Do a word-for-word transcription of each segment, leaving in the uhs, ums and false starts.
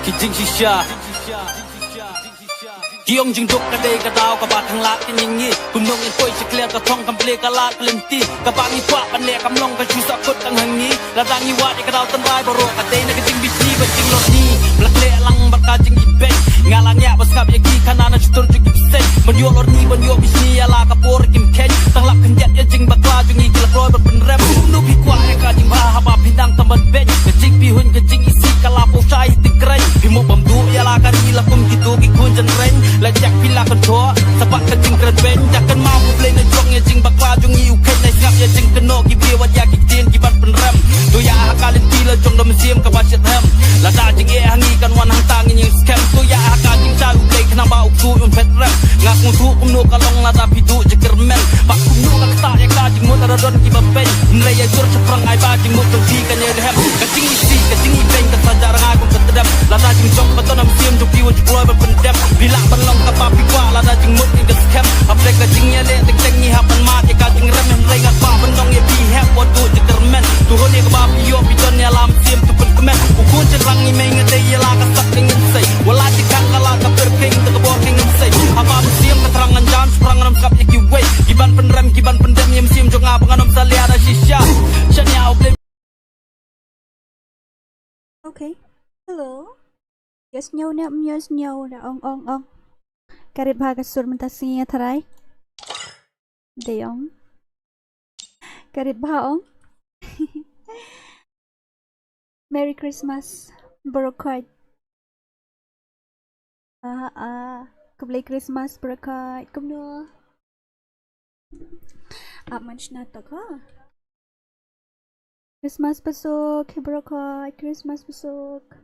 Ki jingshisha. Ki ong jingduk ka dei ka daw kaba tang lad ka jingïeit. Kumno ngin poi sha khlieh ka thong kam plie ka lad ka lynti. Kaba ngi kwah ban leh kam long ka shu sah kut tang ha ngi. Lada ngi wad ïa ka daw tynrai baroh ka dei na ka jingbishni bad jinglorni. Ba la khleh lang bad ka jingibeiñ. Nga la ngiah ba sngap ïa ki khana na shutur jong ki bseiñ. Ban ïoh lorni ban ïoh bishni ïa la ka por kim kheiñ. Tang lap khyndiat ïa jingbakla jong ngi ki la kloi ban pynrem. Kumno phi kwah ïa ka jingbha haba phi dang tam ban beiñ. Ka jingpyrhuh ka jingisih ka la poi shai ti kren. Phi mo bam duh ïa la ka ri la kum kito ki khun jynreng. La jak phi la kyntoh sa bad ka jingkren beiñ. Dak kynmaw U Blei na jong ïa jingbakla jong ngi u kheiñ na sngap ïa jingkynnoh ki briew wat ïa ki ktien ki ban pynrem. To ïa ha ka lynti la jong da mynsiem kaba shitrhem. Lada jingeh ha ngi kan wan hangta ngin ïeng skhem. To ïa ha ka jingshai U Blei khnang ba u ksuid un phet rem. Nga sngewthuh kumno ka long lada phi duh jingkyrmen. Bad kumno ka ktah ïa ka jingmut lada don kiba beiñ. Hynrei ïa jur shaphrang ai ba jingmut jong phi kan ïai rhem. Ka jingisih ka jingibeiñ ka sa jah rngai kum ka tdem. Lada jingjop ba don ha mynsiem jong phi wat ju kloi ban pyndem. Phi lah ban long kaba phi kwah lada jingmut ngin ka skhem. Hapdeng ka jingïaleh teng teng ngi hap ban mad ïa ka jingrem. Hynrei nga kwah ban ong ïa phi hep wat duh jingkyrmen. To hun ïa kaba phi ïoh phi don ïa la mynsiem to pynkmen. U khun shynrang ngi mei nga dei ïa la ka sak ka ngin sei. Wat la jingkhang ka la ka pyrkhing da ka bor ka ngin sei. Haba mynsiem ka thrang ngan jan shaphrang ngam sngap ïa kiwei. Ki ban pynrem ki ban pyndem ïa mynsiem jong nga ba ngan ym salia da shisha. Shania U Blei. Okay. Hello. Yes, ñiew ne, yes, ñiew ne, ong, ong, ong. Ka rit bha ka sur mynta sngi ïa tharai. Dei ong. Ka rit bha ong. Merry Christmas. Baroh khoit. Ah, ah. Khublei Christmas baroh khoit. Kumno? Ap man shna tok ha. Christmas basuk, hi baroh khoit, Christmas basuk.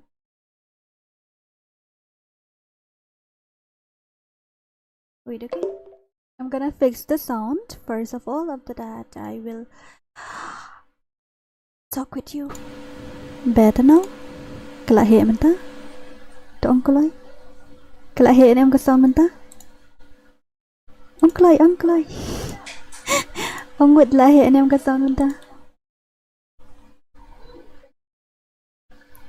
Wait, okay. I'm gonna fix the sound first of all. After that, I will talk with you. Better now? Ka la heh mynta? To ong kloi. Ka la heh ne em ka sound mynta? Ong kloi, ong kloi. Ong wad la heh ne em ka sound mynta?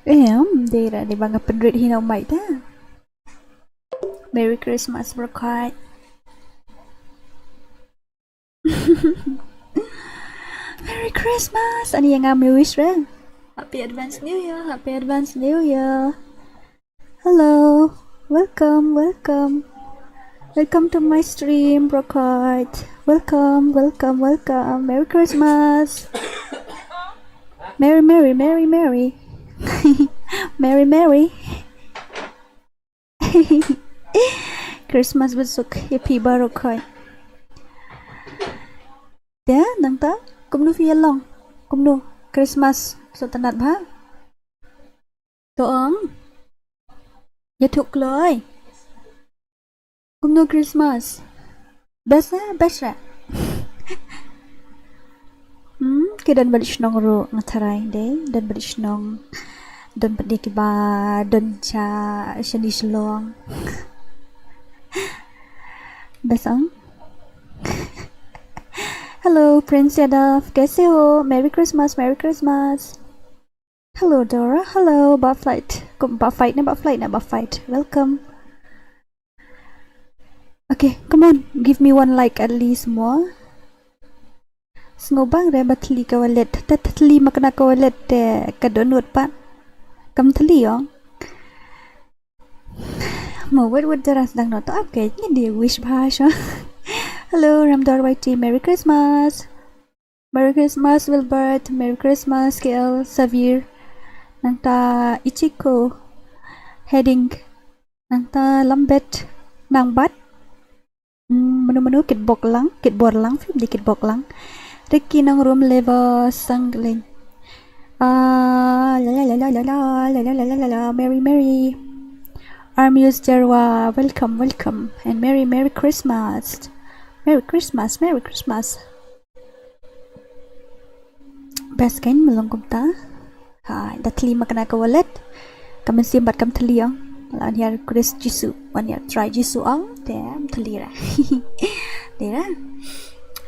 Em, dei ra, dei ba nga pynrit hi na u mic ta. Merry Christmas baroh khoit. Merry Christmas. Ani ïa nga me wish ra. Happy advance New Year. Happy advance New Year. Hello. Welcome, welcome. Welcome to my stream, baroh khoit. Welcome, welcome, welcome. Merry Christmas. Merry, merry, merry, merry. Merry, merry. Christmas basuk ïa phi baroh khoit. Te nangta kumno phi ïa long? Kumno Christmas? Sngewtynnat bha? To ong. Ïathuh kloi. Kumno Christmas? Best eh, best eh. Hmm, ki don bad shnong ruh nga tharai dei, don bad shnong. Don bad kiba don cha shani shlong. Best ong. Hello, Prince Yadav. Kaise ho? Merry Christmas, Merry Christmas. Hello, Dora. Hello, ba flight. Kum, ba fight ne, ba flight ne, ba fight. Welcome. Okay, come on. Give me one like at least more. Sngewbang re ba thli ka wallet. Te thli ma kane ka wallet te ka dohnud pat. Kam thli ong. Mo wet wet jaras dang not. Okay, ngin di wish bha sha. Hello, Ramdor Y T. Merry Christmas. Merry Christmas, Wilbert. Merry Christmas, K L, Savir. Nangta Ichiko. Heading. Nangta Lambet. Nangbat. Mm, menu menu kitbok lang, kitbor lang, film di kitbok lang. Ricky Nongrum Levo Sangling. Ah, la la la la la la la la la la la la, Merry Merry. Armius Jarwa, welcome, welcome. And Merry Merry Christmas. Merry Christmas, Merry Christmas. Best kein, me long kumta. Ha, da thli ma kane ka wallet. Ka mynsiem bad kam thli ong. La wan hiar Khrist Jisu, wan hiar Trai Jisu ong. Te ym thli ra. Te ra.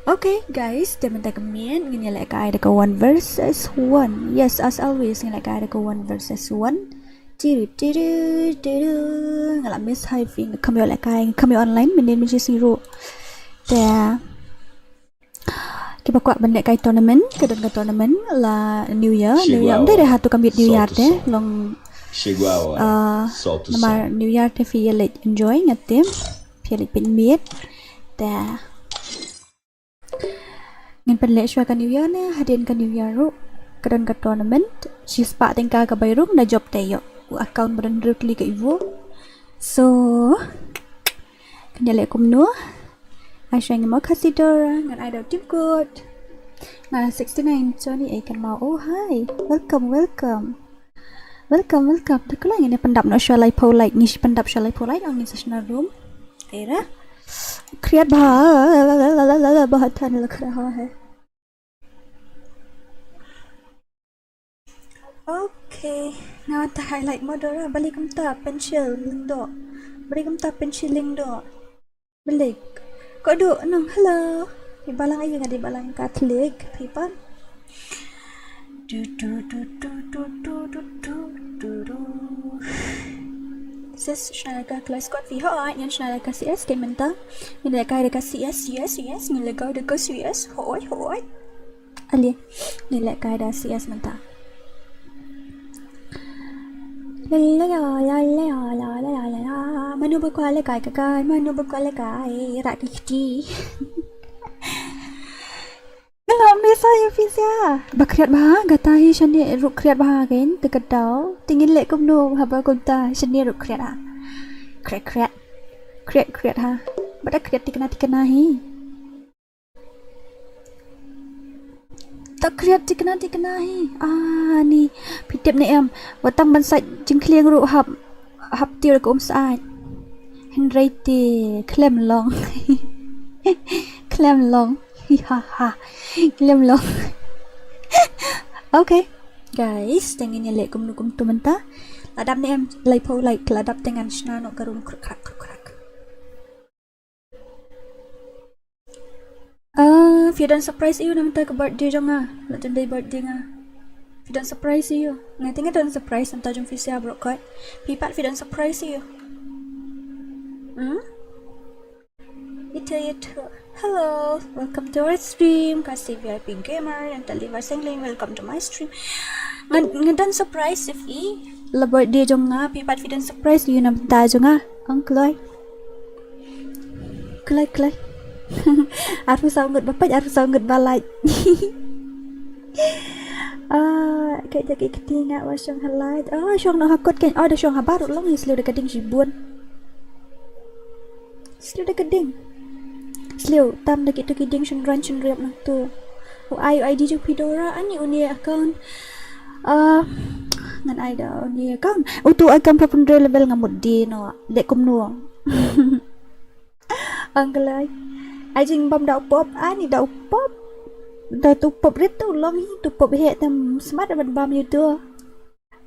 Okay, guys, te mynta ka miet ngin ïa leh kai da ka one versus one. Yes, as always, ngin leh kai da ka one versus one. Tiru, tiru, tiru. Nga la miss hi phi, nga kham ïoh lehkai, nga kham ïoh online mynnin mynshisngi ruh. Te kiba kwah ban lehkai tournament, ka don ka tournament la New Year, New Year. Ym dei re ha tu ka miet New Year te long. Ah, namar New Year te phi ïa leit enjoy, nga tip phi ïa leit pynmiet. Te ngin pynleh shuwa ka New Year ne, hadien ka New Year ruh ka don ka tournament. Shispah tyngka ka bai rung, na jop te ïoh u account ba don hynriew tylli ka Evo. So kan ïa leh kumno? Ai shuwa ïa ngi mo Khasi Dora, ngan ai da u tim kut. Nga sixty-nine Johnny, eh, kan mau. Oh, hi. Welcome, welcome. Welcome, welcome. Te khlem ngin ïa pyndap noh shuwa laiphew like, ngi shu pyndap shuwa laiphew like, ong ngin sa shna room. Te ra. Khriat bha, bha than la khra ha hai. Okay. Nga wan ta highlight mo Dora, balei kumta pencil lyngdoh. Balei kumta pencil lyngdoh. Balei. Ko du nang hello. Phi balang aïu? Nga dei balang Catholic, phi pat? Du, du, du. Sis, shna ka class kot phi ho, ngan shna ka C S ka mynta. Ngin lehkai da ka C S, yes, yes, ngin lehkai da ka C S, hoi, hoi. Ale, ngin lehkai da C S mynta. La la la la la la la la la. Mano ba kwah lehkai ka kai, mano ba kwah lehkai, rah ki kti. Nga la miss hi phi sia. Ba khriat bha, kata hi shane ruh khriat bha kein, te ka daw. Te ngin leh kumno haba kumta shane ruh khriat ha. Khriat khriat. Khriat khriat ha. Ba da khriat tikna tikna hi. Ta khriat tikna tikna hi. Ah, ni. Phi tip ne em. Wat tang ban sait jingkhlieng ruh hap, hap tiar ka um sait. Hynrei te khlem long. Khlem long. Hi ha ha. Khlem long. Okay. Guys, te ngin ïa leh kumno kumto mynta. La dap ne em, laiphew like, la dap te ngan shna noh ka room khruh khrak khruh khrak. Ah, phi don surprise ïa u na mynta ka birthday jong nga. La jan dei birthday nga. Phi don surprise ïa u. Nga te nga don surprise na mynta jong phi sia baroh khoit. Phi pat phi don surprise ïa u. Hmm? Ito, ito. Hello, welcome to our stream. Khasi V I P Gamer and Talivar Sengling, welcome to my stream. Nga, nga don surprise ïa phi. La birthday jong nga, phi pat phi don surprise ïa u na mynta jong nga. Ong kloi. Kloi, kloi. Arphew saw ngut ba peit, arphew saw ngut ba like. Ah, ka jaka kti nga wa shong ha live. Ah, shong noh ha kot kein. Ah, da shong ha baroh long, sliew da ka ding shibun. Sliew da ka ding. Sliew tam da kito ki ding shynrang shynriap nangto. U ai u I D jong phi Dora, ani une account. Ah, ngan ai da une account. Uto account phraphew hynriew level nga mut dei noh. Leh kumno. Ang kloi. Ai jingbam da u pop, ani da u pop. Da tu pop rit tu long hi, tu pop heh tam smat ban bam ïa uto.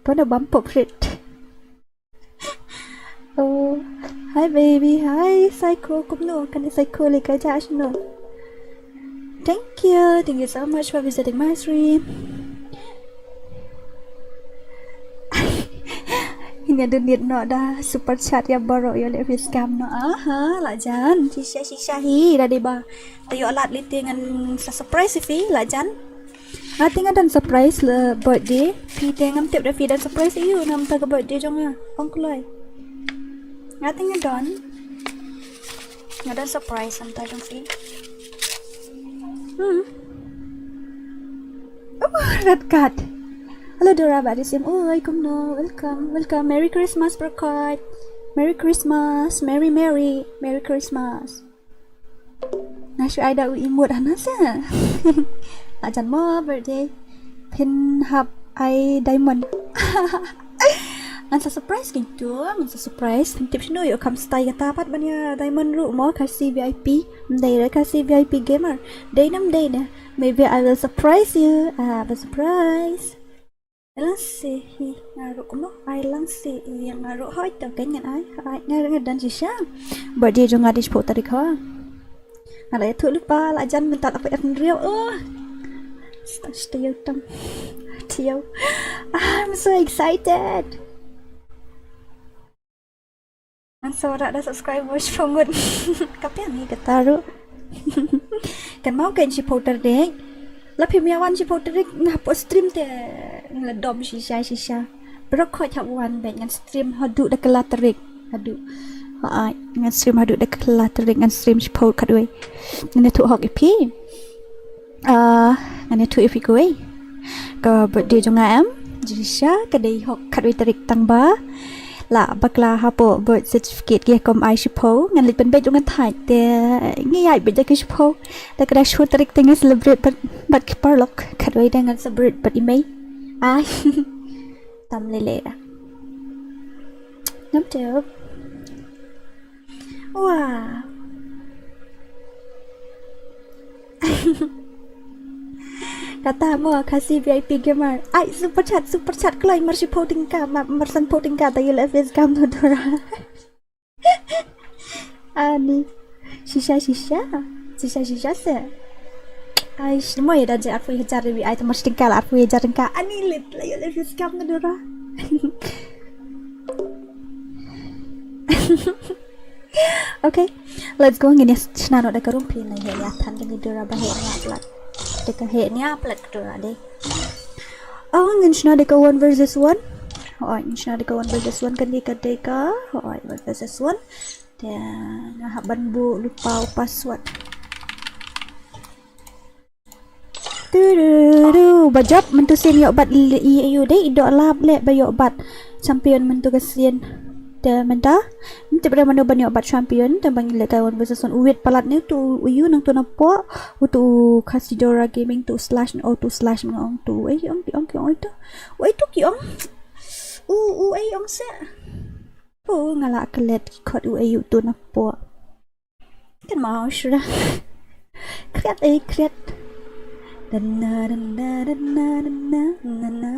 Pynban bam pop rit. Oh, hi baby, hi Psycho, kumno, kane Psycho lei ka ja shano. Thank you, thank you so much for visiting my stream. Ine donate noh da super chat ïa baroh ïa leh phi scam noh. Aha, la jan. Shisha shisha hi da dei ba. Te ïoh lad lei te ngan sa surprise phi la jan. Nga te nga don surprise la birthday. Phi te ngam tip da phi don surprise ïa u na mynta ka birthday jong nga. Ong kloi. Nga te nga don. Nga don surprise na mynta jong phi. Hmm. Oh, rat kat. Hello Dora, ba dei sim. Oi, kumno. Welcome, welcome. Merry Christmas, Prakot. Merry Christmas. Merry, merry. Merry Christmas. Nga shu ai da u emote hana sa. La jan mo birthday. Phin hap ai diamond. Ngan sa surprise kein to, ngan sa surprise. Phin tip shano ïoh kham style kata pat ban ïa diamond ruh mo Khasi V I P. Ym dei re Khasi V I P gamer. Dei ne ym dei ne. Maybe I will surprise you. Ah, ba surprise. Ai lang se hi nga ruh kumno, ai lang se hi nga ruh hoi to kein ngan ai, ai nga ruh nga don shisha. Birthday jong nga dei shiphew tarik ha. Nga la ïathuh lypa la jan mynta la peit hynriew. Oh. Stang shtiew tam. Tiew. I'm so excited. Sa wanrah da subscribe mo shiphew ngut. Ka pyrshah ni kata ruh. Kan mau kan shiphew tarik. La phim ïa wan shiphew tarik nga hapoh stream te nga la dom shisha shisha. Baroh khoit hap wan bad ngan stream haduh da ka la tarik. Haduh. Hooid, ngan stream haduh da ka la tarik, ngan stream shiphew khatwei. Ngan ïathuh hok ïa phi. Ah, ngan ïathuh ïa phi kawei. Ka birthday jong nga em, jingshisha ka dei hok khatwei tarik tang ba la bakla hapoh birth certificate ki kum ai shiphew, ngan leit pynbeit ruh ngan thait te ngi ïaid beit da ki shiphew. Da ka dei shiphew tarik te ngan celebrate bad, bad ki paralok, khatwei te ngan celebrate bad i mei. Ai. Tam lei lei da. Ngam tip. Wah. Kata mo Khasi V I P gamer. Ai, super chat, super chat kloi, mar shiphew tyngka, mar, mar sanphew tyngka, ta ïa leh face cam tu dura. Ani. Shisha, shisha. Shisha, shisha se. Ai, sh-, mo ïa da je arphew hajar ruh ai, ta mar shi tyngka la arphew hajar tyngka. Ani lit la ïa leh face cam tu dura. Okay, let's go. Ngin ïa shna noh da ka room, phi nang ïa than kane dura ba heh nia plat. Da ka heh nia plat ka dura de. Oh, ngin shna da ka one versus one. Oh, ngin shna da ka one versus one, kane ka dei ka. Oh, one versus one. Te nga hap ban buh lypa u password. Tu, tu, tu, tu. Ba jop mynta sien ïoh bat i, i, ïoh dei i doh lap leh ba ïoh bat champion mynta ka sien. Te mynta mynta ba mano ban ïoh bat champion te ban leh ka one versus one, u wit palat ne tu u ïoh nang tu na poh, u tu Khasi Dora Gaming tu slash, o tu slash, mano ong tu, ei ong ki ong ki ong tu. Wei tu ki ong. U, u, ei ong se. Pu nga la klet ki khot u, ei u tu na poh. Kan mau shura. Kriat, eh, kriat. Dana, dana, dana, dana, dana.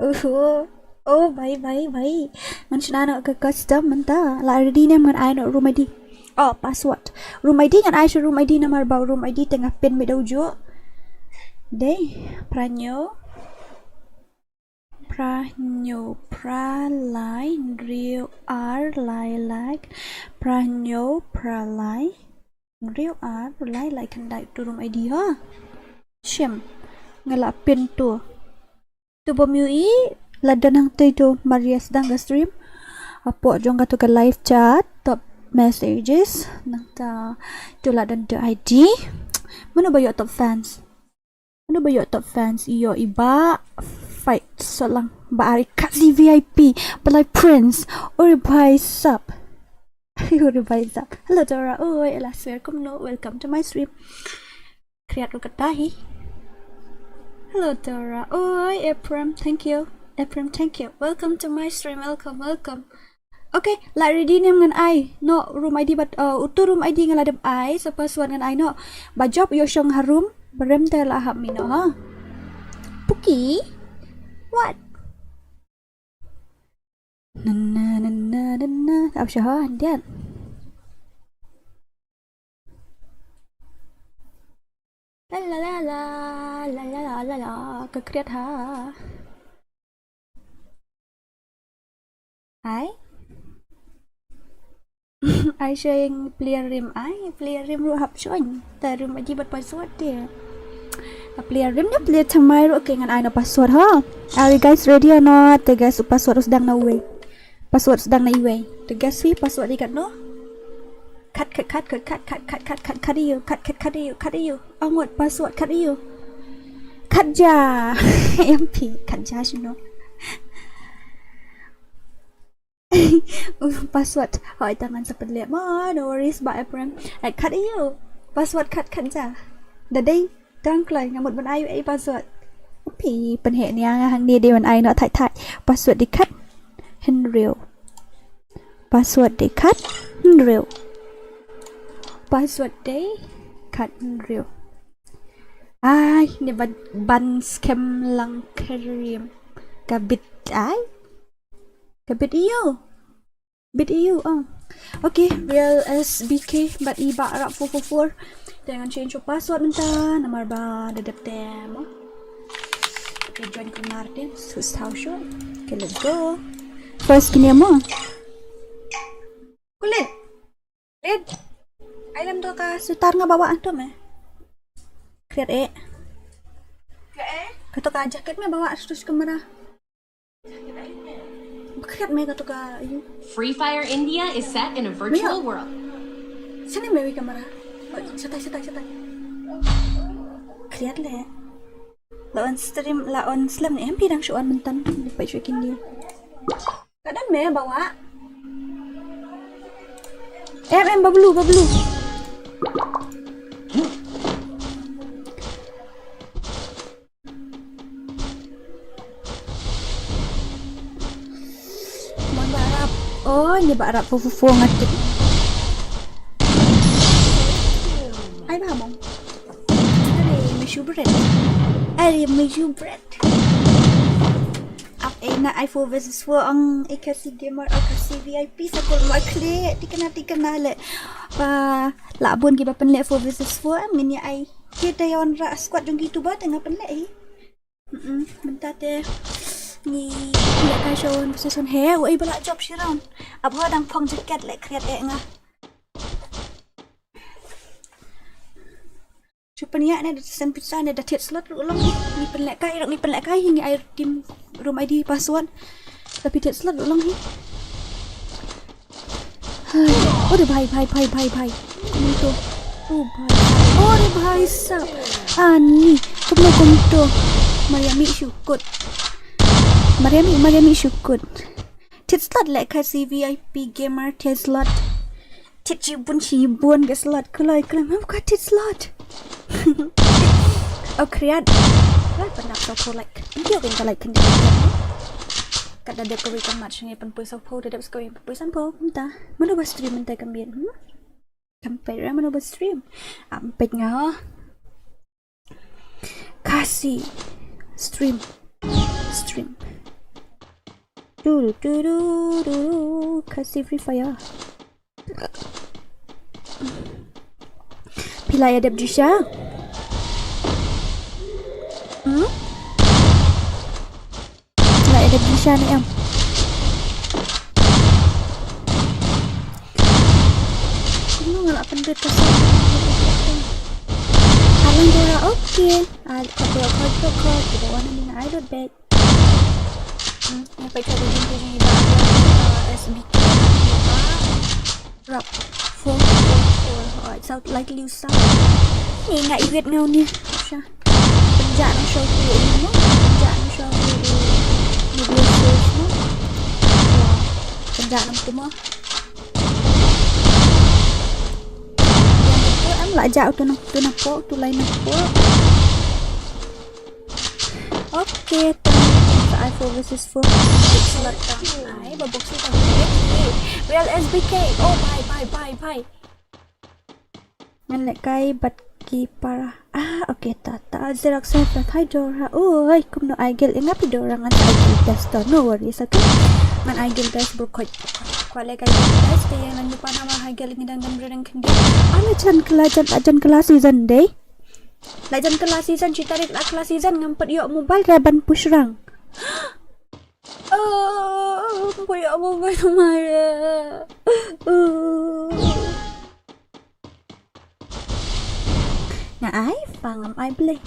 Oh, oh, bye, bye, bye. Ngan shna noh ka custom mynta. La ready ne em, ngan ai noh room I D. Oh, password. Room I D ngan ai sha room I D namar ba room I D te nga pin mih da u juh. Dei, phra hynñiew. Phra hynñiew phra lai hynriew ar lai lai. Phra hynñiew phra lai hynriew ar lai lai khyndai, tu room I D ha. Shim. Nga la pin tu. Tu bym ïohi, la don hangtei tu mar ïa sdang ka stream. Hapoh jong katu ka live chat, top messages, nangta tu la don tu I D. Mano ba ïoh top fans? Mano ba ïoh top fans? Ïoh i Bah Fight Solang, Bah Ari Khasi V I P, Palai Prince, uri bhai sap. Uri bhai sap. Hello Dora, oi, ela swer kumno, welcome to my stream. Kriat ruh kata hi. Hello Dora, oi, Ephraim, thank you. Ephraim, thank you. Welcome to my stream, welcome, welcome. Okay, la ready ne em, ngan ai noh room I D bad, uh, utu room I D nga la dep ai, sa password ngan ai noh. Ba jop ïoh shong ha room, ba rem te la hap mih noh ha. Puki? What? Nana, nana, nana. Ap sha ha, hyndiat. La la la la, la la la la la, ka kriat ha. Ai. Ai shong player rim, ai player rim ruh hap shong. Ta rim aji bad password te. Ka player rim ne player thymmai ruh, okay ngan ai noh password ha. Are you guys ready or not? Te guys, u password u sdang na uwei. Password sdang na iwei. Te guess hi password i katno? Khat, khat, khat, khat, khat, khat, khat, khat, khat, khat, ïoh, khat, khat, khat, ïoh, khat, ïoh. Ong ngut password, khat, ïoh. Khat ja. M P, khat ja shano? Password. Hooid, tang ngan sa pynleh mo, no worries, Bah Ephraim. Eh, khat, ïoh. Password khat, khat ja. Da dei. Tang kloi, nga mut ban ai u ei password. Phi pynheh nia nga hangne, dei ban ai noh thait thait. Password dei khat hynriew. Password dei khat hynriew. Password dei khat hynriew. Ai, ne ban, ban skhem lang krim. Ka bit ai. Ka bit ïoh. Bit ïoh, oh. Okay, real S B K, bad i Bah Rap four four four. Te ngan change u password mynta, namar ba da dep te mo. Okay, join kumne te, sus tau shu. Okay, let's go. First kine mo. Kulit. Lit. Ai lem to ka sutar nga bawa antum eh. Kriat eh. Kato ka jaket me bawa stus kamera. Kriat me kato ka ayu. Free Fire India is set in a virtual world. Sini me wi kamera. Satai, satai, satai. Kriat le. La on stream, la on slem ne em phi dang shu on myntan. Lepai shu kin dia. Ka don me bawa. Em, em, bablu, bablu. Mon ba rap. Oh, ni ba rap fu fu fu ngatik. Ai ba mong. Are mi shubret. Are mi shubret. Ap ena ai four versus four ang e Khasi gamer, ang Khasi V I P sa kol ma kle tikana tikana le. Ba la bun ki ba pynleh four versus four am ngin ïa ai. Kita yon ra squad jong ki tu ba tengah pynleh hi. Mm-mm, mynta te ngi ïa kai sha one versus one he, wei ba la jop shi round. Ap ho dang phong jaket le kriat eh nga. Shu pynïa ne da send pizza ne da thied slot ruh long hi. Ngi pynleh kai ruh ngi pynleh kai hi ngi ai team room I D password. Da phi thied slot ruh long hi. Hai. Oh, re bhai, bhai, bhai, bhai, bhai. Kumto. Oh, bhai. Oh, re bhai sab. Ani. Kumno kumto. Mariami shukut. Mariami, Mariami shukut. Thied slot le Khasi V I P gamer thied slot. Thied shibun shibun ka slot. Kuloi, kuloi. Mam ka thied slot. Oh, kriat. Wal pynap sawphew like. Video kan ka like kan. Kat da dep kawei ka mat shnge pynpoi sawphew, da dep kawei pynpoi sanphew. Mynta. Mano ba stream mynta ka miet, hmm? Kam peit ra mano ba stream. Am peit nga. Khasi. Stream. Stream. Du, du, du, du, du, du. Khasi Free Fire. Phi la ïa dep Drisha? Hmm? Phi la ïa dep Drisha ne em? Kumno nga la pyndet ka song? Alang Dora, okay. Ai, kau tu kau tu kau tu wan ni ai lut bet. Hmm, ïa peit ka jingkyrkhu jong i Bah Adrian, uh, S B K, Bah Rap. Four four four. Oh, it sound like Liu Sao. Ni nga iwit ngau ni. Sha. Pynjah nang show ku ni mo. Pynjah nang show ku ni. Ni Liu Sao mo. Pynjah nang tu mo. Yang tu am la jah tu nang tu nang po tu lain nang po. Okay, tang sa ai four versus four. Ai ba boxing tang. Real S B K. Oh, bye, bye, bye, bye. Ngan leh kai bad ki para. Ah, okay, ta ta Xerox sa ta thai Dora. Oi, kumno ai gel nga pi Dora ngan ai gel best to. No worries, okay. Ngan ai gel best bro koi. Kwa leh kai best te yang ngan pa nama ai gel ngi dang dang breng kendi. Ala jan kela jan jan kela season dei. La jan kela season, shi tarik la kela season ngam pat ïoh mobile ra ban push rang. Oh, ngam pat ïoh mobile mara. Oh. Nga ai, pa ngam ai blei.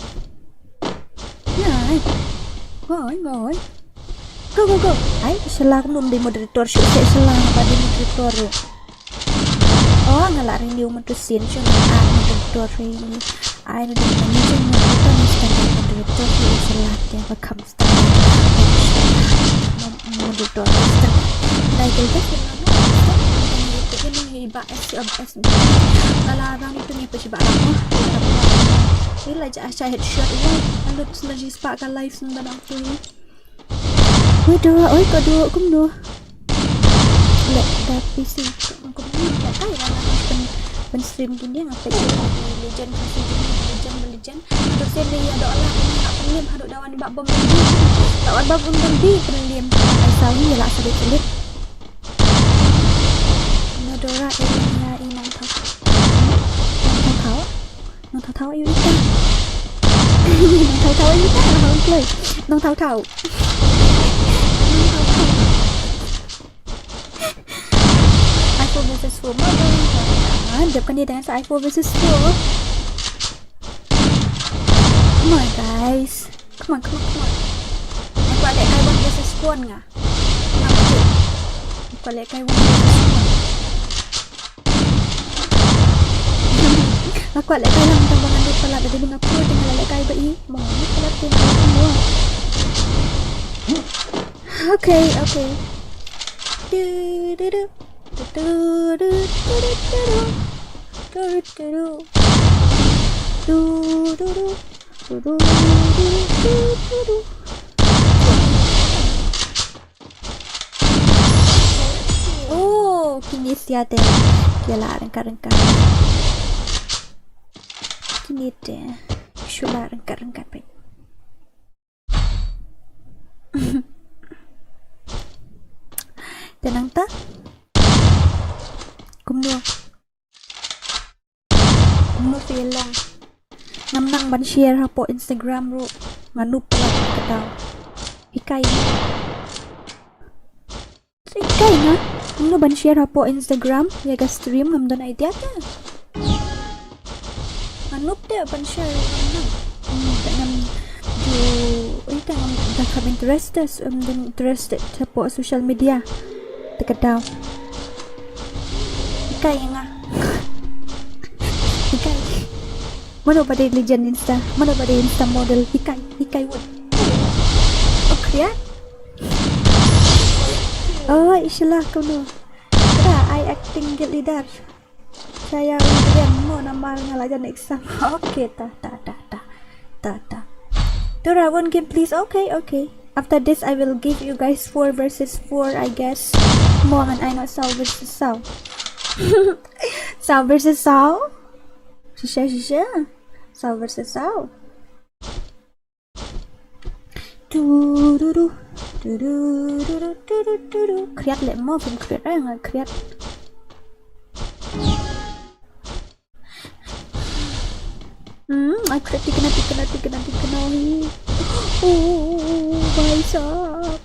Nga ai. Ngoi, ngoi. Go, go, go. Ai, shala kum dei moderator shu se shala ba dei moderator ruh. Oh, nga la renew mynta sien shu nga ai moderator renew. Ai, renew mynta sien moderator ni standard moderator ni shala te ba kham standard. Moderator ni standard. Dai gel gel ni ni ba S C of S B. Kala rani tu ni pa shi ba rani. Ila ja asha headshot. Wah, alut selaji spa ka live senda nang tu ni. Oi, Dora, oi, ka Dora, kumno? Leh da P C, kumno, leh kai, leh kai, pen, pen stream gini, ngapai, legend, legend, legend, legend. Terus dia, dia ada Allah, nak penglim, haduh dawan, bak bom, bom, bom, dawan, bak bom, bom, bom, penglim. Ai, sawi, lah, sedikit, sedikit. Kumno, Dora, eh, ya, eh, nang tau. Nang tau, tau. Nang thaw thaw ayu ita. Nang thaw thaw ayu ita. Nang thaw thaw. Nang thaw thaw. Nang thaw thaw. Aku bisa Four mo dei. Ah, dep kane dang sa ai four versus four. Come on, guys. Come on, come on, come on. Nga kwah lehkai one versus one nga. Nga kwah lehkai one versus one. Nga kwah lehkai lang tang ba ngan lut palat, da dei ba nga pur te nga la lehkai ba i. Mo, lut palat te nga lut mo. Okay, okay. Du, du, du. Du, du, du, du, du, du, du. Du, du, du, du. Du, du, du, du, du, du, du. Oh, kine sia te. Ki la ryngkat-ryngkat. Kine te. Shu la ryngkat-ryngkat peit. Te nangta. Kumno? Kumno te long? Ngam nang ban share hapoh Instagram ruh. Nga noob palat kata. Hikai. Hikai nga. Kumno ban share hapoh Instagram ïa ka stream, ngam don idea te. Nga noob te ban share, ngam nang. Hmm, te ngam ju, oi, te ngam da kham interested, um, interested hapoh social media. Te ka daw. Hikai nga. Hikai. Mano ba dei legend Insta? Mano ba dei Insta model? Hikai, hikai wut. Oh, khriat. Oh, ishilah kono. Ka ai acting guild leader. Saya udah mo namar nga la jan exam. Okay, ta, ta, ta, ta. Ta, ta. Tura, one game, please. Okay, okay. After this, I will give you guys four versus four, I guess. Mo ngan ai noh saw versus saw. Saw versus saw. Shisha, shisha. Saw versus saw. Du, du, du. Du, du, du. Khriat leh mo, phim khriat, eh, nga khriat. Hmm, I khriat tikna, tikna, tikna, tikna hi. Oh, bhai sahab.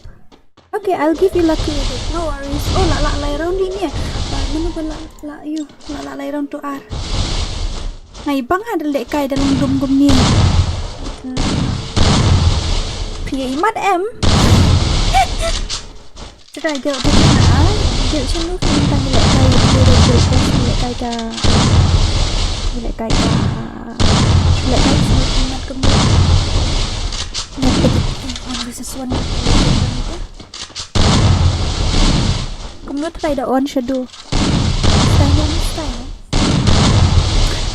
Okay, I'll give you lucky with it. No worries. Oh, la, la, lai round hi ne. Ba, mano ba la, la, ïoh, la, la, lai round to ar. Nga i bang ha da lehkai da long dum kumne. Phi ïa imat em. Try guild tu na. Guild sha nu kan tang lehkai, lehkai ka, lehkai ka, lehkai sha nu imat kumne. One versus one. Kumno try da on shadow. Stay on, stay on.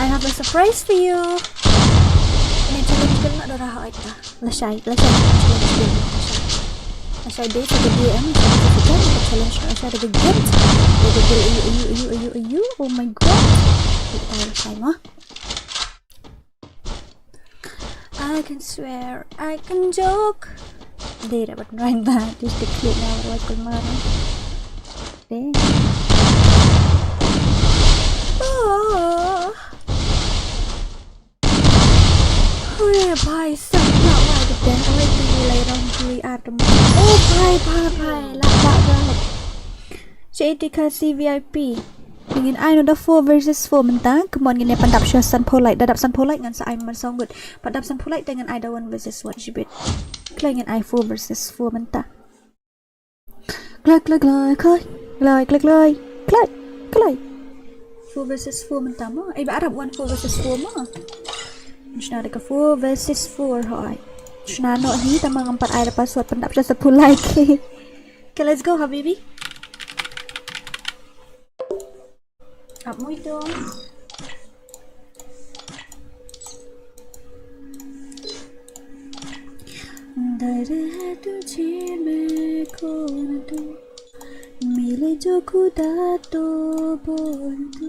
I have a surprise for you. Ini challenge kan nak dorah aita. Lashai, lashai, lashai, lashai. Lashai dei sa ka D M, lashai dei sa ka challenge, lashai dei ka gift. Dei ka gift, ayu, ayu, ayu, ayu, ayu. Oh my God. Kita lashai mo. I can swear, I can joke. Dei da bat rain ba, just the kid now, what could matter. Dei. Oh. Hooray, bhai, sab na wa ke den. Oi, tu lai rong tu ar tu. Oh, bhai, bhai, bhai, la ba ga. Che ti ka C V I P. Ngin ai noh da four versus four mynta. Come on, ngin ïa pyndap sha sanphew like. Da dap sanphew like ngan sa ai man song good. Pat dap sanphew like te ngan ai da one versus one shibit. Kloi ngin ai four versus four mynta. Kloi, kloi, kloi, kloi. Kloi, kloi, kloi. Kloi, kloi. Four versus four mynta mo. Ai ba arap one four versus four mo. Shna da ka four versus four hoi. Shna noh hi, tang ba ngam pat ai da password, pyndap sha sanphew like. Okay, let's go, habibi. Ap mui to. दर है तुझे मैं कौन तू, मिले जो खुदा तो बोल तू,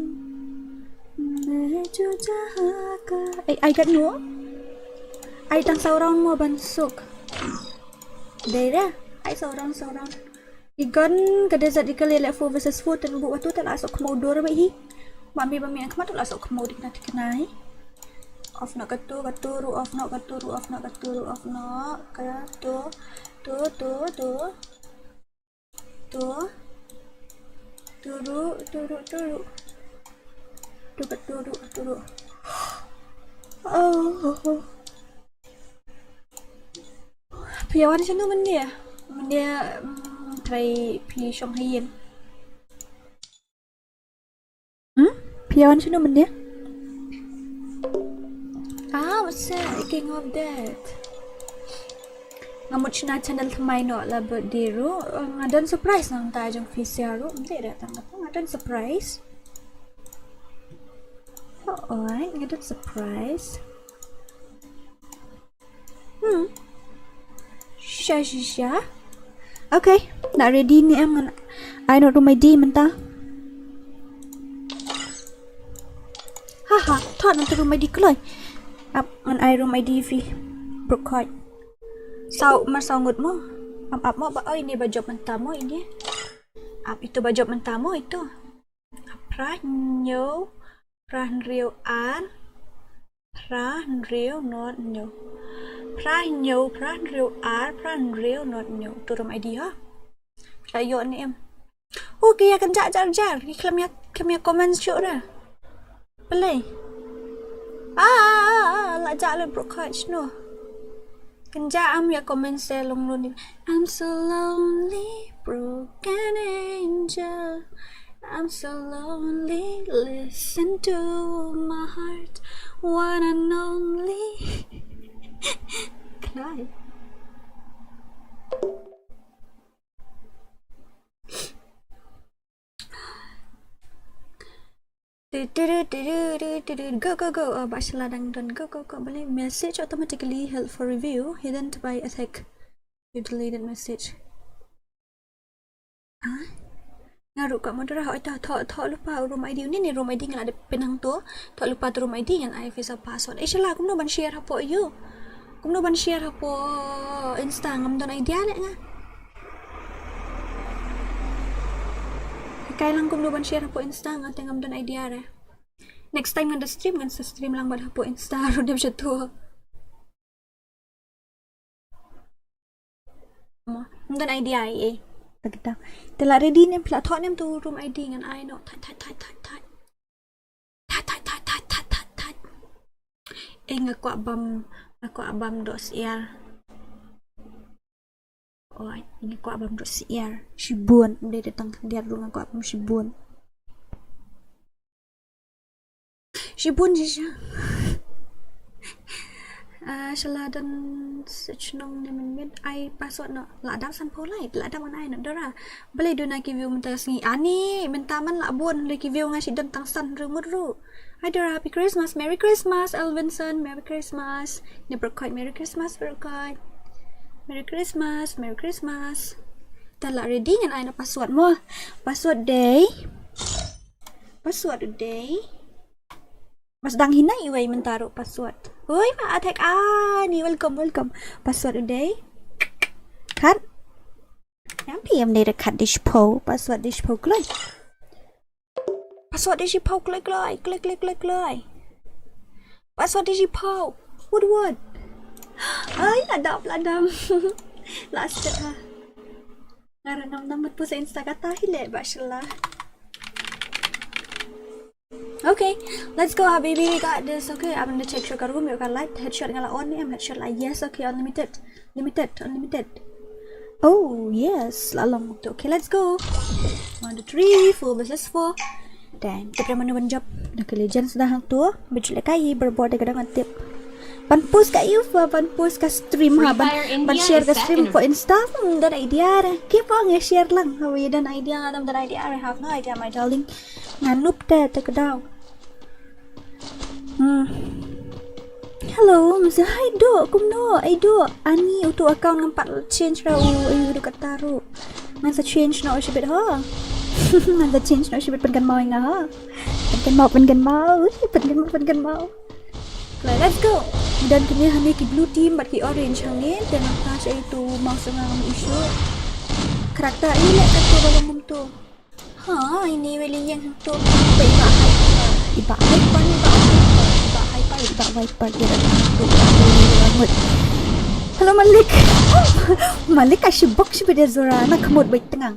मैं जो जहां का. Ai, ai kat no. Ai tang saw round mo ban suk. Dei da, ai saw round, saw round. I gon ka desert i ka leh four versus four, ten bu watu te la sok khmo dur ba hi. Ba mi, ba mi ang khmat la sok khmo dik na tikna hi. Off na katu, katu ru, off na katu ru, off na katu ru, off na katu, tu, tu, tu, tu. Turu, turu, turu. Turu, turu, turu. Oh. Phi wan shano mynne? Mynne, mm, trai phi shong ha ïing. Hmm? Phi wan shano mynne? Ah, what's that? King of Death. Nga mut shna channel thymmai noh la birthday ruh. Eh, nga don surprise nangta jong phi sha ruh. Ym dei da tang kata, nga don surprise. Oh, alright, nga don surprise. Hmm. Sha, sha, sha. Okay, la ready ne em? Ngan ai noh room I D mynta. Ha ha, thoh nangta room I D kloi. Ap, ngan ai room I D phi. Brooke Court. Saw, mar saw ngut mo. Ap, ap mo ba, oh, ine ba jop mynta mo ine. Ap, ito ba jop mynta mo ito. Phra hynñiew, phra hynriew ar, phra hynriew not hynñiew. Phra hynñiew, phra hynriew ar, phra hynriew not hynñiew. To room I D ha. Phi la ïoh ne em? Oh, ki ïa kynjah jar jar. Ki khlem ïa, khlem ïa comment shuh re. Balei? Ah, ah, ah, ah, la jah le Brooke Court shano. Kynjah, am ïa comment se long lun. I'm so lonely, broken angel. I'm so lonely, listen to my heart, one and only. Cry. Go, go, go. Oh, ba shala dang don. Go, go, go. Balei message automatically held for review, hidden by attack. You deleted message. Ah? Nga ruh ka mut ra, hoi, thoh, thoh, thoh lypa room I D. Uni ne room I D nga la dep pynhang to. Thoh lypa to room I D ngan ai phi sa password. Eh, shala, kumno ban share hapoh ïu? Kumno ban share hapoh Insta, ngam don idea leh nga. Kai lang kumno ban share hapoh Insta, nga te ngam don idea re. Next time ngan da stream, ngan sa stream lang bad hapoh Insta ruh dep sha to. Mo, ngam don idea ei ei. Ta kita. Te la ready ne em, phi la thoh ne em to room I D ngan ai noh. Thait, thait, thait, thait, thait. Thait, thait, thait, thait, thait, thait, thait. Eh, nga kwah bam, nga kwah bam dohsyiar. Oh, nga kwah bam dohsyiar. Shibun, ym dei da tang khyndiat ruh, nga kwah bam shibun. Shibun shisha. Ah, shala don sa chnong ne mynmiet, ai password noh. La dap sanphew lai, la dap ngan ai noh Dora. Balei duna ki view mynta ka sngi? Ani, mynta man la bun, la ki view nga shi don tang san hynriew ngut ruh. Hi Dora, happy Christmas, Merry Christmas, Elvinson, Merry Christmas. Ne Brooke Court, Merry Christmas, Brooke Court. Merry Christmas, Merry Christmas. Te la ready ngan ai noh password mo. Password dei. Password u dei. Bas dang hi na iwei mynta ruh password. Oi, ma attack ani, welcome, welcome. Password u dei. Khat. Ym phi ym dei da khat, dei shiphew. Password dei shiphew kloi. Password dei shiphew kloi, kloi, kloi, kloi, kloi, kloi. Password dei shiphew. What, what? Ai, la dap, la dap. Last ha. Nga ruh ngam nang mut post Insta kata hi leh, ba shala. Okay, let's go, habibi. We got this. Okay, I'm gonna check shuh ka room, ïoh ka light. Headshot nga la on ne em, headshot la. Yes, okay, unlimited. Limited, unlimited. Oh, yes, la long to. Okay, let's go. One, two, three, four versus four. Dang, tip ïa mano ban jop. Na ki legends da hangto. Bit leh kai, barabor da ka dang tip. Ban post ka ïu, ban post ka stream ha, ban, ban share ka stream hapoh Insta. Hmm, don idea re. Keep on, ïa share lang. Hawi, don idea, ngam don idea re. Have no idea, my darling. Nga noob te, te ka daw. Hmm. Hello, masa hi Dok, kumno? Ai Dok, ani uto account ngam pat change ra u, ai u Dok kata ruh. Ngan sa change noh shibit ho. Ngan sa change noh shibit, pynkan maw ïa nga ho. Pynkan maw, pynkan maw, pynkan maw, pynkan maw. Let's go. Don kine hangne ki blue team bad ki orange hangne, te ngan pass ei to mouse nga ngam issue. Karakter ini leh kato ba long ngam to. Ha, ini weli yang tu. Ba iba hyper. Iba hyper, iba hyper, iba hyper, iba hyper dia dah tu. Hello Malik. Malik ashi box shi beda zora na kemut baik tengang.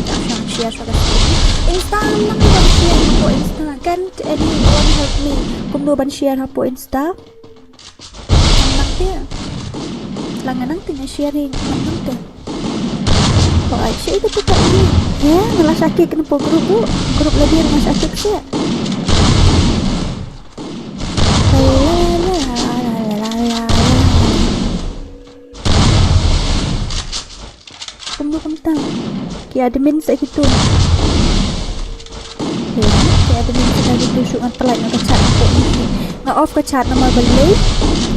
Share, share, share. Insta, nang ban share hapoh Insta. Can anyone help me? Kumno ban share hapoh Insta? Nang te. Lang nang te nga sharing, nang te. Oh, ai, sha ïa kata ka ïa. Ya, nga la shah kick na po group tu. Group lagi nga shah kick sha. La, la, la, la, la, la, la. Kumno kumta? Ki admin sa kitu. Okay, ki admin sa kitu, shu ngan pynlait nga ka chat ko. Nga off ka chat namar balei.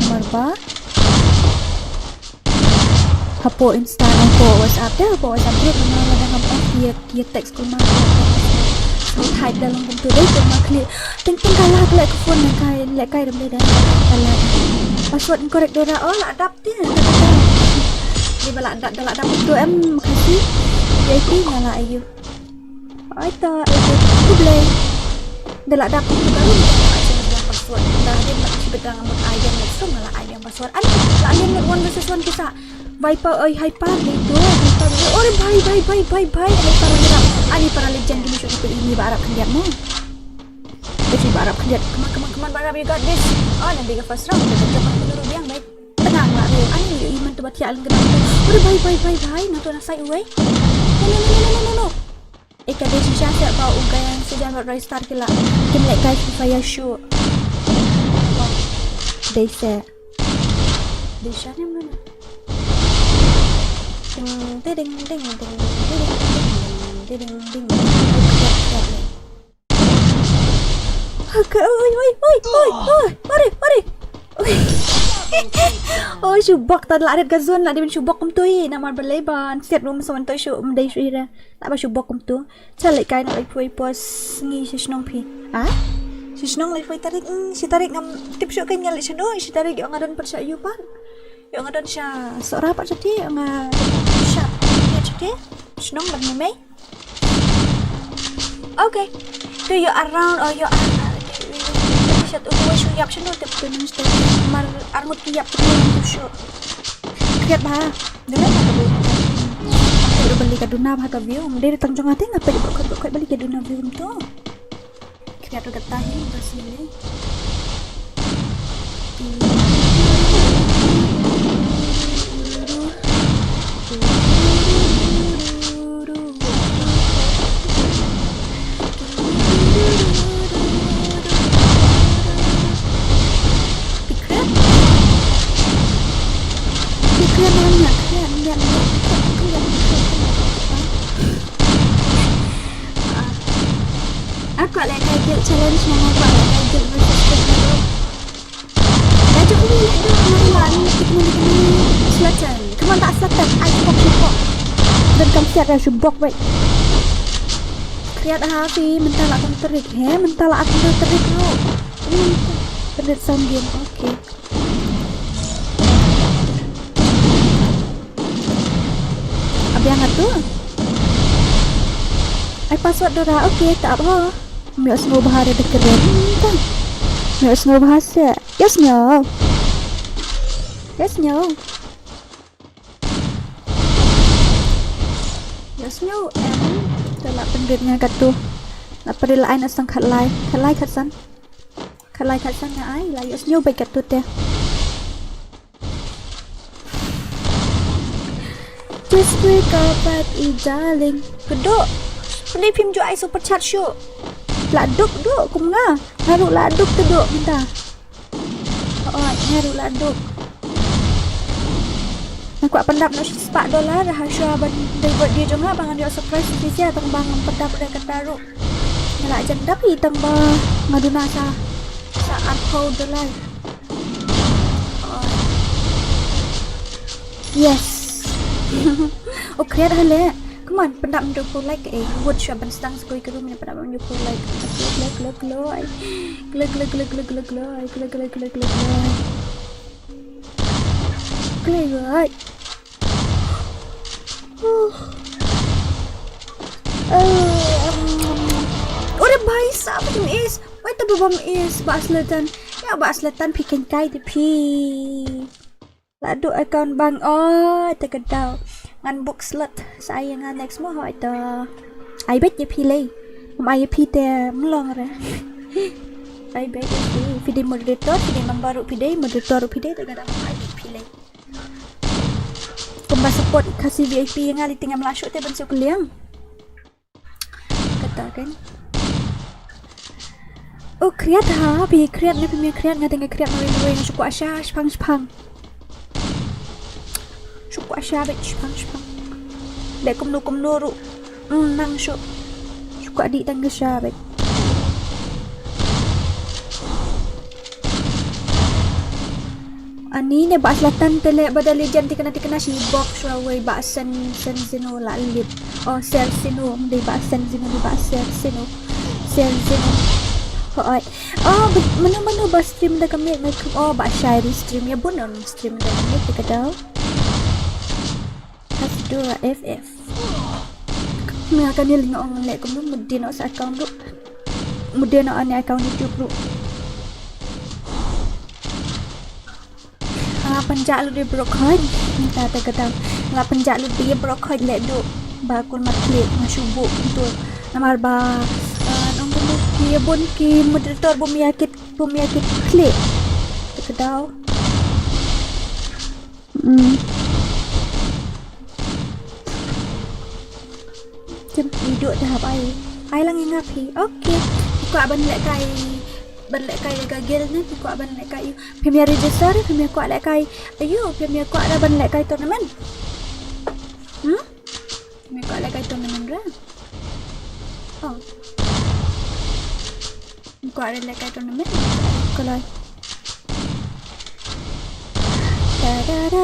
Namar ba hapoh Insta, hapoh WhatsApp, hapoh WhatsApp group namar nga dang ngam off, ki ïa, ki ïa text kumne. So tight da long kumtu dei, kumne clear. Ting ting ka la leh ka phone, leh kai, leh kai, rem dei da. Ka la. Password incorrect, Dora. Oh, la dap. Te, te, te, te. Dei ba la dap, da la dap tu em, makasih. Ïa iti nga la ayu. Ai ta, ai ta. Khublei. Da la dap tu ka ru, da la ayu password. Da dei ba shi bit dang mut ai biang, so nga la ai biang password. Ani la ai biang one versus one ki sa. Viper, oi, Hyper ni tu, Hyper ni. Oi, bhai, bhai, bhai, bhai, bhai. Hyper ni. Ani para legend kine shu tu ini ba Arab khyndiat mo. Te shi ba Arab khyndiat. Come on, come on, come on, ba Arab, you got this. Oh, nanti ka first round. Kita jumpa dulu biang, baik. Tenang lah, Rio. Ani, Rio, iman tu ba thiah lang kena tu. Udah, bhai, bhai, bhai, bhai. Nang tu na sai uwei. No, no, no, no, no, no, no. Eh, ka dei shisha seh ba u Gayeng Sujan bad Roystar ki la. Kim leh kai Free Fire shuh. Dei seh. Dei shisha ne mano? Ding, ding, ding, ding, ding, ding, ding, ding, ding. Okay, oi, oi, oi, oi, oi, mari, mari. Oh, shu bok, ta la ret ka zone, la dei ban shu bok kumtu hi, namar balei ban siat rum sa wan to shu, um, dei shu ira. La ba shu bok kumtu. Cha leh kai na leh poi pos ngi shi shnong phi. Ha? Shi shnong leh poi tarik, mm, shi tarik ngam tip shu kai ngi leh shu no, shi tarik ïoh nga don pat sha yu pat. Ïoh nga don sha Sohra pat sha ti, ïoh nga don sha, sha ti. Shnong leh ni mei. Okay. Tu ïoh around, oh, ïoh around. Sha tu, tu shu ïap sha no, tip tu nang sha mar arngut ki ïap tu tu shu. Kriat ba. Dei ba ka view. Aku udah beli ka duna ba ka view. Dei tang jong ate ngapa dei ba ka beli ka duna view tu. Kriat ka tahi ba sini. Secret? Secret, secret, secret, secret, secret. Ah. Aku leh kai guild challenge, mama, aku leh kai guild versus guild baru. Dah jauh ni, dah jauh ni, dah ni, tik ni, tik ni. Selatan. Come on, tak Selatan. Ai, shubok, shubok. Dan kam siat dah shubok, wait. Kriat ha phi, mynta la kum terik, he? Mynta la kum terik lu. Mynta. Pedet sound game, okay. Abiang atu. Ai password Dora, okay, tak apa. Mio sngew bha da kren ta. Mio sngew bha se. Yes, no. Yes, no. Yes, no. Em, te la pynrit nga katu. La pynrit la ai na sang khat lai. Khat lai khat san. Khat lai khat san nga ai. La yes, no, bai katu te. Just wake up, but i darling. Kdo. Pynrit phim ju ai super chat shu. La duk duk kum nga. Nga ruh la duk te duk mynta. Oh, nga ruh la duk. Nga kwah pyndap noh shi spah dollar ha shuwa ban dei birthday jong nga ba ngan ïoh surprise shisha tang ba ngam pyndap da kata ruh. Nga la jan dap hi tang ba nga duna sa sa arphew dollar. Oh. Yes. Oh, kriat ha le. Come on, pyndap hynriewphew like, eh, wut shuwa ban sdang sa kawei ka room, pyndap hynriewphew like. Klo, klo, klo, klo, ai. Klo, klo, klo, klo, klo, klo, ai. Klo, klo, klo, klo, klo, ai. Klo, ai. Oh. Eh, em. Ore bhai sahab, bam is. Wait, bam is. Ba Selatan. Ya, ba Selatan, phi khein kai de phi. La duh account bang, oh, te ka daw. Ngan book slot. Sa ai nga next mo, hoi to. Ai bet ïa phi lei. Ym ai ïa phi te mlong re. Ai bet ïa phi. Phi dei moderator, phi dei member ruh phi dei, moderator ruh phi dei, te ka daw ai bet ïa phi lei. Kumba support Khasi V I P ïa nga, lei te ngam lah shuh te ban shu kylliang. Kata kan. Oh, create ha, phi create ne, phi mih create, nga teng create marwei marwei, nga shu kwah sha shipang shipang. Shu kwah sha beit shipang shipang. Leh kumno kumno ruh. Hmm, nang shu. Shu kwah dih tang ka sha beit. Ani ne ba Selatan te leh ba da legend, tikna tikna shi bok shuwa wei ba Sen, Sen Zeno la lip. Oh, Ser Zeno, dei ba Sen Zeno, dei ba Ser Zeno. Ser Zeno. Hoi. Oh, ba-, mano mano ba stream da ka mic, mic, oh, ba Shairi stream, ïa bun on stream da ka mic, te ka daw. Hasdura F F. Nga kane lei nga ong leh kumno, mut dei noh sa account ruh. Mut dei noh ane account YouTube ruh. Nga pynjah lut ïa bro Khoit. Mynta te ka daw. Nga pynjah lut ïa bro Khoit leh duh ba kulmar khlieh, nga shu buh kumto. Namar ba, ah, nong kumno ki bun ki moderator bym ïa kit, bym ïa kit khlieh. Te ka daw. Hmm. Jam i duh te hap ai. Ai lang ïa nga phi. Okay. Phi kwah ban lehkai, ban lehkai da ka guild ne, phi kwah ban lehkai ïa u. Phim ïa register, phim ïa kwah lehkai. Aïu, phim ïa kwah da ban lehkai tournament. Hmm? Phim ïa kwah lehkai tournament ra. Oh. Kwah re lehkai tournament. Kaloi. Da, da, da.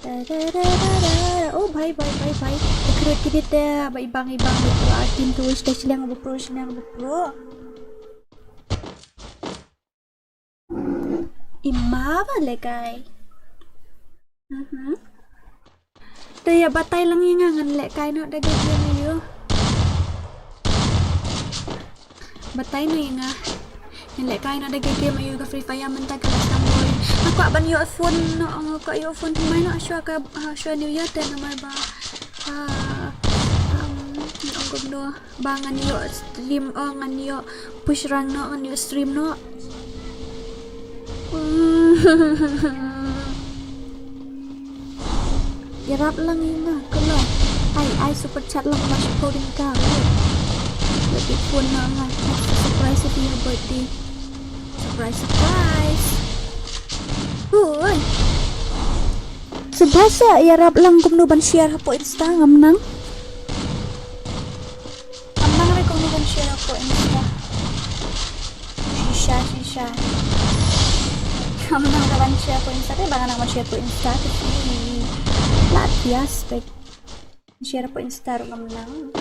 Da, da, da, da, da. Oh, bhai, bhai, bhai, bhai. Recruit kine te, ba ibang, ibang, ba pro, ah, team tu, stage liang, ba pro, stage liang, ba pro. Ima ba lehkai. Mhm. Te ïa batai lang ïa nga, ngan lehkai noh da ka game aïu. Batai noh ïa nga. Ngan lehkai noh da ka game aïu, ka Free Fire mynta ka la tang boring. Nga kwah ban ïoh phone noh, nga kwah ïoh phone thymmai noh shuwa ka, ah, shuwa New Year te namar ba, ah, um, ong kumno. Ba ngan ïoh stream, oh, ngan ïoh push rank noh, ngan ïoh stream noh. Ïarap lang ïa nga, kala. Ai, ai super chat lang, ma shu coding ka. Ïa bit phone na nga. Surprise ïa birthday. Surprise, surprise. Oi. Surprise, ïarap lang kumno ban share hapoh Insta, ngam nang. Ngam nang re kumno ban share hapoh Insta. Shisha, shisha. Ngam nang re ban share hapoh Insta, te ba nga nang ban share hapoh Insta, te shi la tias, te share hapoh Insta ruh ngam nang.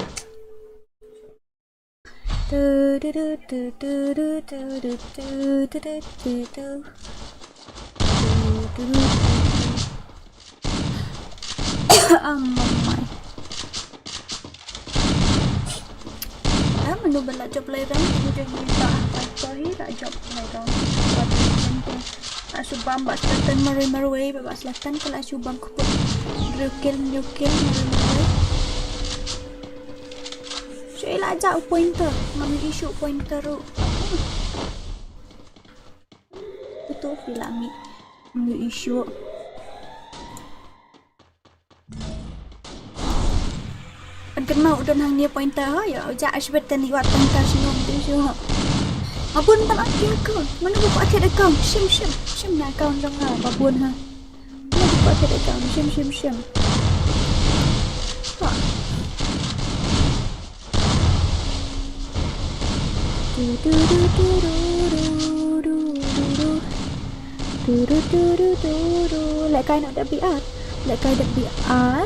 Tu, tu, tu. Tu, tu, tu, tu. Amai. Ah, mano ba la jop lai round, mano jop lai round, mano jop lai round. La shu bam ba Selatan marwei marwei, ba Selatan ka la shu bam khublei. Hynriew kill, hynriew kill, marwei marwei. Shu la jah u pointer, ngam ïohi shuh u pointer ruh. Uto phi la mih. Ngam ïohi shuh. Pynkynmaw u don hangne pointer, ha, ïa, u jah ashbet ten ïa wat pointer shnong tu shu, ha. Nga bun ban active account, mano ba kwah thied account, shim, shim, shim na account jong nga, ba bun, ha. Mano ba kwah thied account, shim, shim, shim. Ha. Du, du, du. Du, du, du, du, du, du. Lehkai noh da B R. Lehkai da B R.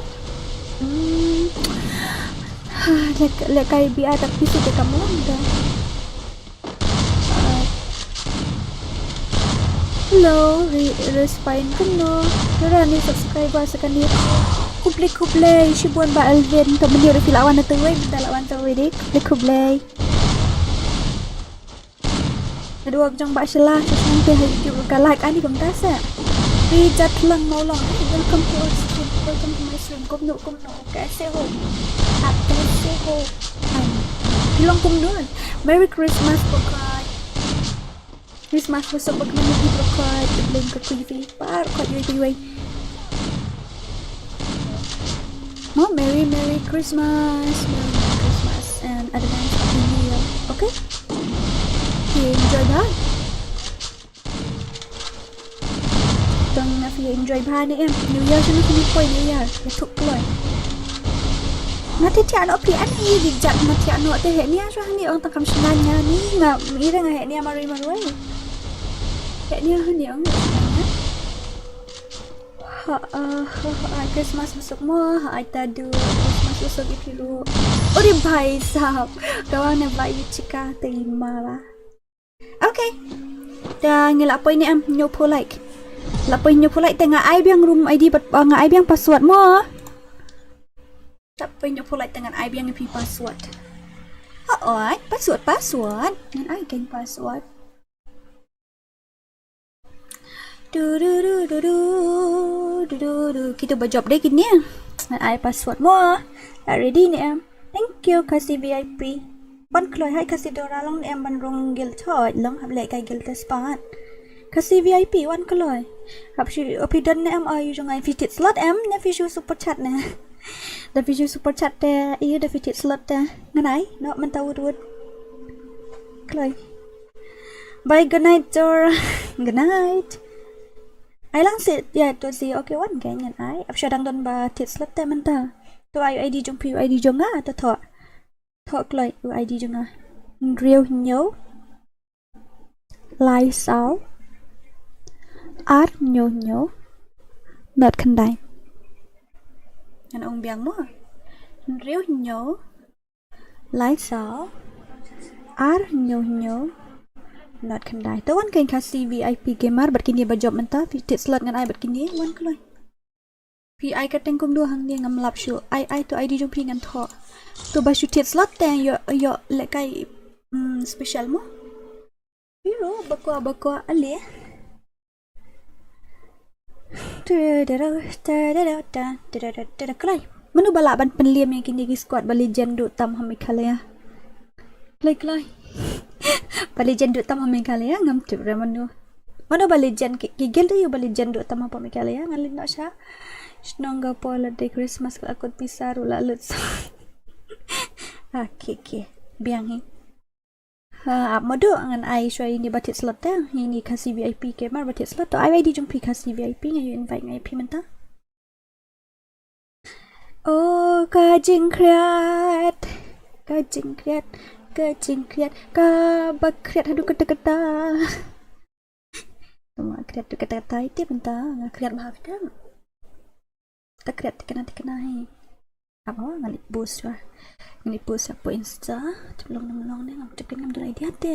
Hmm. Leh, lehkai B R da P C te kam long da. Ah. Hello, re-, Respine kumno. Dura ni subscriber sa kane. Khublei, khublei. Shibun Bah Elvin. Te mynne ruh phi la wan na tawei, mynta la wan tawei de. Khublei, khublei. Ka duh jong ba shala sha shnong te ha YouTube ka like ani kumta se. Ri jat lang mau long. Welcome to our stream. Welcome to my stream. Kumno kumno. Kaise ho? Aap kaise ho? Phi long kumno? Merry Christmas, Bokoi. Christmas ba suk ba kmen ïa phi Bokoi. Blame ka kui phi. Par ko yoi yoi. Mo, Merry Merry Christmas, Merry Merry Christmas and advance Happy New Year. Okay? Phi enjoy bha. Tang na phi enjoy bha ne em. New Year shu ni poi New Year. Ïathuh kloi. Nga te thiah noh phi ani di jat nga thiah noh te heh nia shu hani ong tang kam shna nia ni nga ira nga heh nia marwei marwei. Heh nia hani ong. Ha, ah, ha, ha, ah, Christmas ba suk mo, ha, ai ta du, Christmas ba suk ïa phi ruh. Uri bhai sahab, ka wan ne ba ïa chika te i mala. Okay. Ta ngi la poi ne em, hynñiew phew like. La poi hynñiew phew like te nga ai biang room I D bad, ah, nga ai biang password mo. La poi hynñiew phew like te ngan ai biang ïa phi password. Ha, oi, password, password. Ngan ai keiñ password. Du, du, du, du, du, du, du, du. Kito ba jop de kine. Ngan ai password mo. La ready ne em. Thank you, Khasi V I P. Wan kloi hai Khasi Dora long ne em ban rung guild choi long hap leh kai guild te spot. Khasi V I P wan kloi. Hap shu opi don ne em ai yu jong ai phi thied slot em ne phi shu super chat ne. Da phi shu super chat te yu da phi thied slot te. Ngan ai noh mynta wut wut. Kloi. Bye, good night, Dor. Good night. Ai lang sit, ya, to si, okay, wan keiñ ngan ai. Ap shu dang don ba thied slot te mynta. To ai I D jong phi, I D jong nga, to thoh. Thoh kloi, I D jong nga. Hynriew hynñiew. Lai saw. Ar hynñiew hynñiew. Not khyndai. Ngan ong biang mo. Hynriew hynñiew. Lai saw. Ar hynñiew hynñiew. Not khyndai. To wan keiñ Khasi V I P gamer bad kine ba jop mynta phi thied slot ngan ai bad kine wan kloi. Phi ai ka teng kumno hangne ngam lap shuh. Ai ai to I D jong phi ngan thoh. To ba shu thied slot te ïoh ïoh lehkai, mm, special mo. Ïoh ba kwah ba kwah ale. Kloi. Mano ba lah ban pynliem ïa kine ki squad ba legend duh tam ha Meghalaya. Kloi kloi. Ba legend duh tam ha Meghalaya ngam tip re mano. Mano ba legend ki, ki guild ïa ba legend duh tam ha Meghalaya ngan leit noh sha. Shnong ka por la dei Christmas ka la kut pisa ruh la lut. Ha ke ke. Biang hi. Ha, ap madu ngan ai shuwa ïa ini ba thied slot te. Ïa ini Khasi V I P gamer ba thied slot. To ai I D jong phi Khasi V I P nga ïoh invite nga ïa phi mynta. Oh, ka jingkhriat. Ka jingkhriat. Ka jingkhriat. Ka ba khriat haduh katta katta. Tuma khriat haduh katta katta ite mynta. Nga khriat bha phi te. Ta khriat tikna tikna hi. Ap hawa ngan leit post wa. Ngan leit post hapoh Insta. Tip long nam long ne ngam tip ngam don idea te.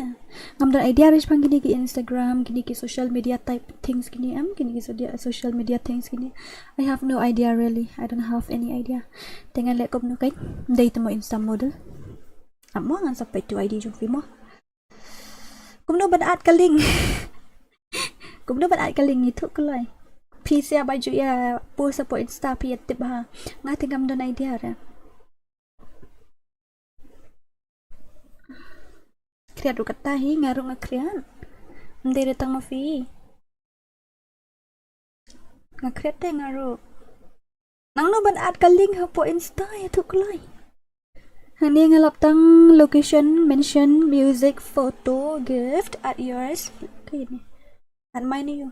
Ngam don idea re shaphang kine ki Instagram, kine ki social media type things kine em, kine ki sodia-, social media things kine. I have no idea really. I don't have any idea. Te ngan leh kumno kein. Dei te mo Insta model. Ap mo ngan sa peit tu I D jong phi mo. Kumno ban add ka link? Kumno ban add ka link ïathuh kloi. Phi sia ba ju ïa post hapoh Insta phi ïa tip ha. Nga te ngam don idea re. Khriat ruh katta hi nga ruh nga khriat. Ym dei re tang ma phi. Nga khriat te nga ruh. Nangno ban add ka link hapoh Insta ïathuh kloi. Hangne nga lap tang location, mention, music, photo, gift, add yours. Kaei ne? Add mine ïa u.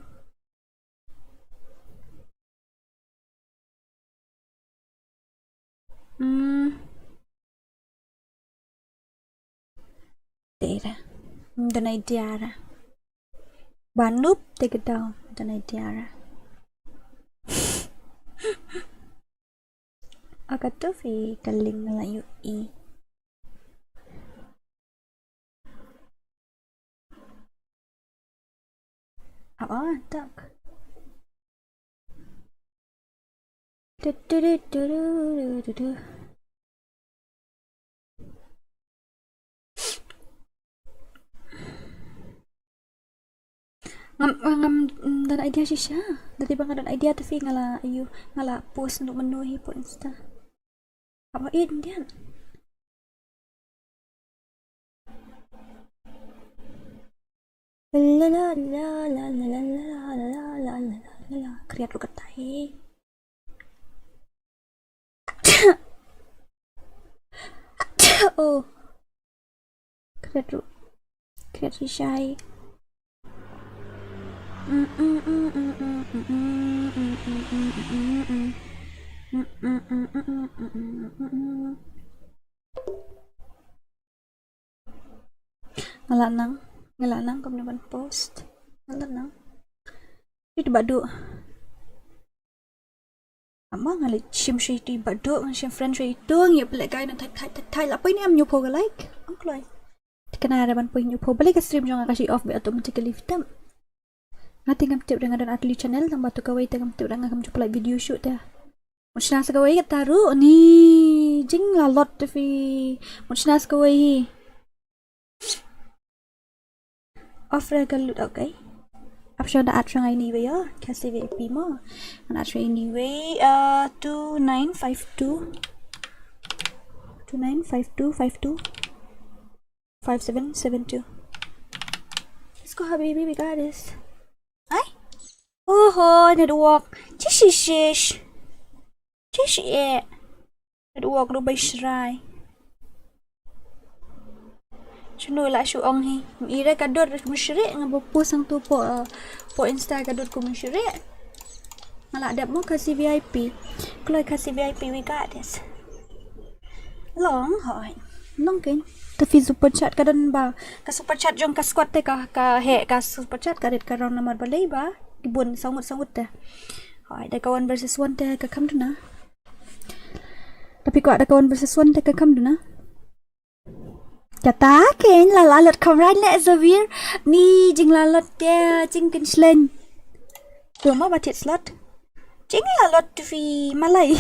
Hmm. Te ra. Ym don idea ra. Ba noob te ka daw. Ym don idea ra. Aka tu phi ka link la ïohi. Ap, ah, tak. Du, du, du. Ngam, ngam don idea shisha. Dei ba nga don idea te phi nga la, ayu, nga la post noh mynno hi hapoh Insta. Haba ïeit ngan. La la la la la la la la la la la la. Kriat ruh katai. Oh. Kriat ruh. Kriat shisha hi. Nga la nang, nga la nang kumno ban post. Nga la nang. Ïa te ba duh. Ama nga leit shim sha iti ba duh, ngan shim friend sha ito, ngi pynlehkai na thait thait thait thait, la poi ne em hynñiewphew ka like. Ong kloi. Te kane re ban poi hynñiewphew, balei ka stream jong nga ka shu off beit automatically, phi tip. Nga te ngam tip re, nga don ar tylli channel, tang ba tu kawei te ngam tip re, nga kam ju pynlait video shuh te. Mut shna sa kawei kata ruh, ni jinglalot te phi. Mut shna sa kawei hi. Off re ka lut, okay. Ap sha da at sha ngai ni wei ya. Ka C V I P mo. An at sha ni wei, uh, two nine five two. Two nine five two five two. Five seven seven two. Let's go, habibi, we got this. Ai? Oho, network. Chish, chish, chish. Chish, eh. Network ruh bai shrai. Shano la shu ong hi. Ira ka dur mynsyrih, nga ba post hangto hapoh, uh, hapoh Insta ka dur ku mynsyrih. Nga la dep mo ka C V I P. Kloi ka C V I P, we got this. Long hoi. Long kein. Te phi super chat ka don ba. Ka super chat jong ka squad te ka, ka heh ka super chat ka rit ka round namar balei ba. Ki bun saw ngut saw ngut te. Hoi, da ka one versus one te ka kham duna. Te phi kwah da ka one versus one te ka kham duna. Kata kein la lalot kham rai leh Xavier. Ni jinglalot te jingkynshleng. Tu mo ba thied slot. Jinglalot tu phi malai.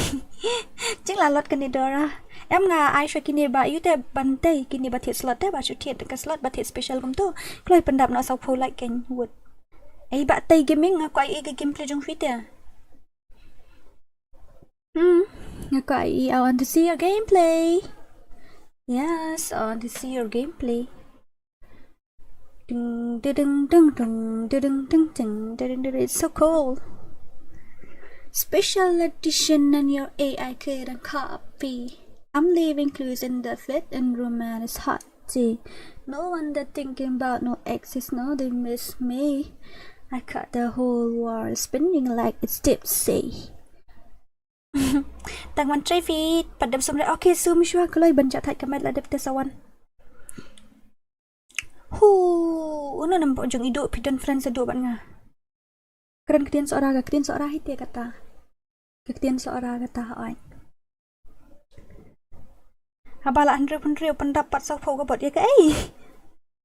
Jinglalot kane Dora. Em nga ai sha kine ba ïoh te ban tei kine ba thied slot te ba shu thied ka slot ba thied special kumto. Kloi pyndap noh sawphew like kein wut. Ei ba tei gaming nga kwah ïohi ka gameplay jong phi te. Hmm, nga kwah ïohi, I want to see your gameplay. Yes, I want to see your gameplay. Ding, ding, ding, ding, ding, ding, ding, ding, ding, ding, ding. It's so cool. Special edition and your A I couldn't copy. I'm leaving clues in the flat and room and it's hot tea. No wonder thinking about no exes, no, they miss me. I got the whole world spinning like it's tipsy. Tang wan trei phi pat dep sum re. Okay, sum shuwa kloi ban jat thait ka met la dep te sa wan. Hu, uno nam pok jong i duh phi don friend sa duh bad nga. Kren ktien Sohra, ka ktien Sohra hi te kata. Ka ktien Sohra kata hoi. Haba la hynriew hynriew pyndap pat sawphew ka bot ïa kaei.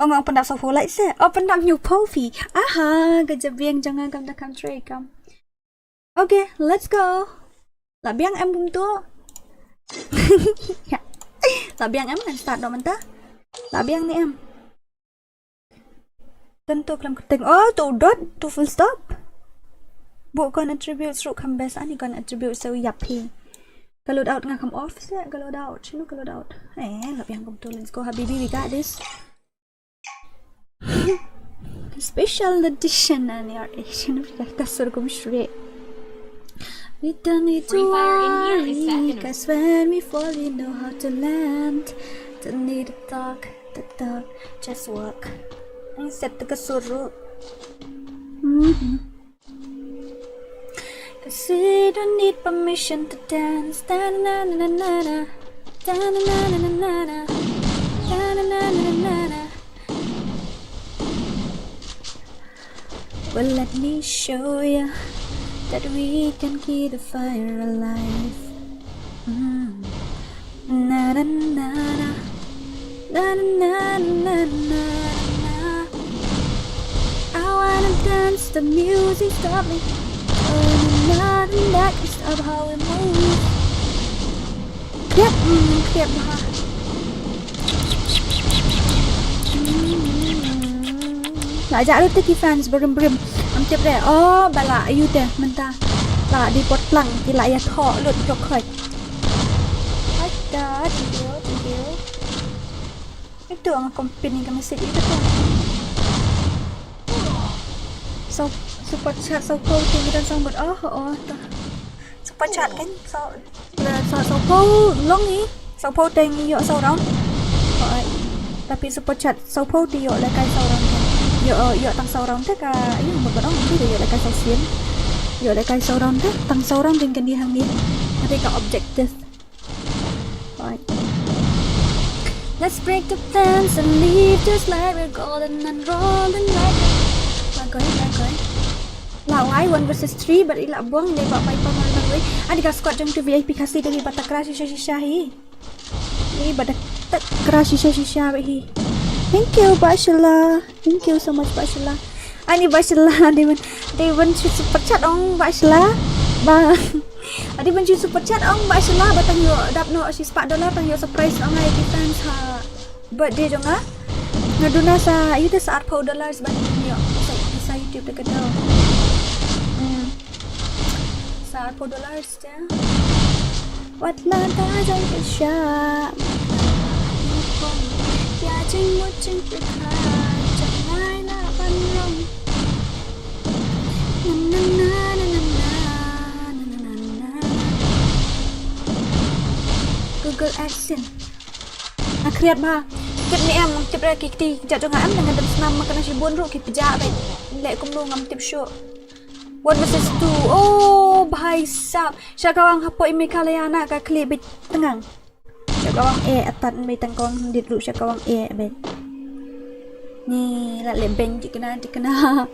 Ong ong pyndap sawphew like se. Oh pyndap hynñiewphew phi. Aha, ka jabieng jong nga kam da kham trei kam. Okay, let's go. La biang em kumto. La biang em, ngan start noh mynta. La biang ne em. Tang to khlem kyrteng. Oh, to dot, to full stop. Buh kon attributes ruh kham best, ani kon attributes sa u ïap hi. Ka load out nga kham off se, ka load out. Shano ka load out? Eh, la biang kumto, let's go habibi, we got this. Special edition and your Asian ka sur kum shri. We don't need to worry, 'cause when we fall, we know how to land. Don't need to talk, to talk, just walk. Ang set ka sur ruh. Mhm. 'Cause we don't need permission to dance. Ta-na-na-na-na-na. Ta-na-na-na-na-na. Ta-na-na-na-na-na. Well, let me show ya that we can keep the fire alive. Mm. Na na na na. Na na na na na na. I wanna dance, the music stop me. Oh, na na na, can't stop how we move. Khriap, mm, khriap bha. La jah lut te ki fans brim brim. Ngam tip re. Oh, ba la ïu te mynta. La dei por tlang ki la ïathoh lut jok khoi. Aita, thank you, thank you. Itu ang company ka message itu tu. So, super chat, so cool, tinggi dan sambut. Oh, oh, tu. Super chat kan? So, so, so cool, long ni. So cool, teng ïoh so round. Alright. Tapi super chat, so cool, ti ïoh lekai so round kan. Ïoh, ïoh tang so round te ka, ïoh mut barong, ti ïoh lekai so sien. Ïoh lekai so round te, tang so round ding kan di hang ni. Nanti ka objective. Right. Let's break the fence and leave just like we're golden and rolling like a... Lagoi, lagoi. La wai one versus three, but ila buang ne ba pai pa mal lagoi. Ani ka squad jong tu V I P Khasi dei ba takra shisha shisha hi. Ni ba takra shisha shisha ba hi. Thank you, Bashala. Thank you so much, Bashala. Ani Bashala, dei ban, dei ban shu super chat ong Bashala. Ba. Adi ban shu super chat ong Bashala, ba tang ïoh dap noh shi spah dollar, tang ïoh surprise noh nga ïa ki fans ha birthday jong nga. Nga duna sa, ïa te sa arphew dollars ban ïoh sa, sa YouTube te ka dei. Hmm. Sa arphew dollars. Wat la da jong ka sha. Ïa jingmut jingpyrkhat jong ngai la ban rong. Na, na, na. Google AdSense. Nga khriat ba. Tip ne em, tip re ki kti jait jong nga em, nga dem snam ma ka na shibun ruh ki pjah ba. Leh kumno ngam tip shuh. One versus two. Oh, bhai sab. Sha kawang hapoh i Meghalaya na ka khlieh beit tngang. Sha kawang eh atat beit tang kawang dit ruh sha kawang eh beit. Ni la leh beng ti kena ti kena.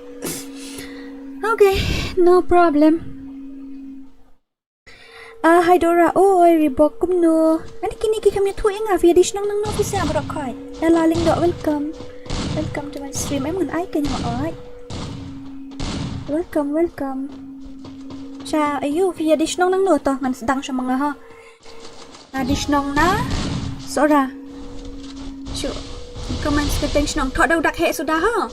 Okay, no problem. Ah, hai Dora, oi, Reebok kumno. Ani kine ki kham ïathuh ïa nga, phi ïa dei shnong nangno phi sngap baroh khoit. Ella Lyngdoh, welcome. Welcome to my stream. Em ngan ai kane ma oi. Welcome, welcome. Sha ayu phi ïa dei shnong nangno to ngan sdang sha ma nga ha. Nga dei shnong na Sohra. Shu. Comment kyrteng shnong. Thoh da u dak heh suda ha.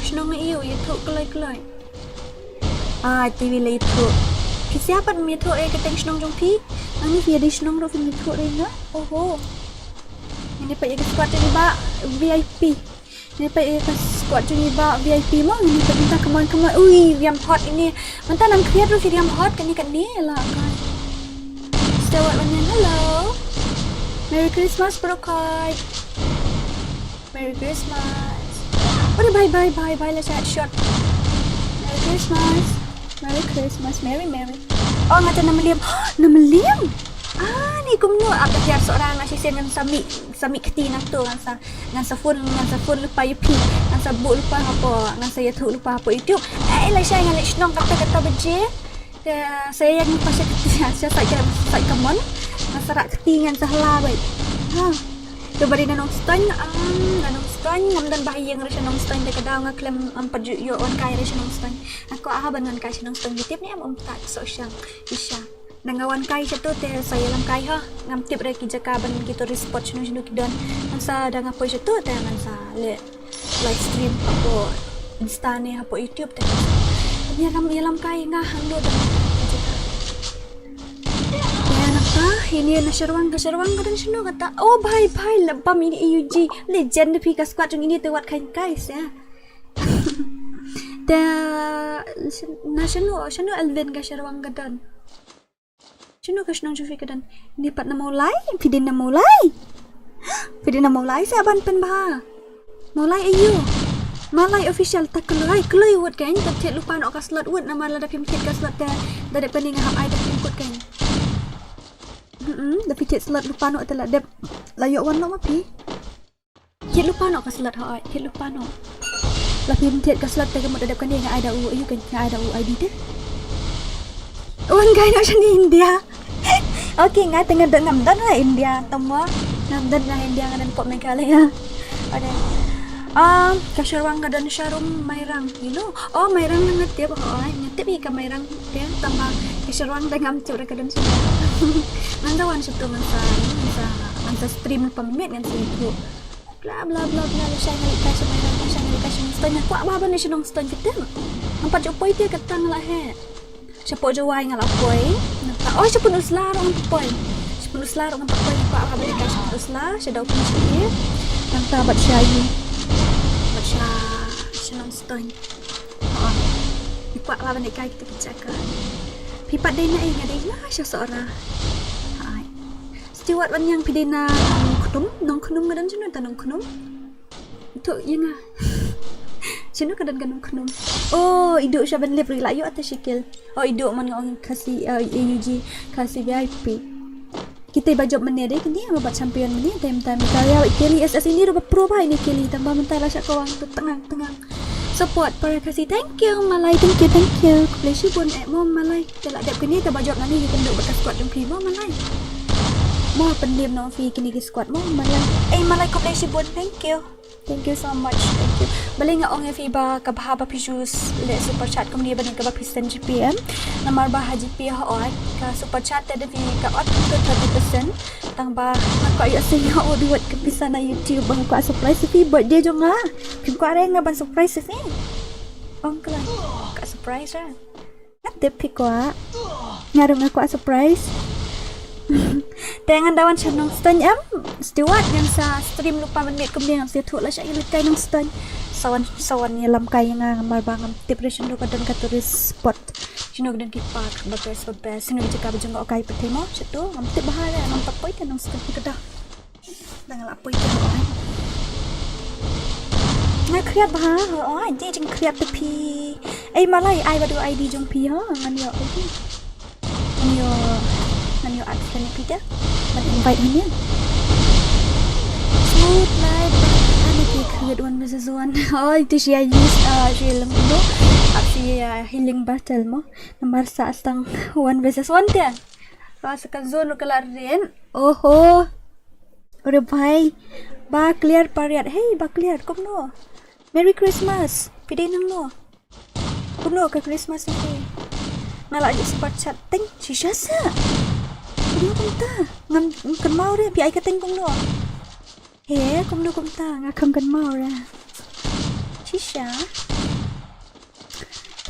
Shnong ayu ïathuh kloi kloi. Ah, T V la ïathuh. Phi sngap pat ym ïathuh ïa kyrteng shnong jong phi. Ani phi ïa dei shnong ruh phim ïathuh ïa nga. Oho. Ngin ïa peit ïa ka squad jong i bah V I P. Ngin ïa peit ïa ka squad jong i bah V I P mo. Ngin ïa peit mynta, come on, come on. Ui, riam hot ine. Mynta nang khriat ruh phi riam hot kane kane la kai. Stewart Wanniang, hello. Merry Christmas, bro kai. Merry Christmas. Oi, bye, bye, bye, bye, la shot, shot. Merry Christmas. Merry Christmas. Merry, Merry. Oh, nga te na Meliam. Na Meliam? Ah, ni kumno ap da hiar seorang nga shisien ngan sa mih, sa mih kti na tu ngan sa, ngan sa phone, ngan sa phone lypa ïa phi, ngan sa buh lypa hapoh, ngan sa ïathuh lypa hapoh YouTube. Eh, la shai ngan leit shnong kata kata baje. Te sa ïa ngi pa sha kti, sha sait ka, sait ka mon. Ngan sa rah kti ngan sa hla beit. Ha. Te ba dei na Nongstoiñ, um, na Nongstoiñ ngam don ba ha ïing re sha Nongstoiñ, te ka daw nga khlem, um, pat ju ïoh wan kai re sha Nongstoiñ. Nga kwah ha ban wan kai sha Nongstoiñ, tip ne em um ta soh shang. Isha. Na nga wan kai sha tu te sa ïalam kai ha. Ngam tip re ki jaka ban ki tourist spot shano shano ki don. Ngan sa da nga poi sha tu te ngan sa leh live stream hapoh Insta ne hapoh YouTube te. Ïalam, ïalam kai nga hangno te. Ïa nangta, ine na Sherwang, ka Sherwang ka don shano kata. Oh, bhai, bhai, la bam ine A U G. Legend phi, ka squad jong ine te wat khain kai sa. Te na shano, shano Alvin, ka Sherwang ka don. Shano ka shnong jong phi ka don? Ni pat na Mawlai, phi dei na Mawlai. Phi dei na Mawlai sa ban pynbha. Mawlai aïu? Mawlai official ta kloi, kloi wut kan, ta thied lypa noh ka slot wut, namar lada phim thied ka slot te da dep kane nga hap ai da phi kut kan. Hmm, da phi thied slot lypa noh te la dep, la ïoh wan noh ma phi. Thied lypa noh ka slot, hooid, thied lypa noh. La phim thied ka slot te ka mut da dep kane nga ai da u, aïu kan, nga ai da u I D te. Wan kai noh shane India. Okay, nga te nga don, ngam don na India, tama. Ngam don na India, nga don pop Meghalaya. Okay. Um, ka Sherwang ka don sharum Mairang, you know. Oh, Mairang nga tip, hooid, nga tip ïa ka Mairang te, tama ka Sherwang te ngam tip re ka don sharum. Ngan da wan sha tu ngan sa, ngan sa, ngan sa stream pa minit ngan sa ïathuh. Bla, bla, bla, bla, la shai nga leit kai sha Mairang, la shai nga Ka shnong Ston, nga kwah bha ban leit sha Nongstoiñ, phi tip. Ngam pat ju poi te, kata nga la heh. Shapoh Jowai nga la poi. Nangta, oh, sha Pynursla ruh ngan poi. Sha Pynursla ruh ngan poi, kwah bha ban leit kai sha Pynursla, sha Dawpynshitom. Nangta bad sha ïing, bad sha, sha Nongstoiñ. Ha. Nga kwah bha ban leit kai kita ki jaka. Phi pat dei na ei? Nga dei na sha Sohra. Ha. Stewart Wanniang, phi dei na Nongkhnum? Nongkhnum, nga don shano ta Nongkhnum? Ito ïa nga. Shano ka don ka Nongkhnum? Oh, i Duh sha Banlip ruh i la ïoh ta shi kill. Oh, i Duh, man nga ong Khasi, eh, A U G, Khasi V I P. Kita ba jop mynne dei kine, ba bat champion mynne, time time ka ïa, i Kelly S S ini ruh ba pro bha ini Kelly, tang ba mynta la shah kawang tu, tang ngang tang ngang. Support para Khasi, thank you Malai, thank you, thank you. Khublei shibun eh mo Malai. Te la dep kine te ba jop nangne, ïa kynduh bad ka squad jong phi mo Malai. Mo, pyndem noh phi kine ki squad mo Malai. Eh Malai, khublei shibun, thank you. Thank you so much. Thank you. Balei nga ong ïa phi ba ka bha ba phi ju leh super chat kumne ba dei kaba phi send G P em. Namar ba ha G P hooid ka super chat te da phi ka ot kumto thirty percent. Tang ba nga kwah ïoh sing ha o duwat ka pisa na YouTube ba nga kwah surprise phi birthday jong nga. Phi kwah re nga ban surprise phi? Ong ka lai. Ka surprise ra. Nga tip phi kwah. Nga ruh nga kwah surprise. Te ngan da wan sha Nongstoiñ em. Stewart, ngan sa stream lypa mynmiet kumne, ngam sngewthuh la sha ïa leit kai Nongstoiñ. Sa wan, sa wan ïalam kai ïa nga, namar ba ngam tip re shano ka don ka tourist spot. Shano ka don ki park ba best ba best. Shano ki jaka ba jngoh kai pat te mo. Shatu ngam tip bha re, ngam pat poi te Nongstoiñ, phi ka da. Dang la poi te ho. Nga khriat bha ho, ai, dei jingkhriat te phi. Ei Malai, ai bad u I D jong phi ho, ngan ïoh. Ngan ïoh, ngan ïoh add friend ïa phi te. Ban invite hangne. Smooth life, ani ki khriat one versus one. Oi, te shi ïa use, ah, shi lem no. Ap shi, ah, healing battle mo. Namar sa tang one versus one te. Ka sa ka zone ruh ka la ren. Oho. Ore bhai. Ba clear pariat. Hey, ba clear. Kumno? Merry Christmas. Phi dei nangno? Kumno ka Christmas na phi? Nga la ju super chat teng. Shisha sa. Kumno kumta? Ngam kynmaw re. Phi ai ka teng kumno? He, kumno kumta? Nga kham kynmaw re. Shisha.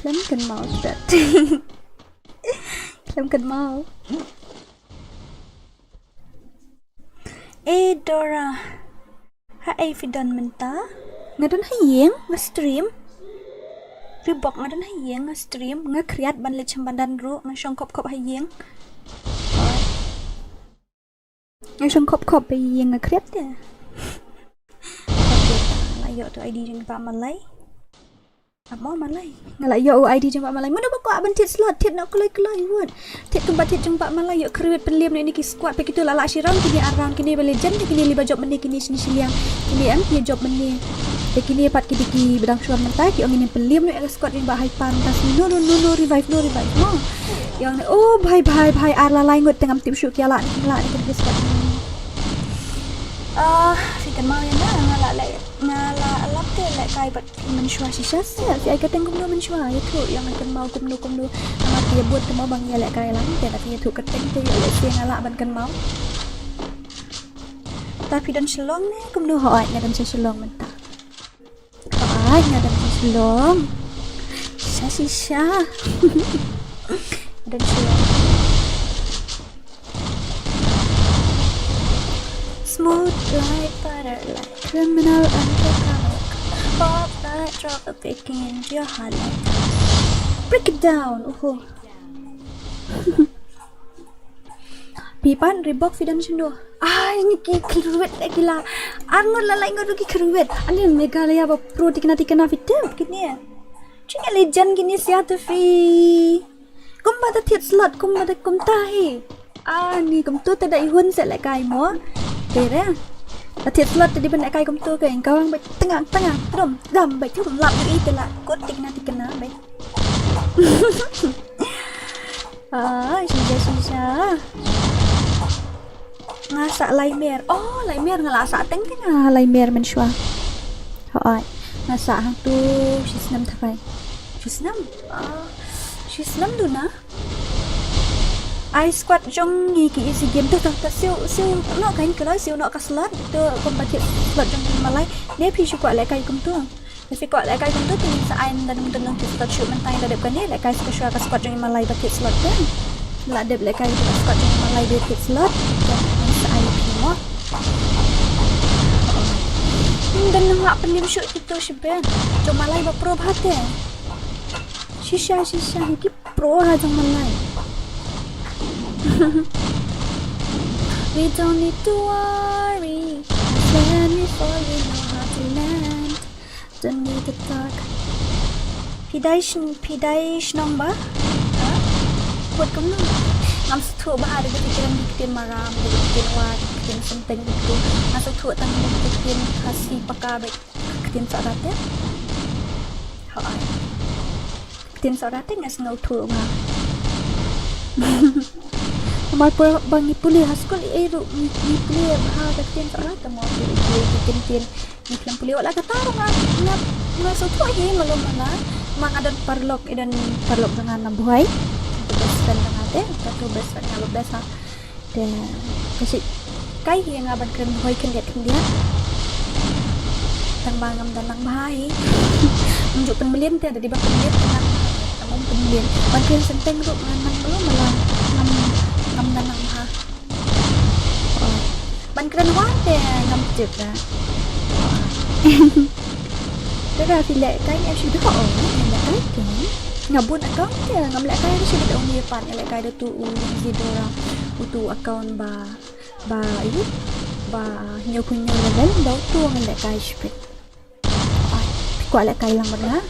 Khlem kynmaw tret. Khlem kynmaw. Eh Dora. Haei phi don mynta? Nga don ha ïing, nga stream. Reebok, nga don ha ïing, nga stream, nga khriat ban leit sha madan ruh, nga shong khop khop ha ïing. Nga shong khop khop ha ïing, nga khriat te. La ïoh tu I D jong Bah Malai. Ap mo Malai. Nga la ïoh u I D jong Bah Malai. Mano ba kwah ban thied slot, thied noh kloi kloi wut. Thied kumba thied jong Bah Malai, ïoh kyrwit pynliem noh ïa kine ki squad, peit kito la lah shi round, kine ar round, kine ba legend, kine li ba jop mynne, kine shini shiliang. Kine em, kine jop mynne. Te kine pat ki dei ki ba dang shuwa mynta, ki ong ngin pynliem noh ïa ka squad jong Bah Haipan, ta shi no no no no revive, no revive, no. Ïa ong ne, oh bhai bhai bhai, ar la lai ngut te ngam tip shuh ki la, ki la, ki la squad. Ah, phi kynmaw ïa nga, nga la leh, nga la lap te lehkai bad phi mynshuwa shisha seh. Phi ai kyrteng kumno mynshuwa? Ïathuh ïa nga, kynmaw kumno kumno. Namar phi ïa bud te mo ba ngi ïa lehkai lang te, lada phi ïathuh kyrteng te ïoh lehse nga lah ban kynmaw. Ta phi don Shillong ne kumno? Hooid, nga don sha Shillong mynta. Hooid, nga don sha Shillong. Shisha shisha. Nga don Shillong. Smooth like butter, like criminal undercover. Pop like trouble breaking into your heart like that. Break it down. Oho. Phi pat Reebok, phi don shano? Ai, ngi ki kyrwit ki la. Ar ngut la lai ngut ki kyrwit. Ani Meghalaya ba pro tikna tikna, phi tip kine. Jing legend kine, sia te phi. Kumba ta thied slot, kumba ta kumta hi. Ani kumto ta dei hun seh lehkai mo. Te re. Ta thied slot ta dei ban lehkai kumto, ka ïeng kawang bad tynga tynga trum dam bad thum lap ïa i te la kut tikna tikna bad. Ah, shisha shisha. Nga sah Laimer. Oh, Laimer nga la sah teng teng, ah, Laimer mynshuwa. Hooid. Nga sah hangto shisnem tharai. Shisnem? Ah, shisnem duna. Ai squad jong ngi ki isi game to, to, to, siew, siew noh ka, ngi kloi siew noh ka slot to, kumba thied slot jong ngi Malai. Ne phi shu kwah lehkai kumto. Phi kwah lehkai kumtu te ngin sa ai, ynda nym don nongthied slot shuh. Mynta ngi la dep kane, lehkai sa shuwa ka squad jong i Malai ba thied slot te. La dep lehkai ka squad jong i Malai ba thied slot. Te ngin sa ai phi mo. Ym don nong hap pynliem shuh kito shiben. Jong Malai ba pro bha te. Shisha shisha hi ki pro ha jong Malai. We don't need to worry. When we fall, we know how to land. Don't need to talk. Phi dei sn-, phi dei shnong ba? Ha? Put kumno? Ngam sngewthuh ba ha, da ka ktien, da ka ktien Maram, da ka ktien Wad, da ka ktien Synteng, da ka ktien, ngam sngewthuh tang da ka ktien Khasi paka ba ka ktien Sohra te. Hooid. Ka ktien Sohra te nga sngewthuh nga. Namar ba ngi pule ha skul, eh, ruh ngi, ngi pule ha ka ktien Sohra te mo, pule ki ktien, ngi khlem pule wat la kata ruh nga, nga, nga sngewthuh hi malu mala. Ma nga don paralok, i don paralok jong nga na Bhuai. Ka best friend jong nga te, ka tu best friend nga ba best ha. Te ka shu kai hi ïa nga ban kren Bhuai khyndiat khyndiat. Tang ba ngam da nang bha hi. Ngam ju pynmlien te, da dei ba pynmlien te nga, ngam pynmlien. Ban kren Synteng ruh ngan nang malu mala. Ngam, ngam da nang bha. Ban kren Wan te ngam tip da. Te da phi lehkai ne em shu da, oh, nga lehkai te. Nga bun account te, ngam lehkai da shu da, ong ïa pat nga lehkai da tu u Zidora, utu account ba, ba, ïa, ba hynñiewphew hynñiew level, da utu nga lehkai shipit. Ai, phi kwah lehkai lang bad nga?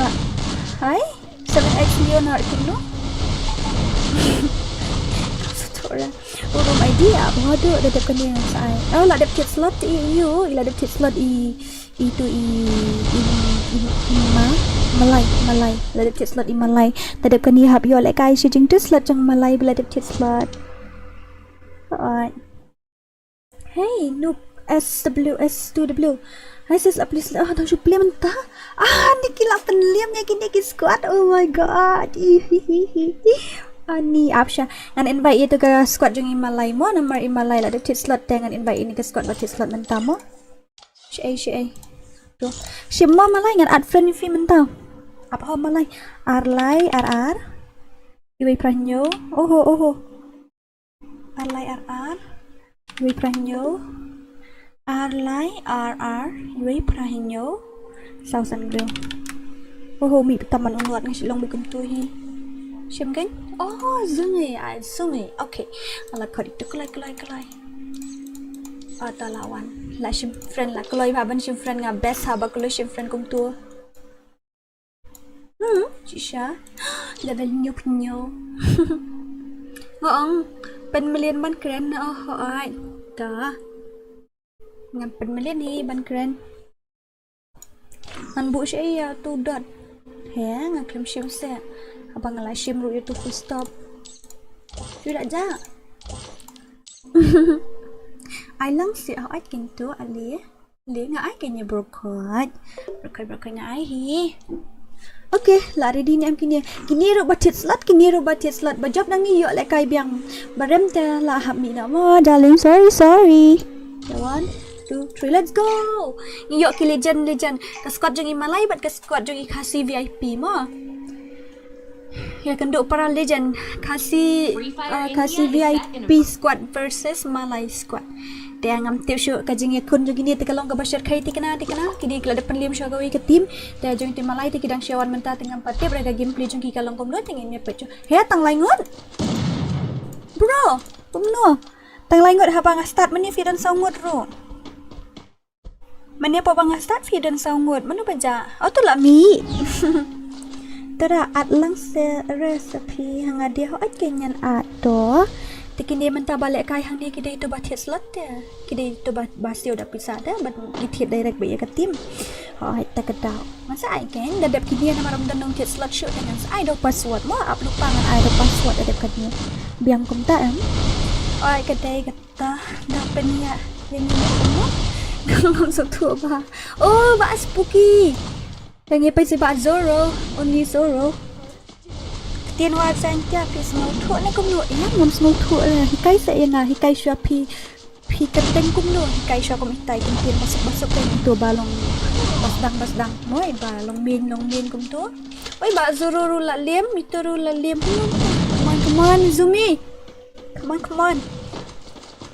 Ba, hai? Seven X Leonard kumno? Sngewthuh ra. Urum idea, ba haduh da dep kane sa ai. Oh, la dep thied slot i, ïoh, i la dep thied slot i, i tu i, i, i, i ma, Malai, Malai. La dep thied slot i Malai. Da dep kane hap ïoh lehkai sha jingthied slot jong Malai ba la dep thied slot. Alright. Hey, noob, S W S two W. Hi sis, la plie slot, ah, dang shu plie mynta. Ah, ni ki la pynliem ïa kine ki squad. Oh my god. Ani, ap sha. Ngan invite ïa tu ka squad jong i Malai mo, namar i Malai la dep thied slot te, ngan invite ïa ni ka squad ba thied slot mynta mo. Shi ei, shi ei. Tu. Shim mo Malai, ngan add friend ïa phi mynta. Ap ho Malai. Ar lai, ar ar. Iwei phra hynñiew. Oho, oho. Ar lai ar ar, iwei phra hynñiew. Ar lai ar ar, iwei phra hynñiew. Saw san hynriew. Oho, mih beit tam ban unwad, nga shu long beit kumtu hi. Shim kein? Oh, zungi, ai zungi. Okay. Ala khot itu kloi, kloi, kloi. Ata la wan. La shim friend la kloi, ba ban shim friend, nga best haba kloi shim friend kumtu. Hmm, shisha. Level hynñiew phew hynñiew. Nga ong pynmlien ban kren, oh, hooid. Ta. Ngan pynmlien hi ban kren. Ngan buh sha ïa tu dot. He, nga khlem shim seh. Haba nga la shim ruh ïa tu full stop. Shu da ja. Ai lang seh, hooid, kyntu ale. Le nga ai kine, bro khot. Bro khot, bro khot, nga ai hi. Okay, la ready ne em kine? Kine ruh ba thied slot, kine ruh ba thied slot. Ba jop na ngi ïoh lehkai biang. Ba rem te la hap mih noh mo, darling. Sorry, sorry. Okay, one, two, three, let's go. Ngi ïoh ki legend, legend. Ka squad jong i Malai bad ka squad jong i Khasi V I P mo. Ïa kynduh para legend, Khasi, uh, Khasi V I P squad versus Malai squad. Te ngam tip shuh ka jingïakhun jong kine te ka long kaba shyrkhei thikna thikna. Kine ki la dep pynliem shuwa kawei ka team. Te jong i team Malai te ki dang shu wan mynta te ngam pat tip re ka gameplay jong ki ka long kumno, te ngin ïa peit shuh. He, tang lai ngut. Bro, kumno? Tang lai ngut haba nga start mynne phi don saw ngut ruh. Mynne phi ba nga start phi don saw ngut, mano ba jah? Oh, to la mih. Te da add lang seh recipe, hangta de ho, ait kein ngan add to. Te kine mynta ba lehkai hangne ki dei to ba thied slot te. Ki dei to ba, ba siew da pisa te, ba ki thied direct ba ïa ka team. Ho, ait ta ka daw. Ngan sa ai kein, da dep kine namar ym don nongthied slot shuh te ngan sa ai da u password mo, ap lypa ngan ai da u password da dep kane. Biang kumta em. Oi, ka dei ka Ta, da pynïaid ïa ngi kumno? Ngam sngewthuh ba. Oh, ba Spooky. Te ngi peit seh ba Zoro, only Zoro. Ktien Wad Saintia, phi sngewthuh ne kumno? Ïa, ngam sngewthuh eh. Hikai seh ïa nga, hikai shuwa phi. Phi kyrteng kumno, hikai shuwa kum itai, kum tin, basuk basuk, kan ito ba long basdang basdang. Moi ba long main, long main kumto. Oi ba Zoro ruh la lem, ito ruh la lem. Come on, come on, Zumi. Come on, come on.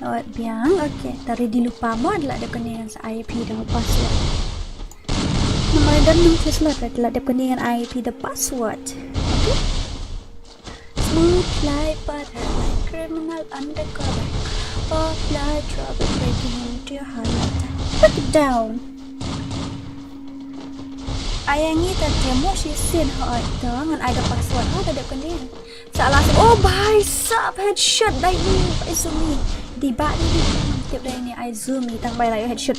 Oh, biang, okay. Tari di lupa mo, la dep kane ngan sa ai phi da password. Namar dan nung Tesla, la dep kane ngan ai phi da password. Okay. Smooth like butter, like criminal undercover. Apply trouble, breaking into your heart like that. Put it down. Ai ngi ta te mo shi sin ha ai ta ngan ai da password ha ta dep kane. Sa la, oh bhai sab, headshot dai ni, bai Zumi. Di ba ni di tip dai ni ai Zumi tang bai la headshot.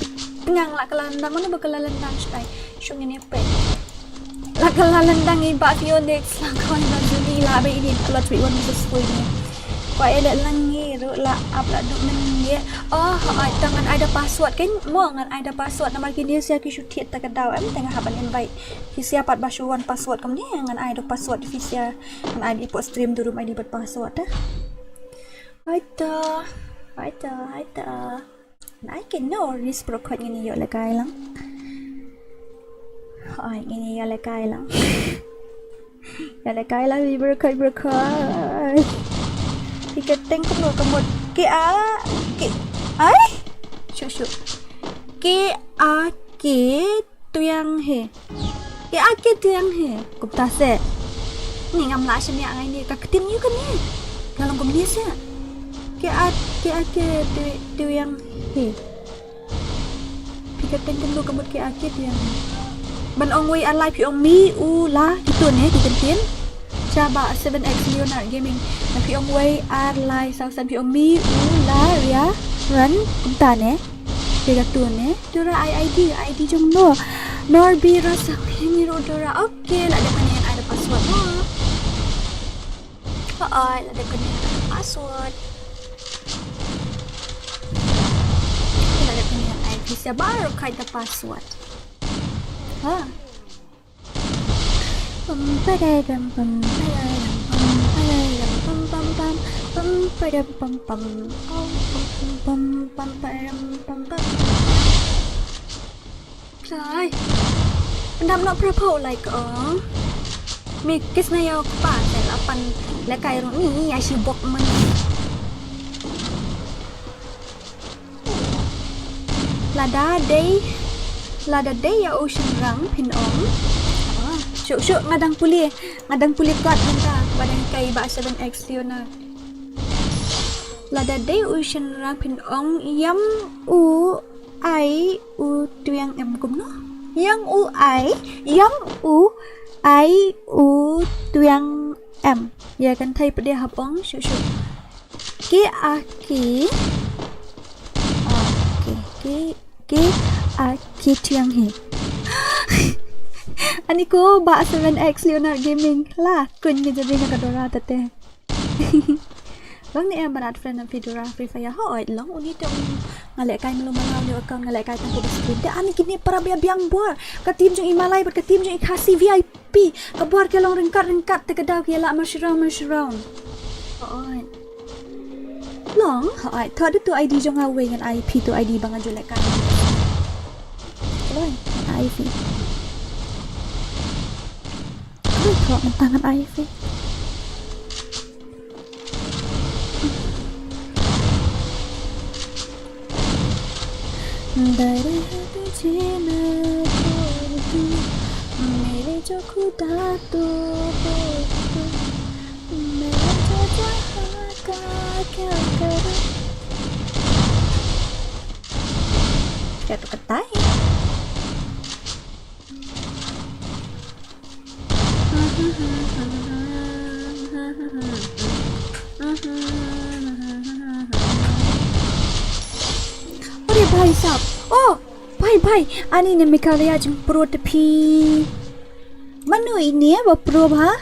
Ngang la kala nang, mana ba kala nang shai. Shung ni pe. La kala lendang i ba Phoenix la koi ba Zumi la ba ini plot wi wan sus koi ni. Koi ele lang ni ru la ap la du men ye. Oh, ai ta ngan ai da password kan mo, ngan ai da password namar kini sia ki shu thied ta ka daw em teng ha ban invite. Ki sia pat ba shu wan password kam ni ngan ai da password ki sia ngan ai di po stream du rum ai di pat password ta. Ai ta, ai ta, ai ta. Ai ke no risk bro khot ngin ïoh lehkai lang. Ai ngin ïoh lehkai lang. Ïoh lehkai lang bro khot bro khot. Tiket teng kumno ka mut. Ke a ke ai. Shu shu. Ke a ke Tiang he. Ke a ke tiang he. Kumta se. Ni ngam lah shim ïa ngai ni ka ktien ïa kane. Ka long kumne se. Ke a ke a ke ti- tiang he. Phi ka teng kumno ka mut ke a ke tiang he. Ban ong wei ar lai phi ong mi u la kito ne ki ktien. Cha ba seven X Leonard Gaming. Na phi ong wei ar lai saw san phi ong mi u la ria ran kumta ne. Phi ka tu ne. Dora ai I D, I D jong no. Norbi Rasa, ngi ro Dora. Okay, la dep kane ai da password mo. Ai, la dep kane ai da password. La dep kane ai pisa baru kai da password. Ha. Pam padadam pam padadam pam padadam pam pam pam padam pam pam. Oh, pam pam pam padam pam pam. Sai. Ndam nok pra pau like ong. Mi kis na yau kpa sai la pan lehkai ruh ni ya shi bok man. Lada dei, lada dei ya u shynrang phin ong. Ah, shu shu nga dang pule, nga dang pule kot mynta ba dang kai ba seven X Leonard. Lada dei u shynrang phin ong ïam u ai u twiang em kumno? Ïam u ai, ïam u ai u twiang em. Ïa kan thei pdeng hap ong shu shu. Ke a ke. A ke ke ke a ke tiang he. Ani ko ba seven X Leonard Gaming la kun ngi jadi na ka Dora tete. Long ni em banat friend na Fedora Free Fire ho oi long uni te uni. Nga lehkai melu malau ni account nga lehkai tang ko screen te ani kini para bia biang bor ka team jong i Malai bad ka team jong i Khasi V I P. Pi, ka bor ka long ryngkat ryngkat te ka daw ka ïaleh mashround mashround. Hooid. Long, hooid, thoh da tu I D jong nga wei ngan ai phi tu I D ba nga ju lehkai. Long, ngan ai phi. Long, thoh mynta ngan ai phi. दर है तुझे मैं खोल दूँ, मेरे जो खुदा तू बोल दूँ, मैं जो जहाँ का क्या करूँ। Kata-katai. Ore bhai sab. Oh, bhai bhai. Ani ne Meghalaya jing pro te phi. Manu ini ba pro bha.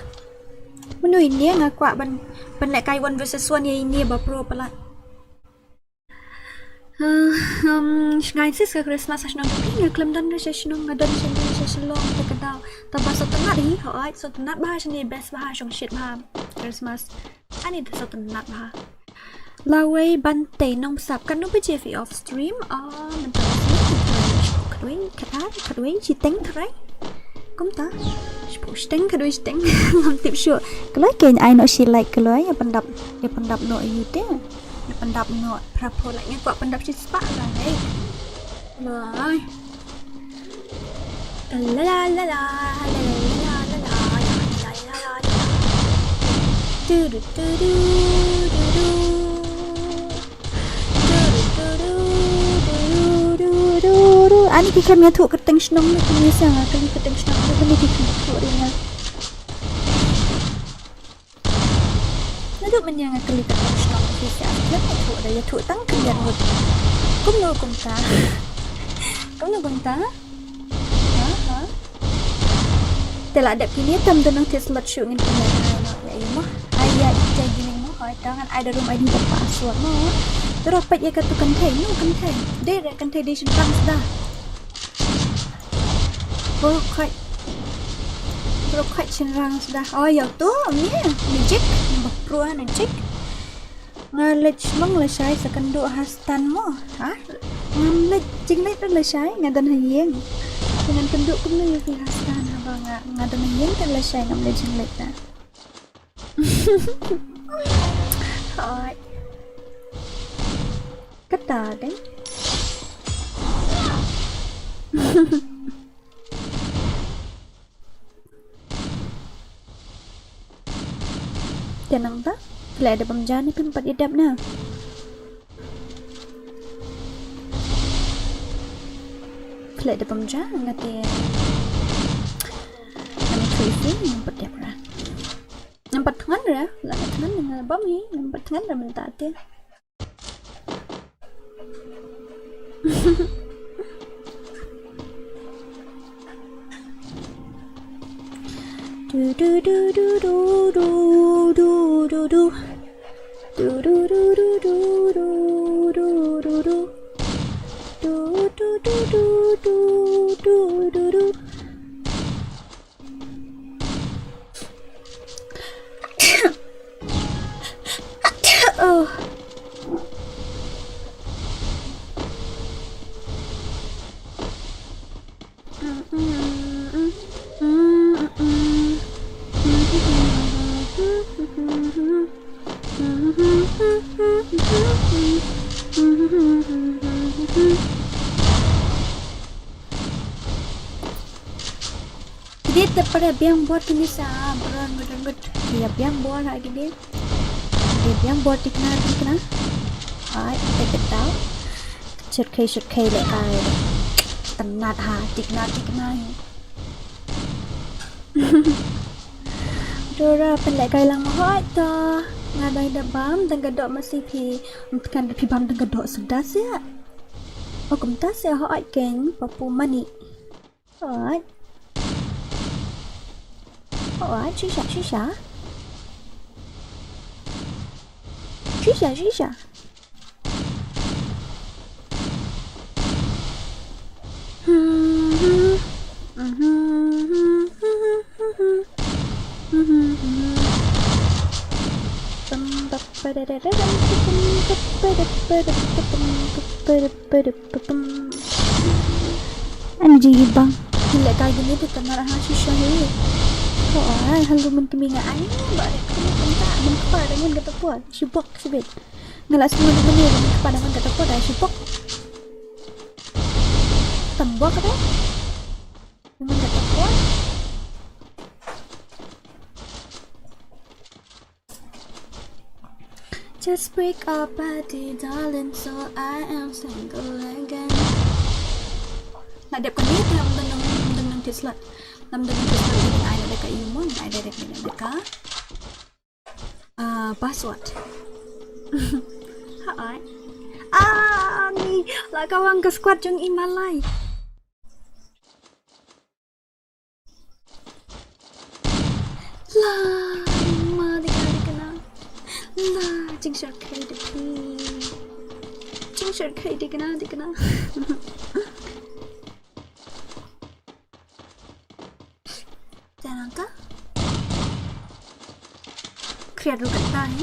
Manu ini nga kwah ban ban lehkai one versus one ïa ini ba pro palat. Shngain sis ka Christmas ha shnong ka phi nga khlem don re sha shnong nga don sha sha Shillong te ka daw. Ta ba sot tnat hi hooid sot tnat bha shane best bha shong shit bha Christmas. Ani da sot tnat bha. Lawei ban tei nong sap kan nu baje fi off stream. Ah, mynta ba sini khatwei, khatwei, khatwei, shiteng khatwei. Kumta. Shiphew shiteng khatwei shiteng. Ngam tip shuh. Kloi kein ai noh shi like kloi, ïa pyndap, ïa pyndap noh ïa te. Ïa pyndap noh phra phew like, nga kwah pyndap shi spah la, hei. Kloi. La la la la la la la la la la la la la. Du du du du du du. Du du du du du du du du. Ani ki khlem ïathuh kyrteng shnong ne, ki mih sha nga kylli kyrteng shnong ne, bad ki khlem ïathuh ri nga. Naduh mynne nga kylli kyrteng shnong, ki sha khlem ïathuh, da ïathuh tang khyndiat ngut. Kumno kumta? Kumno kumta? Ha ha. Te la dep kine tam don nang thied slot shuh ngin pynïaid ai noh ïa i mo. Ai ïa i jai gini mo, hoi ta ngan ai da room I D bad password mo. Te ruh peit ïa katu kynthei, no kynthei. Dei re kynthei dei shynrang suda. Bro khoit. Bro khoit shynrang suda. Oh ïa uto, mia, Najik, ba pro Najik. Nga leit shmang lashai sa kynduh ha stand mo. Ha? Ngam leit jingleit ruh lashai, nga don ha ïing. Te ngan kynduh kumno ïa phi ha stand haba nga, nga don ha ïing te lashai ngam leit jingleit na. Hoi. Kata dei. Te nangta, phi la dep bam ja ne phim pat ïa dep na? Phi la dep bam ja, nga te. Ani three C, ngam pat dep ra. Ngam pat thngan ra, la nga thngan nga bam hi, ngam pat thngan ra mynta te. Du du du du du du du du du. Du du du du du du du du du. Du du du du du du du du. Oh. Kine te para biang bor kine sa bor ngut ngut. Ïa biang bor ha kine. Ïa biang bor tikna tikna. Ai, te ketau. Shot kai shot kai le kai. Tynat ha tikna tikna. Dora pynlehkai lang ma hoi to. Nga dang da bam dang ka doh ma si phi. Ym tkan phi bam dang ka doh suda sia. O kumta sia hoi keng papu mani. Hoi. Hoi shisha shisha. Shisha shisha. Ani jingibang. Lehkai kine te tang ngarah ha shisha hi. Ko ai halu mun kmie nga ai ba leh kmie kumta mun kpa da ngan kata por. Shibok shibit. Nga la sngewbha mynne ba ngan kpa da ngan kata por da shibok. Tang bok kata. Ngan kata por. Just break up, buddy, darling, so I am single again. Na dep kane te ym don nang, ym don nang thied slot. Ym don nang thied slot, ai na dep ka email, ai direct na dep ka. Ah, password. Hai. Ah, ni la ka wang ka squad jong i Malai. La, ma dikna dikna. La, jingshar kai de phi. Jingshar kai dikna dikna. Jangan ka? Kriat rugat tahi.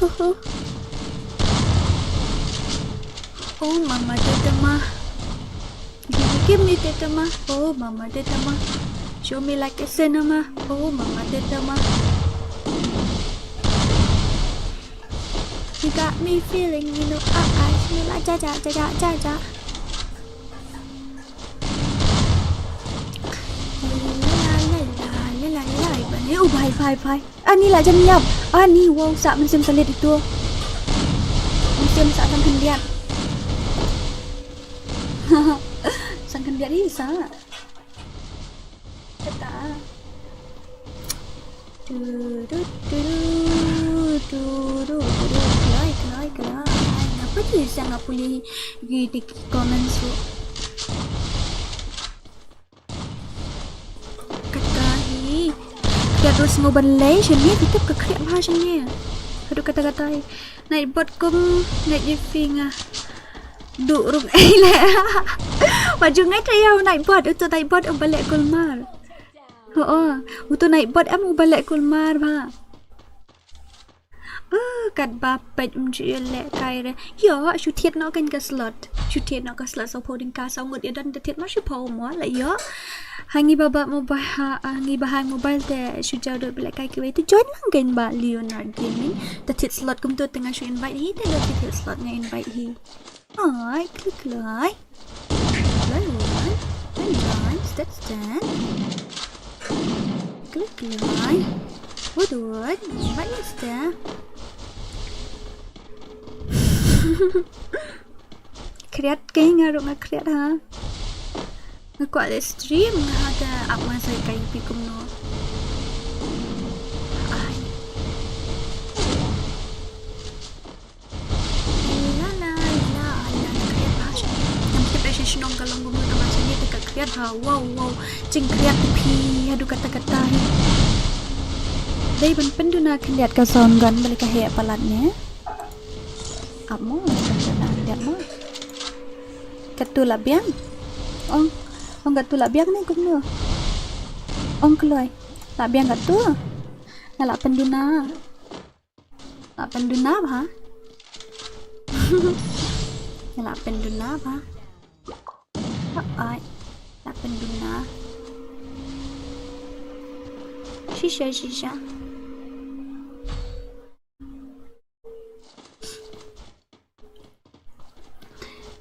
Huhu. Oh mama tetama. Give me, give me tetama. Oh mama tetama. Show me like a cinema. Oh mama tetama. You got me feeling, you know, I, I feel like ja ja ja ja ja ja. La la la la la la la. Oh bhai bhai bhai. Ani la jan yap. Ani wow sa mynsiem sa liat itu. Mynsiem sa sang khyndiat. Sang khyndiat hi sa. Kata. Du du du du du du du du. Kloi kloi kloi. Ngapa ji sa nga pule ïa ki comments tu. Kata hi. Khriat ruh sngew ban lei shane, ki tip ka khriat bha shane. Haduh kata kata hi. Nightbot kum ngai ïa phi nga. Duh rung ei leh. Ba ju ngai ta ïa u Nightbot, uto Nightbot uba leh kulmar. Ho, uto Nightbot em uba leh kulmar bha. Uh, katba peit ym ju ïalehkai re. Ïoh, shu thied noh kein ka slot. Shu thied noh ka slot, sawphew tyngka, saw ngut ïa don, te thied noh shiphew mo la ïoh. Ha ngi ba bad mobile, ha, ha ngi ba hang mobile te shu jaw dot ba lehkai kiwei. Te join lang kein ba Leonard Gaming. Te thied slot kumto te nga shu invite hi, te don te thied slot nga invite hi. Ai, klik lai. Lai wan. Ten times, that's ten. Klik lai. What, what? What is that? Khriat kein, nga ruh nga khriat ha. Nga kwah leh stream, nga ha te ap nga sa kai pi kumno. Ai. La la la la, khriat bha sha. Ngam tip ïa sha shnong ka long kumno, tangba sha ngi te ka khriat bha. Wow wow. Jingkhriat te phi haduh katta katta hi. Dei ban pynduna khyndiat ka sound gun ba la ka heh palat ne. Ap mo, pynduna khyndiat mo. Katto la biang. Ong, ong katto la biang ne kumno. Ong kloi. La biang katto. Nga la pynduna. La pynduna bha. La pynduna bha. Ai, la pynduna. Shisha, shisha.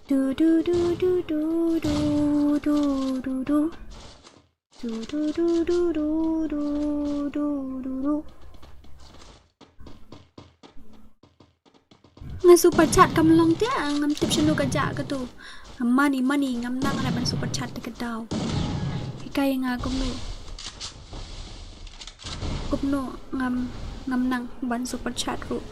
Du du du du du du du du du. Du du du du du du du du du. Nga super chat kam long te, ngam tip shano ka jah katu. Money, money, ngam nang re ban super chat te ka daw. Hikai nga kumno. Kumno ngam, ngam nang ban super chat ruh.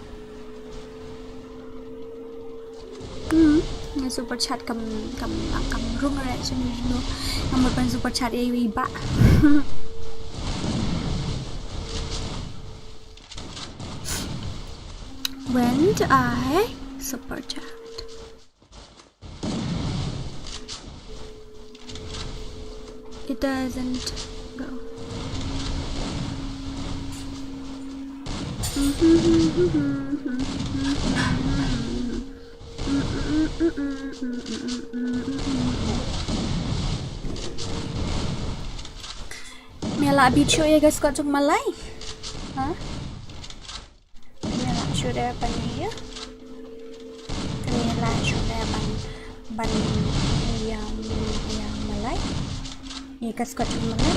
Hmm, nga super chat kam, kam, kam rung re, shano, shano. Ngam mut ban super chat ïa iwei ba. When do I super chat? It doesn't go. Me la bit shuh ïa ka Scotch jong malai. Ha? Kane lah shuh de ban ïa. Kane lah shuh de ban, ban ïa, ïa malai. Ïa ka Scotch malai.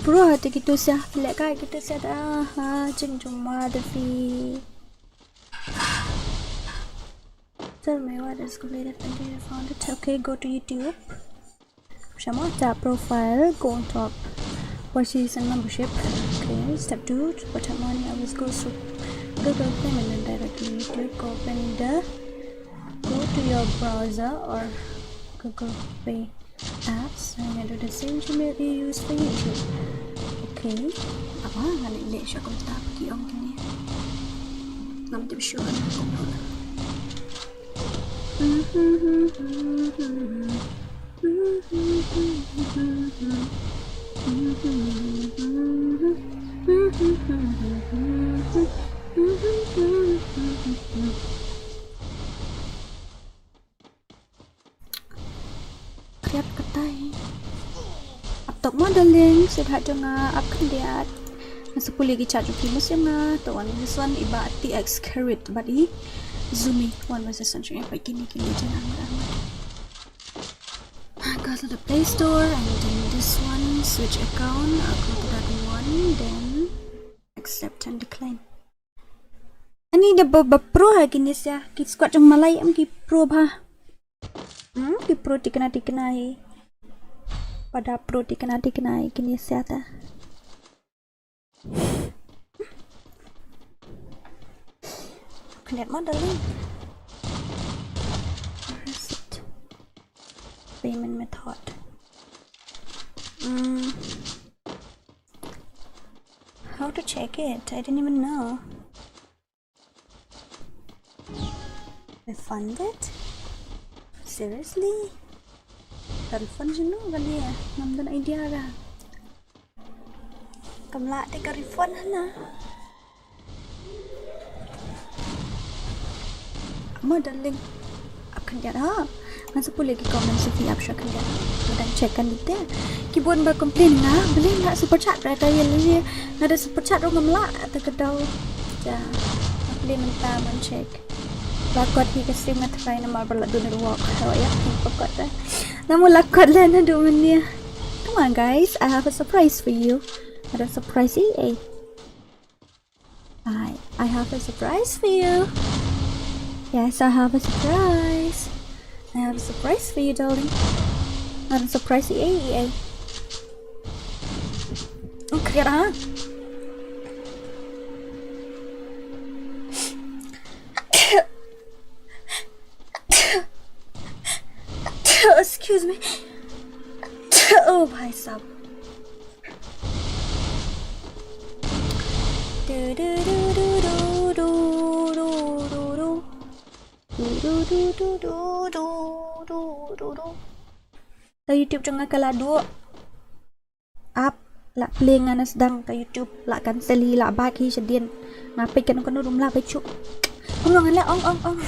Pro ha te kito sia, leh kai kito sia da ha jing jong ma da phi. Tell me what is completed until you found it. Okay, go to YouTube. Shamo ta profile, go on top. Purchase and membership. Okay, step two, to protect money, always go through Google Payment and directly YouTube. Go open the, go to your browser or Google Pay apps and enter the same Gmail you use for YouTube. Okay. Aba nga leh leh sha kumta ki ong kine. Ngam tip shuh. Khriat katai. Ap tok mo darling, sngewbha jong nga, ap khyndiat. Nga sa pule ki chat jong ki, mut sngewbha nga, to wan this one, i Bah T X Carrot, bad i Zumi, one versus one, sngewbha kine ki legend amat amat. I go to the Play Store, and then this one, switch account, I go to that one, then accept and decline. Ani da ba, ba pro ha kine sia, ki squad jong Malai em ki pro bha. Hmm, ki pro tikna tikna hi. Pada pro tikna tikna hi kine sia ta. Khyndiat mo darling. Receipt. Payment method. Hmm. How to check it? I didn't even know. Refunded? Seriously? Ka refund shano kane? Ngam don idea ra. Kam lah te ka refund hana. Mo darling. Ap khyndiat ha. Ngan sa pule ki comment sha phi, ap sha khyndiat. Nga dang check kan dite. Ki bun ba complain nga, balei nga super chat ra ta ïa lei. Nga da super chat ruh ngam lah ta ka daw. Ja. Nga pule mynta ban check. Ba kot hi ka sim nga try namar ba la dun network. Hawa ïa ki ba kot ta. Namu la kot la na du mynne. Come on guys, I have a surprise for you. Ada surprise i eh. I, I have a surprise for you. Yes, I have a surprise. I have a surprise for you, darling. Ada surprise i eh, i eh. Oh, khriat ha. Excuse me. Oh, bhai sahab. Du, du, du. Du, du, du, du. Du, du, du, du. Ta YouTube jong nga ka la duh. Ap, la play nga na sdang ka YouTube, la cancel hi, la back hi shadien. Nga peit kano kano ruh ym lah peit shuh. Kumno ngan leh, ong, ong, ong.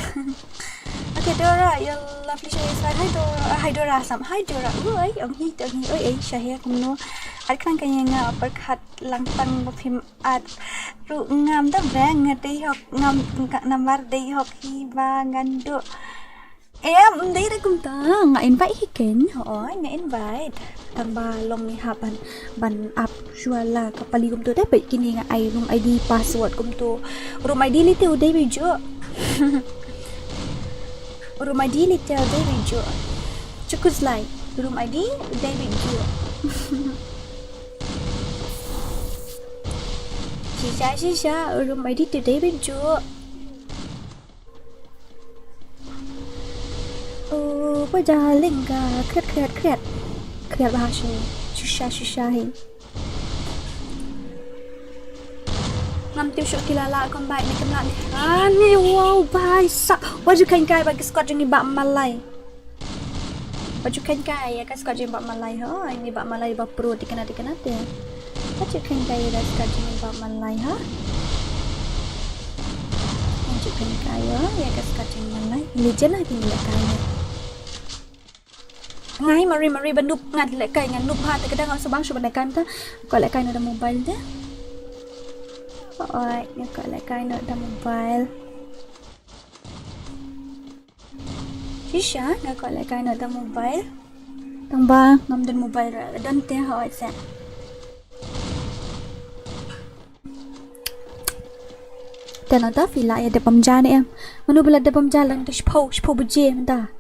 Okay, Dora, your lovely share is like, hi Dora, hi Dora, sam, hi Dora. Oi, ong hi, ong hi, oi, ei, Shahir, kumno. Ar khnang ka ïa nga pyrkhat lang tang ba phim at ruh ngam da beng, nga dei hok, ngam, nga namar dei hok hi ba ngan duh. Em, ym dei re kumta, nga invite hi ken, hooid, nga invite. Tang ba long ni hap ban, ban ap shuwa la ka pali kumto, te peit kine nga ai room I D password kumto. Room I D lei te u dei beit juh. Room I D lei te u dei beit juh. Chukus lai, room I D u dei beit juh. Shisha, shisha, room I D te u dei beit juh. Oh, ba ja lynga, khriat, khriat, khriat. Khriat bha shu, shisha, shisha hi. Ngam tip shuh ki la lah, kom bai ni kam lah ni. Ani, wow, bhai sahab. Wat ju kheiñ kai ba ki squad jong i Bah Malai. Wat ju kheiñ kai ïa ka squad jong i Bah Malai ho, i Bah Malai ba pro tikna tikna te. Wat ju kheiñ kai ïa ka squad jong i Bah Malai ha. Wat ju kheiñ kai ïa, ïa ka squad jong i Malai. Legend ha ki lehkai ne. Ngai mari mari ba noob, nga lehkai nga noob ha, te ka dang ngam sngewbang shuh ban lehkai mynta. Kwah lehkai noh da mobile te. Oi, nga kwah lehkai noh da mobile. Shisha, nga kwah lehkai noh da mobile. Tang ba ngam don mobile ruh, don te ha WhatsApp. Te nangta phi lah ïa dep bam ja ne em? Mano ba la dep bam ja lang te shiphew, shiphew baje mynta.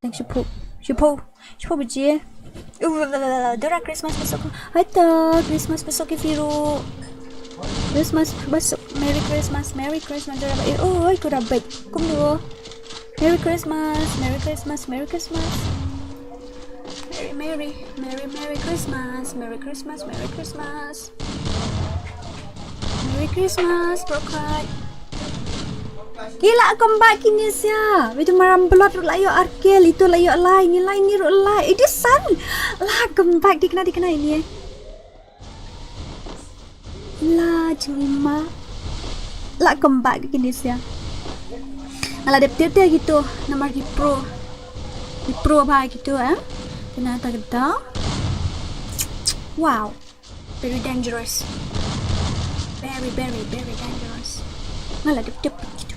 Tang shiphew, shiphew, shiphew baje. Uh, Dora Christmas ba suk. Hai ta, Christmas ba suk ïa phi ruh. Christmas ba suk. Merry Christmas, Merry Christmas, Dora ba. Eh, oi, ko da bait. Kumno? Merry Christmas, Merry Christmas, Merry Christmas. Merry, Merry, Merry, Merry Christmas, Merry Christmas, Merry Christmas. Merry Christmas, Prokhat. Ki la come back kine sia. Wei tu maram blot ruh la ïoh arkel, itu la ïoh lai, ngi lai ngi ruh lai. Iti san. La come back dikna dikna ini. La jima. La come back kine sia. Nga la dep tip tip gitu. Namar ki pro. Ki pro ba gitu eh. Kena tak dah. Wow. Very dangerous. Very, very, very dangerous. Nga la dep dep gitu.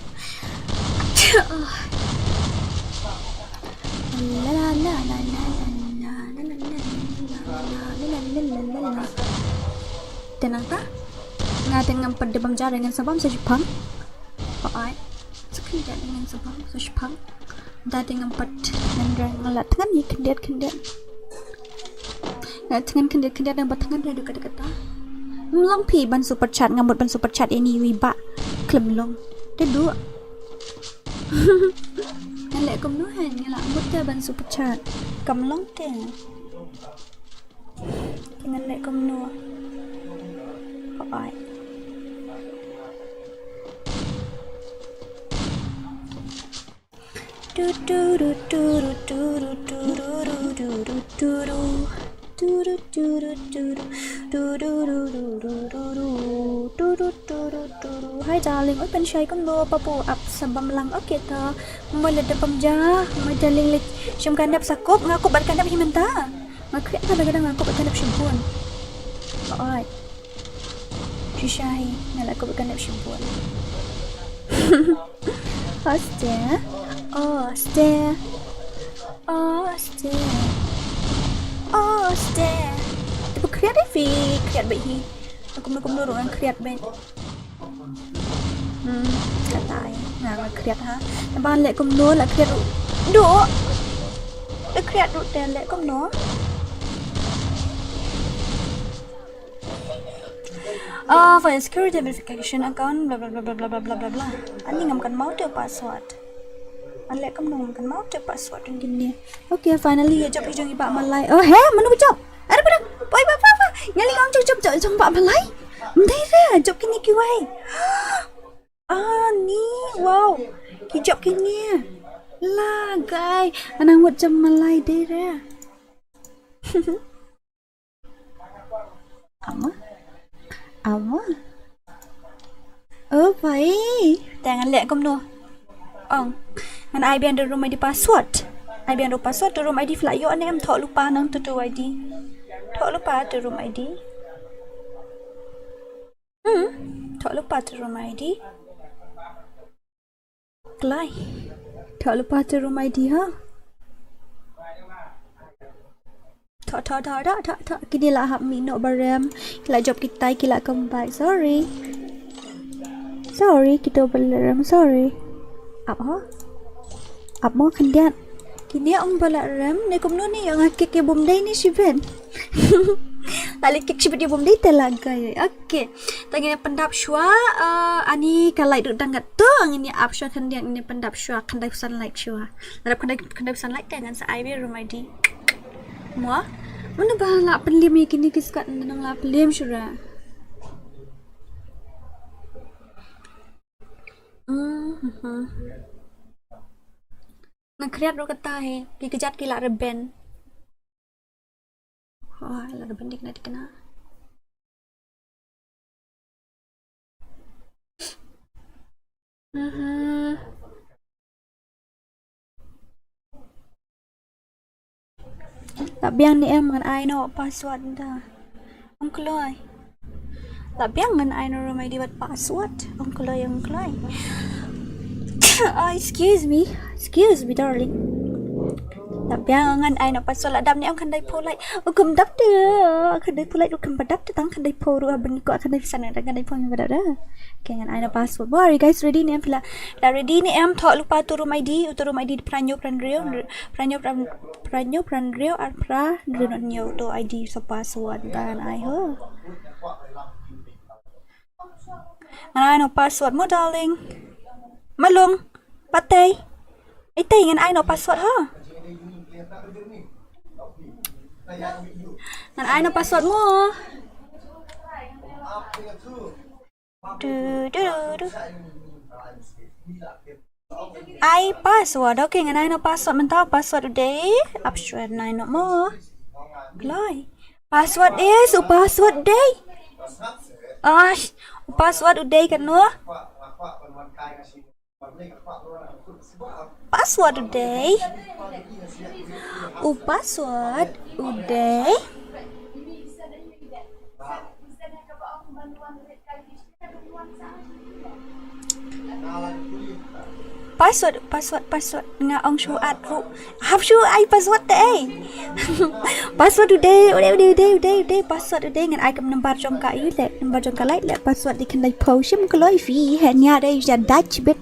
La la la la la la la la la la la la la la la. Tenang ta? Nga teng ngam pat dep bam jare ngan sa bam sa shipang. Ai. Sa khyndiat ngan sa bam sa shipang. Da teng ngam pat ngan ra nga la tngan ni khyndiat khyndiat. Nga tngan khyndiat khyndiat nang ba tngan ra duk kata kata. Mlong phi ban super chat nga mut ban super chat ini wi ba. Klem long. Te du. Nga leh kumno hen nga la mut te ban super chat. Kam long te. Ngan leh kumno. Hooid. Tu tu ru tu ru tu ru tu ru ru tu ru tu ru. Tu ru tu ru tu ru tu ru ru tu ru ru tu ru tu ru tu ru. Hi darling, oi pynshai kumno papu ap sa bam lang. Okay ta. Mo le da bam ja. My darling le shim ka nap sa kup nga kup bad ka nap hi mynta. Nga khriat ta da ka dang nga kup bad ka nap shibun. Oi. Shisha hi nga la kup bad ka nap shibun. Oste. Oste. Oste. Oste. Te ba khriat hi phi khriat bad hi. Kumno kumno ruh ngan khriat bad. Hmm, katai. Nga nga khriat ha. Naba leh kumno la khriat ruh. Duh. La khriat ruh te leh kumno. Ah, for your security verification account, bla bla bla bla bla bla bla bla bla. Ani ngam kan mau te password. An leh kumno ngam kan mau te password ong kine. Okay, finally ïa jop hi jong i Bah Malai. Oh, he, mano ba jop? Are ba dang. Oi, ba ba ba. Ngali ngam jop jop jop jong Bah Malai. Mdei re, jop kine kiwei. Ani, wow. Ki jop kine. La gai. Anang wat jop Malai dei re. Ama. Ama. Oh, pai. Te ngan leh kumno. Ong. Ngan ai biang da room I D password. Ai biang da password da room I D phi la ïoh ne em thoh lypa nang tu tu I D. Thoh lypa da room I D. Hmm. Thoh lypa da room I D. Kloi. Thoh lypa tu room I D ha. Thoh thoh thoh thoh thoh thoh. Kine la hap mih noh ba rem. Ki la jop kitai ki la come back. Sorry. Sorry kito ba la rem. Sorry. Ap ha. Ap mo khyndiat. Kine ong ba la rem ne kumno ne ïa nga kik ïa bym dei ne shibit. La leh kik shibit ïa bym dei te la gai. Okay. Te ngin pyndap shuwa, eh, ani ka light ruh dang katto, ngin ïa ap shuwa khyndiat ngin ïa pyndap shuwa khyndai phew san light shuwa. Lada khyndai, khyndai phew san light te ngan sa ai biang room I D. Mo? Mano ba la pynliem ïa kine ki skat nang la pynliem shuwa. Hmm, hmm. Nga khriat ruh kata hi, ki kjat ki la rben. Oh, la rben dikna dikna. Mhm. La biang ne em ngan ai noh password nda. Ong kloi. La biang ngan ai noh room I D bad password. Ong kloi, ong kloi. Ah, excuse me. Excuse me, darling. La biang ngan ai noh password la dap ne em khyndai phew light. Oh, kam dap te. Khyndai phew light ruh kam ba dap te tang khyndai phew ruh ha ban ko khyndai phew san tang khyndai phew ba dap te. Okay, ngan ai noh password. Are you guys ready ne em phi la? La ready ne em thoh lypa tu room I D, tu room I D phra hynñiew phra hynriew, phra hynñiew phra, phra hynñiew phra hynriew ar phra hynriew hynñiew tu I D sa password ngan ai ho. Ngan ai noh password mo darling. Malung. Patei. Itei ngan ai noh password ha. Ngan ai noh password mo. Du, du, du, du. Ai password. Okay, ngan ai noh password mynta, password u dei. Ap shuwa ngan ai noh mo. Kloi. Password is, u password dei. Ash, u password u dei katno? Password u dei. U password u dei. Password, password, password. Nga ong shu at ruh. Hap shu ai password te ei. Password u dei, u dei, u dei, u dei, u dei, u dei. Password u dei, ngan ai ka number jong ka ïa leh. Number jong ka leh, leh password dei khyndai phew, shim kloi phi. Heh, nia dei sha Dutch bit.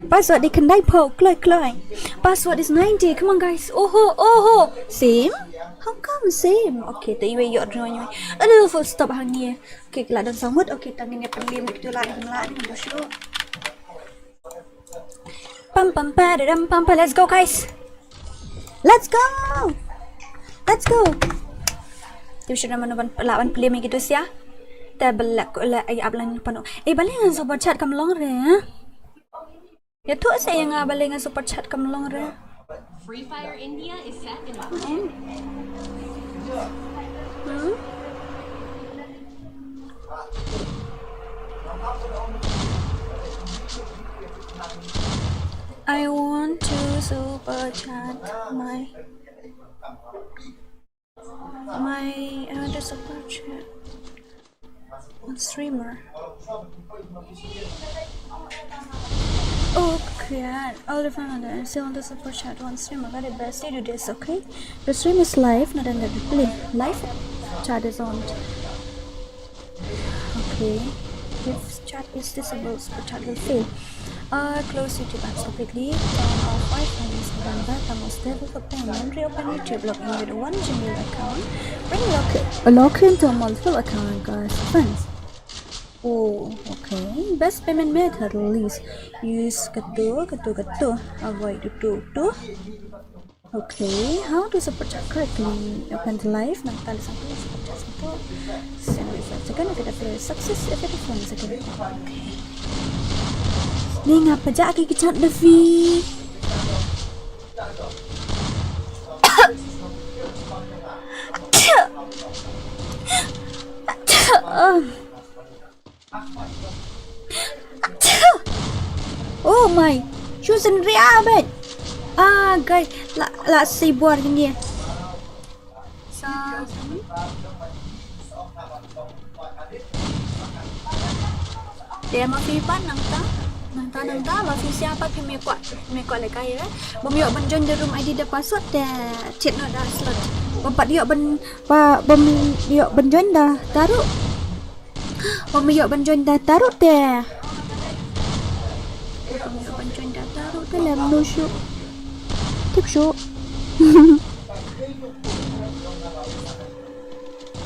Password dei khyndai phew, kloi, kloi. Password is ninety. Come on, guys. Oho, oho. Same? How come same? Okay, te iwei ïoh rnoi iwei. Aduh, full stop hangne. Okay, ka la don sawmut. Okay, tang ngin ïa pynliem ïa kitu la, ngin la, ngin ïa shu. Pam, pam, pa, da, dam, pam, pa. Let's go, guys. Let's go. Let's go. Te shu na mano ban la ban pynliem ïa kitu sia. Te bel la ko la ai ap lan pano. Eh, balei ngan super chat kam long re, ha? Ïathuh seh ïa nga balei ngan super chat kam long re. Free Fire India is set in Hmm? I want to super chat my my uh, the super chat. One streamer. Okay, all the fun and still on the super chat. One streamer, very best. You do this, okay? The stream is live, not in the replay. Live chat is on. Okay. If chat is disabled, super chat will fail. Uh, close YouTube apps completely. Turn off Wi-Fi in this November. Thermal stable for payment. Reopen YouTube. Log in with one Gmail account. Bring log log into a multiple account and cast friends. Oh, okay. Best payment method list. Use katu, katu, katu. Avoid utu, utu. Okay, how to super chat correctly? Open the live, nang tali satu, super chat satu. Send request again, if it appears success, if it is one second. Okay. Ni ngapa jak ki chat Devi? Um. Oh my. Shu sendiri abad. Ah, guys, la la sibor gini. Sa Te ma phi pat nangta, nangta, nangta, ma phi siapa phi me kwah, me kwah lehkai re. Bym ïoh ban join da room I D da password te chat noh da slot. Bym pat ïoh ban, ba, bym ïoh ban join da taruh. Bym ïoh ban join da taruh te. Bym ïoh ban join da taruh te lem no shuh. Tip shuh.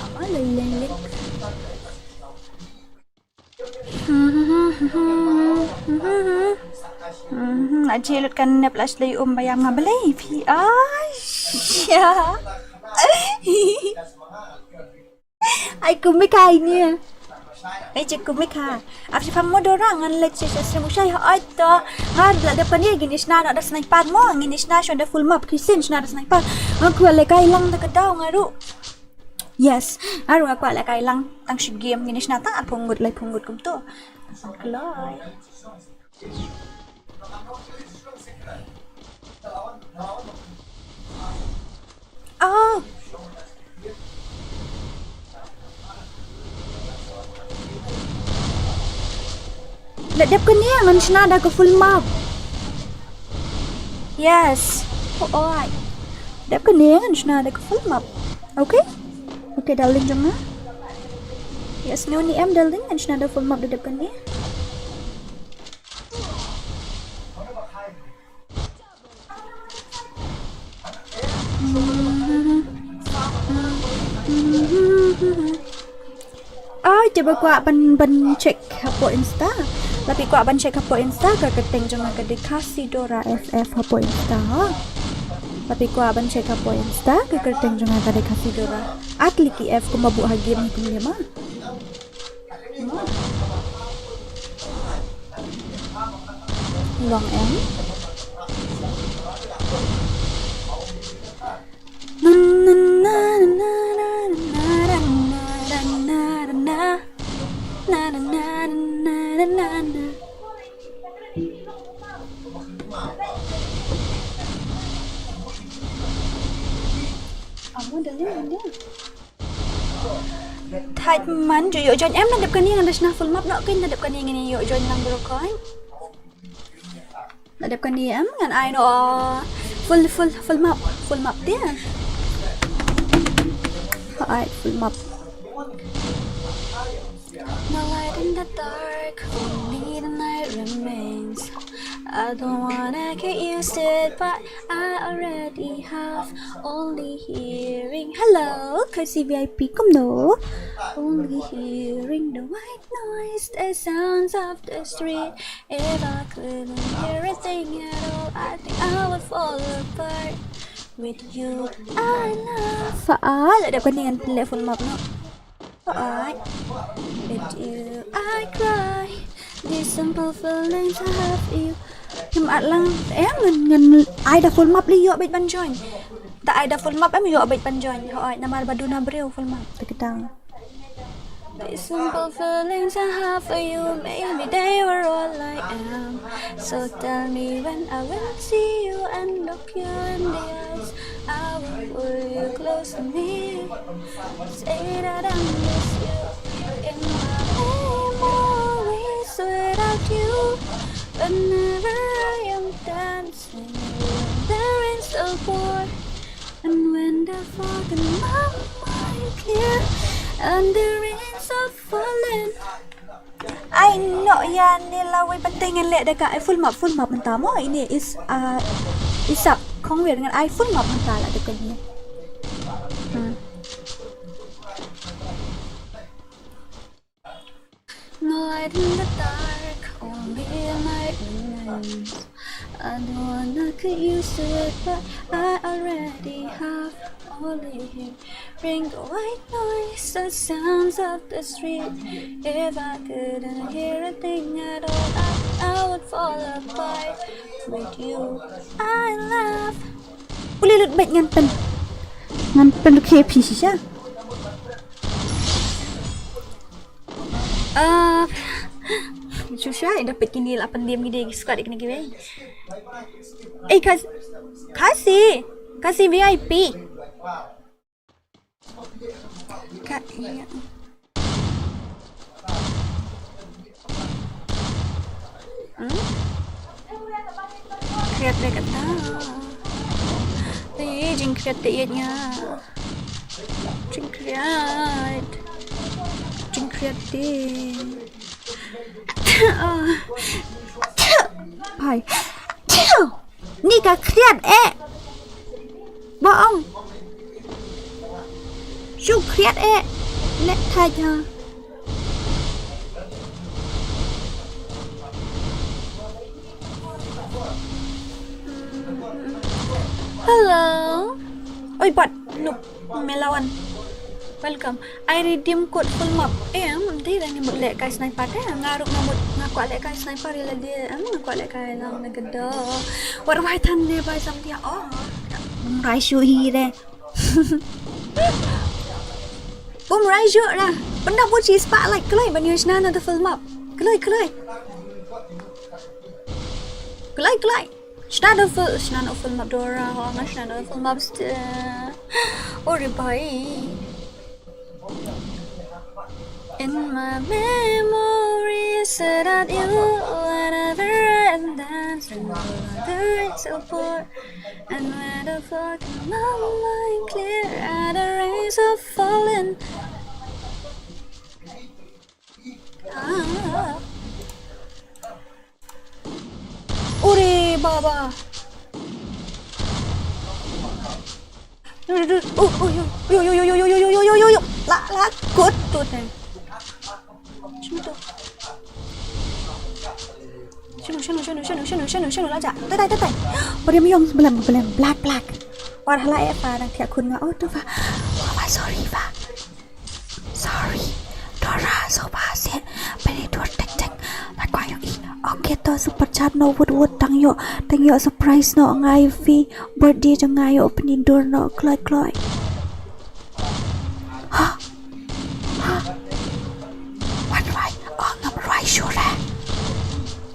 Ama lei lei lei. Aji lut kan nep lah shlei um bayam nga belei phi. Ai. Ai kumik ai ni. Ai je kumik ha. Ap si pam mo dorang ngan leit sha sha sri mushai ha ai to. Ngar la de panie gini sna da sniper mo ngini sna shon da full map kisin sna da sniper. Aku le kai lang da ka daw ngaru. Yes, aru aku ala kai lang tang shi game ngini shna ta ar phungut lai phungut kum tu. Kloi. Oh. La dep kane ngan shna da ka full map. Yes. Oh, oi. Dep kane ngan shna da ka full map. Okay? Okay, darling jong nga. Yes, no ni em darling ngan shna da full map da dep kane. Ai, te ba kwah ban, ban check hapoh Insta. La phi kwah ban check hapoh Insta ka kyrteng jong nga ka dei Khasi Dora F F hapoh Insta ha. La phi kwah ban check hapoh Insta ka kyrteng jong nga ka dei Khasi Dora. At liki F kumba buh ha game ni kum lima. Long em. Thait man ju ïoh join em, na dep kane ngan da shna full map noh, kein na dep kane ngan ïoh join lang bro coin. Na dep kane em ngan ai noh full full full map, full map te. Ai full map. No light in the dark, only the night remains. I don't wanna get used to it, but I already have only hearing. Hello, Kasi V I P, kumno? Only hearing the white noise, the sounds of the street. If I couldn't hear a thing at all, I think I would fall apart. With you, I laugh. Fa, ah, la dep kane ngan pynleh full map noh. Alright. With you, I cry. These simple feelings I have for you. Ngam at lang, eh, ngan, ngan ai da full map lei ïoh beit ban join. Da ai da full map em ïoh beit ban join. Hooid, namar ba duna briew full map. Te kita. These simple feelings I have for you, maybe they were all I am. So tell me when I will see you and look you in the eyes. I will pull you close to me. Say that I miss you. In my memories without you, whenever I am dancing, the rain still pour. And when the fog in my mind clear, and the rains are falling. Ai noh ïa ne lawei, ban te ngan leh da ka, eh, full map, full map mynta mo, ine is, ah, isap khongwir ngan ai full map mynta la da kane. Hmm. No light in the dark, only a night remains. I don't wanna get used to it, but I already have only hearing the white noise, the sounds of the street. If I couldn't hear a thing at all, I, I would fall apart. With you, I laugh. Ule lut bad ngan pen. Ngan pen ke phi shisha. Ah, susah, dah pet kini lapan diam gini, suka dik ni gini. Eh, kas, Kasi, Kasi V I P. Ka, iya. Hmm? Kriat deh kata. Eh, jingkriat deh iatnya. Jingkriat. Jingkriat deh. Bye. Ni ka kriat eh. Baong. Shu kriat eh. Lek thait ha. Hello. Oi, bot. Noob. Melawan. Welcome. I redeem code full map. Em, dei da ni mut leh kai sniper te. Nga ruh nga mut nga kwah leh kai sniper ïa lade. Em, nga kwah leh kai lang na gado. Wat wai than ne bai sam dia. Oh. Bum rai shu hi re. Bum rai shu ra. Pynda bun shi spotlight kloi ban ïa shna na the full map. Kloi, kloi. Kloi, kloi. Shna da full, shna da full map Dora, ha, nga shna da full map ste. Ori bhai. In my memory, said that you were never and dancing all the night so poor. And when the fog in my mind clear, and the rains are falling. Ah. Ore baba. Oi, oi, oi, oi. La, la, kut, kut, eh. Shano to? Shano, shano, shano, la ja. Tai, tai, tai, tai. Ore myong, belem, belem, black, black. War hala eh fa, nang thiah khun nga, oh, to fa. Oh, fa, sorry, fa. Sorry. Dora, so ba se. Pene dur tek tek. La kwa yong i. Okay, to super chat noh, wut wut, tang ïoh, tang ïoh surprise noh nga ïa phi. Birthday jong nga ïoh pynïaid dur noh, kloi kloi. Ha? Ha? Wan rwai, oh, ngam rwai shuh re.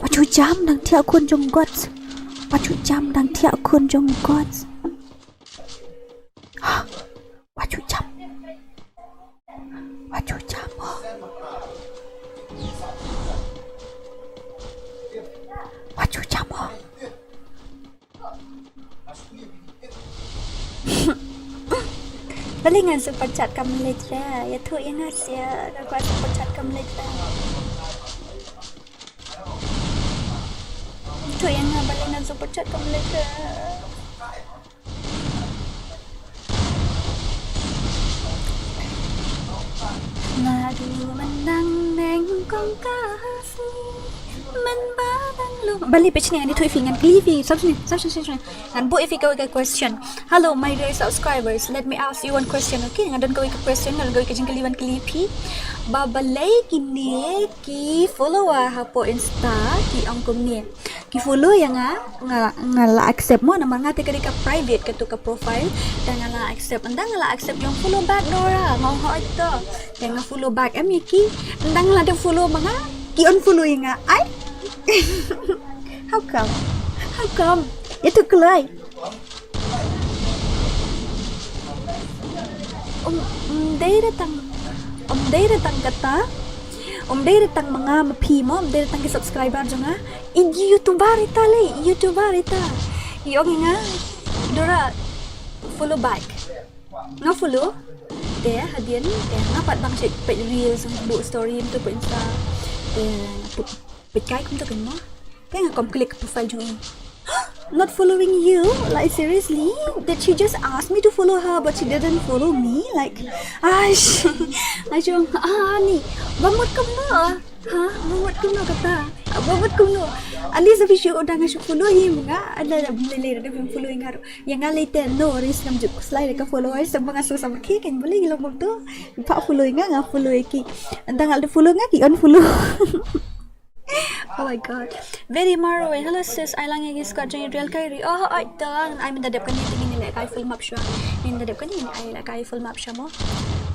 Wat ju jam, dang thiah khun jong gods. Wat ju jam, dang thiah khun jong gods. Ha? Wat ju jam. Wat ju jam, oh. Wat ju jam, oh. Balei ngan super chat kam leit re? Ïathuh ïa nga seh, nga kwah super chat kam leit re. Ïathuh ïa nga balei ngan super chat kam leit re. Nga du mynang neng kong ka hasni men ba dang lu. Balei page ni ani thui fi ngan kli fi sub sub sub sub. Ngan buh ïa phi kawei ka question. Hello my dear subscribers, let me ask you one question, okay? Nga don kawei ka question, nga don kawei ka jingkylli ban kylli phi. Ba balei kine ki follower hapoh Insta ki ong kumne. Ki follow ïa nga, nga, nga la accept mo, namar nga te ka dei ka private katu ka profile. Te nga la accept, ynda nga la accept ïa u follow back Dora, nga ong hooid to. Te nga follow back em ïa ki, ynda nga la dep follow ma nga, ki unfollow ïa nga. Ai. How come? How come? Ïathuh kloi. Um, um, dei re tang, um, dei re tang kata, um, dei re tang ma nga ma phi mo, um, dei re tang ki subscriber jong nga. I YouTuber ita le, YouTuber ita. I ong ïa nga, Dora, follow back. Nga follow. Te hadien, te nga pat bang check peit reels, buh story, mynta peit Insta. Te peit kai kumta kan mo. Te nga kom click profile jong i. Not following you? Like, seriously? Did she just ask me to follow her but she didn't follow me? Like, ash. Ash, ah, ni. Ba mut kumno? Ha? Ba mut kumno kata? Ba mut kumno? At least phi shu, da nga shu follow hi mo nga. Ada, ada, boleh leh, da phi follow nga ruh. Ïa nga lei te no risk ngam ju khuslai da ka followers, sa ba nga shu sa ba ki kan boleh long kumto. Pha follow nga, nga follow ki. Ynda nga la follow nga, ki unfollow. Oh my god. Very Marwei. Hello sis, ai lang ïa ki squad jong Real Kyrie. Oh, ai tang, ai mynta dep kane te ngin leh kai full map shuwa. Mynta dep kane ai leh kai full map shuwa mo.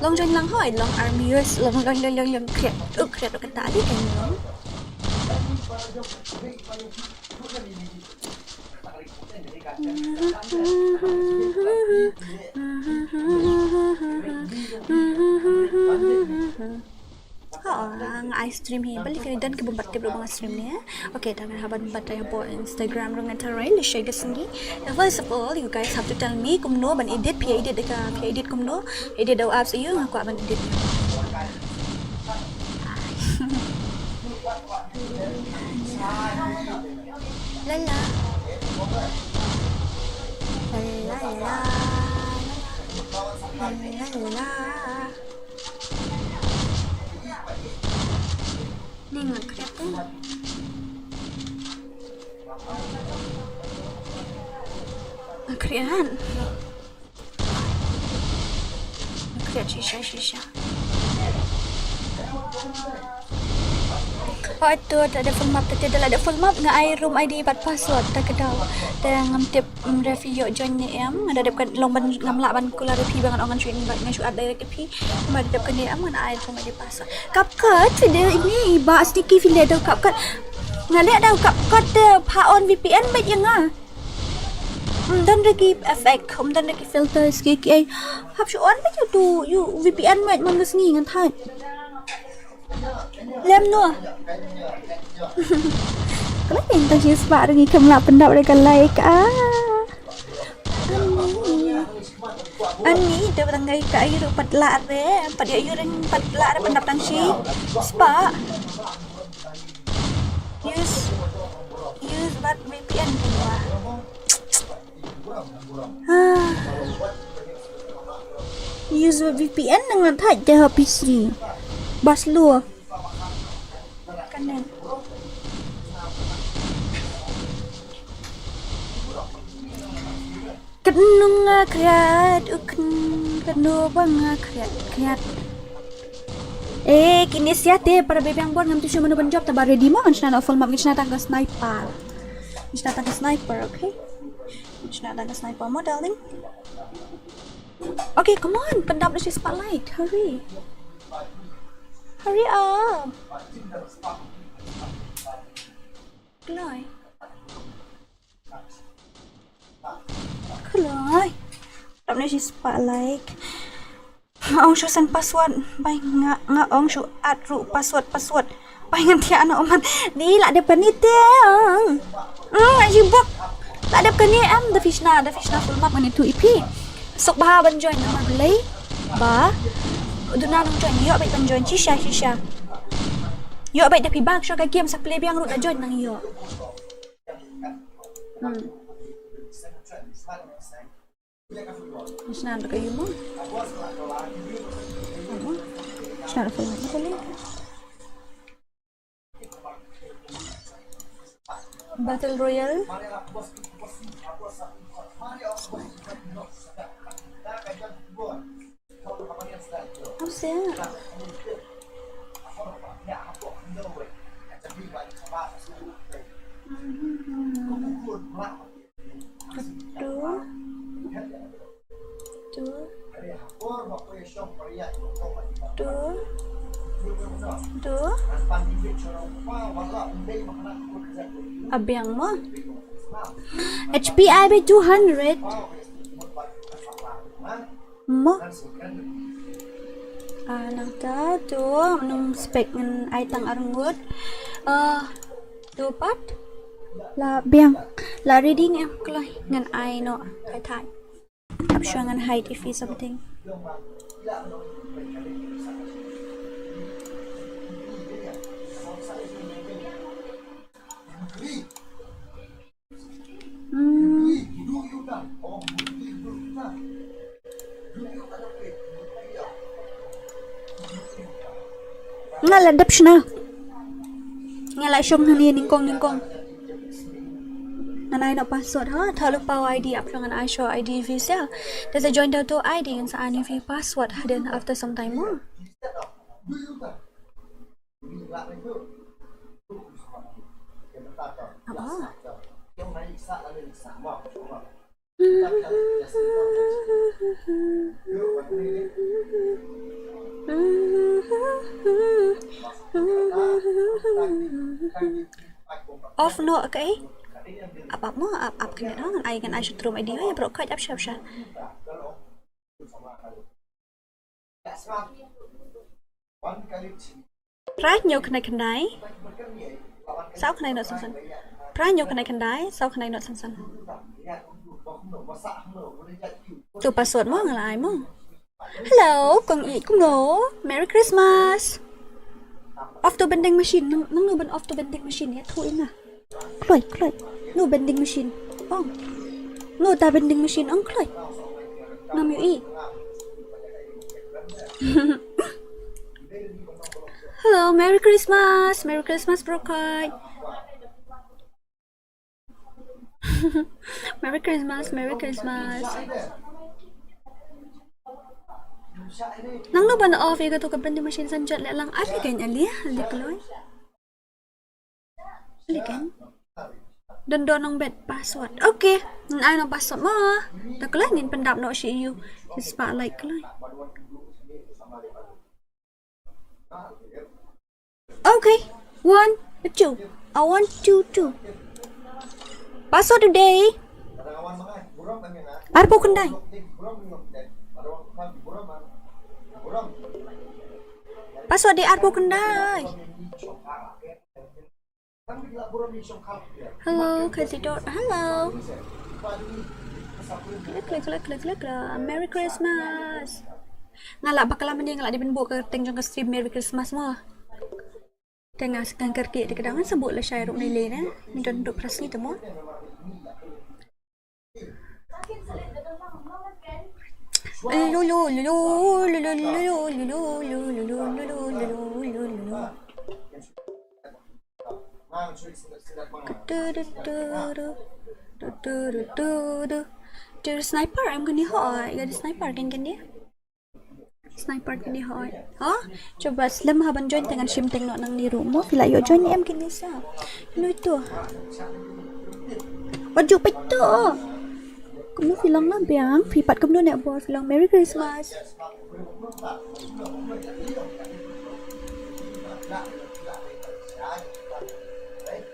Long join lang hoi, long army, yes, long, long, long, long, long, kriat. Uh, kriat kata di kan long. Ha, nga ai stream hi. Balei kane don ki bym pat tip ruh ba nga stream ne. Okay, tang haba ban batai hapoh Instagram ruh ngan tharai lashai ka sngi. First of all, you guys have to tell me kumno ban edit, phi edit ka, phi edit kumno, edit da u apps aiu, nga kwah ban edit. La la. La la la. La la la. Ni nga kriat te. Nga kriat. Nga kriat shisha shisha. Oh, ito, da dep full map, te da la dep full map, nga ai room I D bad password, te ka daw. Te ngam tip, mm, ref ïoh join ne em, nga da dep kan long ban ngam lah ban kular ïa phi ba ngan ong ngan shu invite, ngan shu add direct ïa phi. Ba da dep kan ne em, ngan ai room I D password. CapCut, phi dei ini, ba sneaky phi leh da CapCut. Nga leh da CapCut te pha on V P N bad ïa nga. Ym don re ki effect, ym don re ki filters ki ki ai. Hap shu on bad ïa tu, ïa V P N bad man ka sngi ngan thait. Lem noh. Kala ïa tang shi spah ruh ngi khlem lah pyndap re ka like ah. Ani. Ani, te ba tang ka ïa ka ïa ruh pat lah re, pat ïa ïa ring pat lah re pyndap tang shi spah. Use, use bad V P N pynban. Ah. Use bad V P N nang thait te ha P C. Ba slow. Kanen. Katno nga kriat, u kn-, katno ba nga kriat, kriat. Eh, kine sia te para babiang bor ngam tip shuh mano ban jop, tang ba ready mo, ngan shna da full map, ngan shna tang ka sniper. Ngan shna tang ka sniper, okay? Ngan shna tang ka sniper mo, darling. Okay, come on, pyndap da shi spotlight, hurry. Hurry up. Kloi. Kloi. Pyndap da shi spotlight. Nga ong shu send password. Bai nga, nga ong shu add ruh password, password. Bai ngan thiah na umat. Ni la dep kane te. Hmm, ai bok. La dep kane am da phi shna, da phi shna full map ngan ïathuh ïa phi. Suk bha ban join namar balei ba duna nang join, ïoh beit ban join shisha shisha. Ïoh beit da phi bak sha ka game sa play biang ruh da join nang ïoh. Hmm. Shna da ka yu mo. Shna da ka yu mo. Battle Royale. Apa sih? Duh. Duh. Duh. Duh. Abiang mo. H P I be two hundred. Mo. Ah, nangta tu num spek ngan ai tang arngut. Ah, tu pat. La biang. La reading em kloi ngan ai no. Kai thai. Ap shuwa ngan hide if is something. Hmm. Nga la dep shna. Nga la shong hangne nyngkong nyngkong. Ngan ai noh password ha. Thaw lypa I D ap shuwa ngan ai shuwa I D visa. Te sa join da uto I D ngan sa ai ïa phi password hadien after some time mo. Aba. Off noh kaei? Ap ap mo, ap ap kane dong. Ai ngan ai shu trum ïa dei, ïa bro, kait ap sha ap sha. Phra hynñiew khyndai khyndai saw khyndai nought san san. Phra hynñiew khyndai khyndai saw khyndai nought san san. To password mo nga la ai mo. Hello, kong i kumno? Merry Christmas. Off to vending machine, nang nang no ban off to vending machine ïathuh ïa nga. Kloi, kloi. No vending machine. Ong. No ta vending machine, ong kloi. Ngam ïohi. Hello, Merry Christmas. Merry Christmas, bro. Merry Christmas, Merry Christmas. Nang no ban off ïa kato ka vending machine san jot leh lang. Ar lei kein, ar lei, ar lei kloi. Ar lei kein. Don don nong bet password. Okay. Ngan ai noh password mo. Ta kloi ngin pyndap noh sha ïa u. Spotlight kloi. Okay. One, two. I want two, two. Password today. Arphew khyndai. Password dei arphew khyndai. Hello, Katie Dot. Hello. Klik, klik, klik, klik, klik, klik. Merry Christmas. Nga la bakla mynne nga la dei ban buh ka kyrteng jong ka stream Merry Christmas mo. Te nga sa kyrkieh te ka dang sa buh lashai ruh nai lei ne. Ni don duh phra sngi te mo. Lulu, lulu, lulu. Sniper, I'm gonna hide. Got a sniper, can, can you? Sniper kine hoi. Ha? Cuba slem ha ban join te ngan shim teng noh nangne ruh mo. Phi la ïoh join em kine sa. Noi tu. Wat ju peit tu. Kumno phi long na biang, phi pat kumno ne bor phi long. Merry Christmas.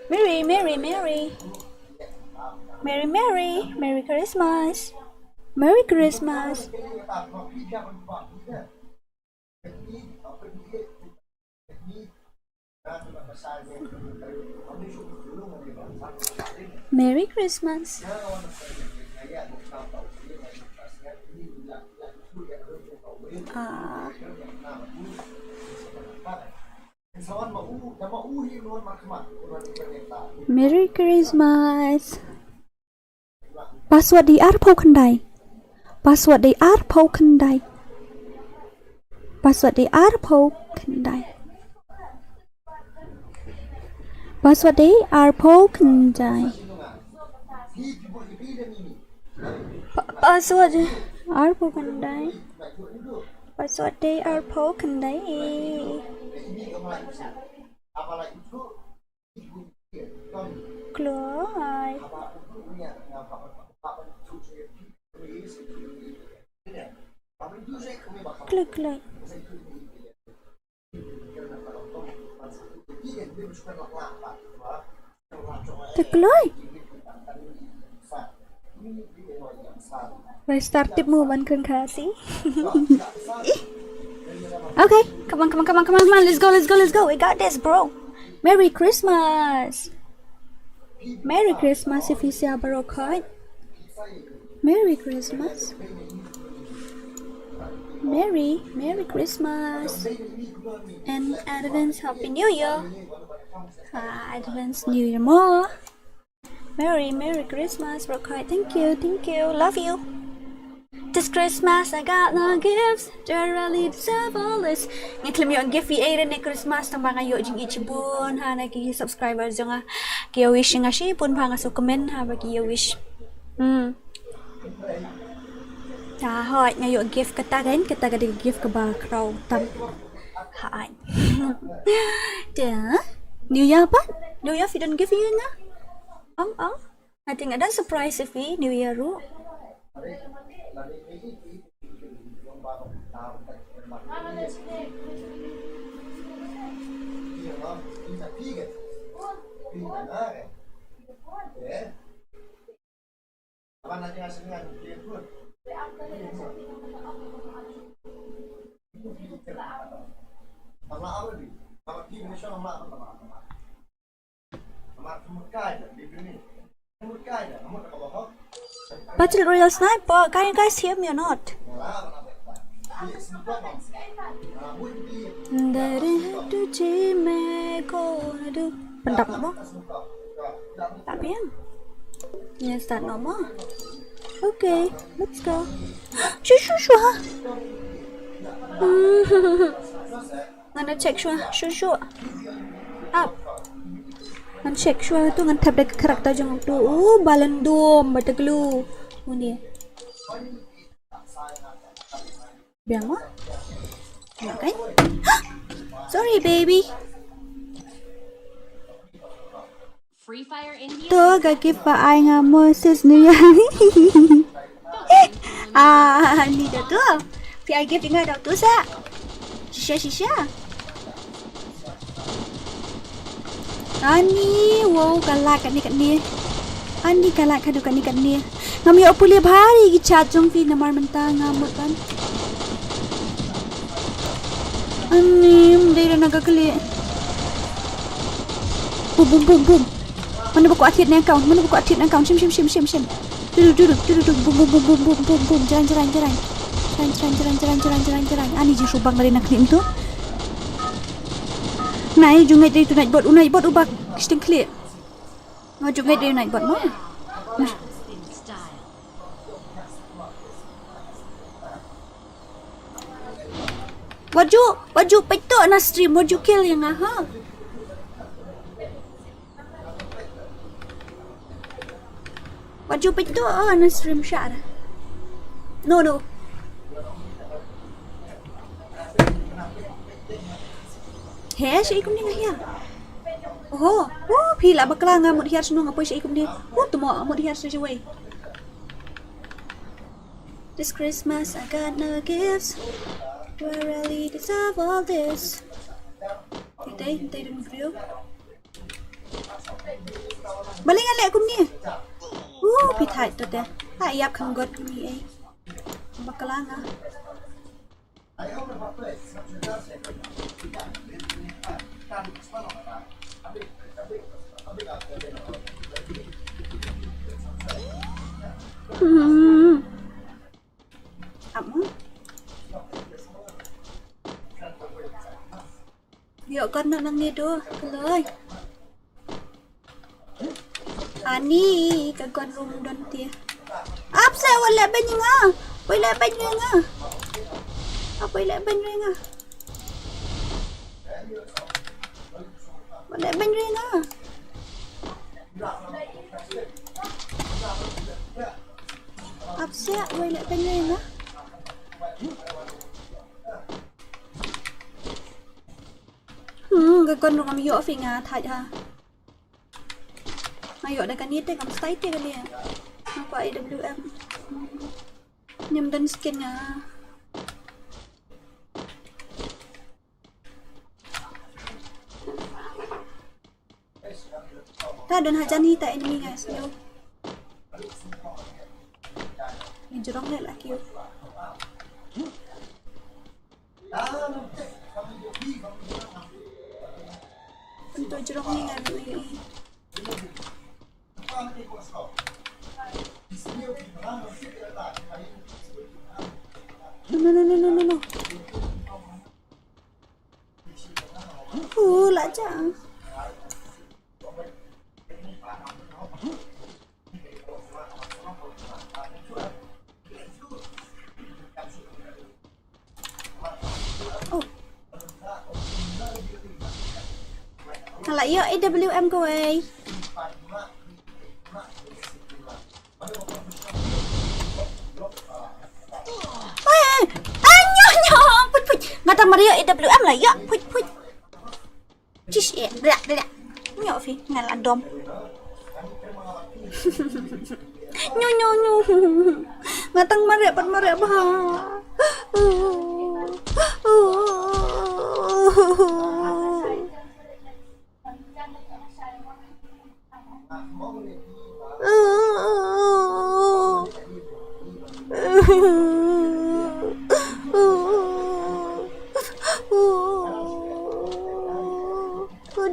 Merry, merry, merry. Merry, merry, merry Christmas. Merry Christmas. Merry Christmas. Ah. Merry Christmas. Password dei arphew khyndai. Password dei arphew khyndai. Password dei arphew khyndai. Password dei arphew khyndai. Pa-, password dei arphew khyndai. Password dei arphew khyndai. Kloi. Kloi, kloi. Te kloi. Restart tip mo ban kren Khasi. Okay, come on, come on, come on, come on, come on. Let's go, let's go, let's go. We got this, bro. Merry Christmas. Merry Christmas, if you say Baroque. Merry Christmas. Merry, Merry Christmas. And advance Happy New Year. Ah, advance New Year mo. Merry, Merry Christmas, Rokai. Thank you, thank you. Love you. This Christmas I got no gifts. Do I really deserve all this? Nga khlem ïoh gift ei ei ne Christmas tang ba nga ïoh jingïeit shibun ha na ki subscriber jong nga. Ki ïa wish nga shibun ba nga shu comment ha ba ki ïa wish. Hmm. Ta hoi nga ïoh gift kata kan, kata ka dei gift kaba khraw tam. Ha ai. Te New Year pat? New Year phi don gift ïa nga? Ong ong. I think ada surprise phi New Year ruh. Battle Royale Sniper, can you guys hear me or not? Dare tu ji me ko na du. Pendap mo? Tak payah. Ya, start no mo. Okay, let's go. Shu, shu, shu, ha? Ngan check shuwa, shuwa, shuwa. Ap. Ngan check shuwa tu ngan thep da ka character jong tu. Oh, Ballon d'Or, ba ta glue. Uni. Biang mo? Okay. Sorry, baby. Free Fire India. Tu ka gift ba ai nga mo sis nu ya. Ah, ni da tu. Phi ai gift nga da tu sa. Shisha, shisha. Ani, wow, ka la kane kane. Ani ka la ka du kane kane. Ngam ïoh pule bha ri ki chat jong phi namar mynta nga mut ban. Ani, ym dei na ka kali. Bum, bum, bum, bum. Mano ba kwah thied ne account, mano ba kwah thied ne account. Shim, shim, shim, shim, shim. Dudu, dudu, dudu, dudu. Bum, bum, bum. Jrang, jrang, jrang. Jrang, jrang, jrang, jrang, jrang, jrang. Ani jingshubang dari na klim tu. Nai, jngai dei tu Nightbot, u Nightbot u bak. Sting klik. Nga jngai dei Nightbot mo. Wat ju, wat ju peit tu na stream, wat ju kill ïa nga, ha? Wat ju peit tu na stream share. No, no. He, shaei kumne nga hiar. Oho, oh, phi la bakla nga mut hiar shnong nga poi shaei kumne. Oh, to mo mut hiar sha shawei. This Christmas I got no gifts. Do I really deserve all this? Hynrei, hynrei dang briew. Balei nga leh kumne? Uh, phi thait to te. Ha ïap kham got kumne ei. Bakla nga. Hmm. Amo. Ïoh kon na nangne do, kloi. Ani ka kon rum don ti. Ap se wa leh beiñ nga. Poi leh beiñ nga. Ap poi leh beiñ nga. Wa leh beiñ nga. Ap se wa leh beiñ nga. Hmm, ka kon rum ïoh phi nga thait ha. Nga ïoh da kane te kam stai te kane. Nga kwah A W M. Ngim don skin nga. Ta don hajan hi ta enemy guys. Yo. Ni jrong le la kiew. Pynto jrong ni ngan ui. No, no, no, no, no, no, no. Uh, la ja. Oh. Nga la ïoh A W M kawei. Weh, ah, nyo, nyo, put, put. Nga tang mar ïoh A W M la ïoh, put, put. Chish, eh, blak, blak. Nyo phi, nga la dom. Nyo, nyo, nyo. Nga tang mareh pat mareh bha.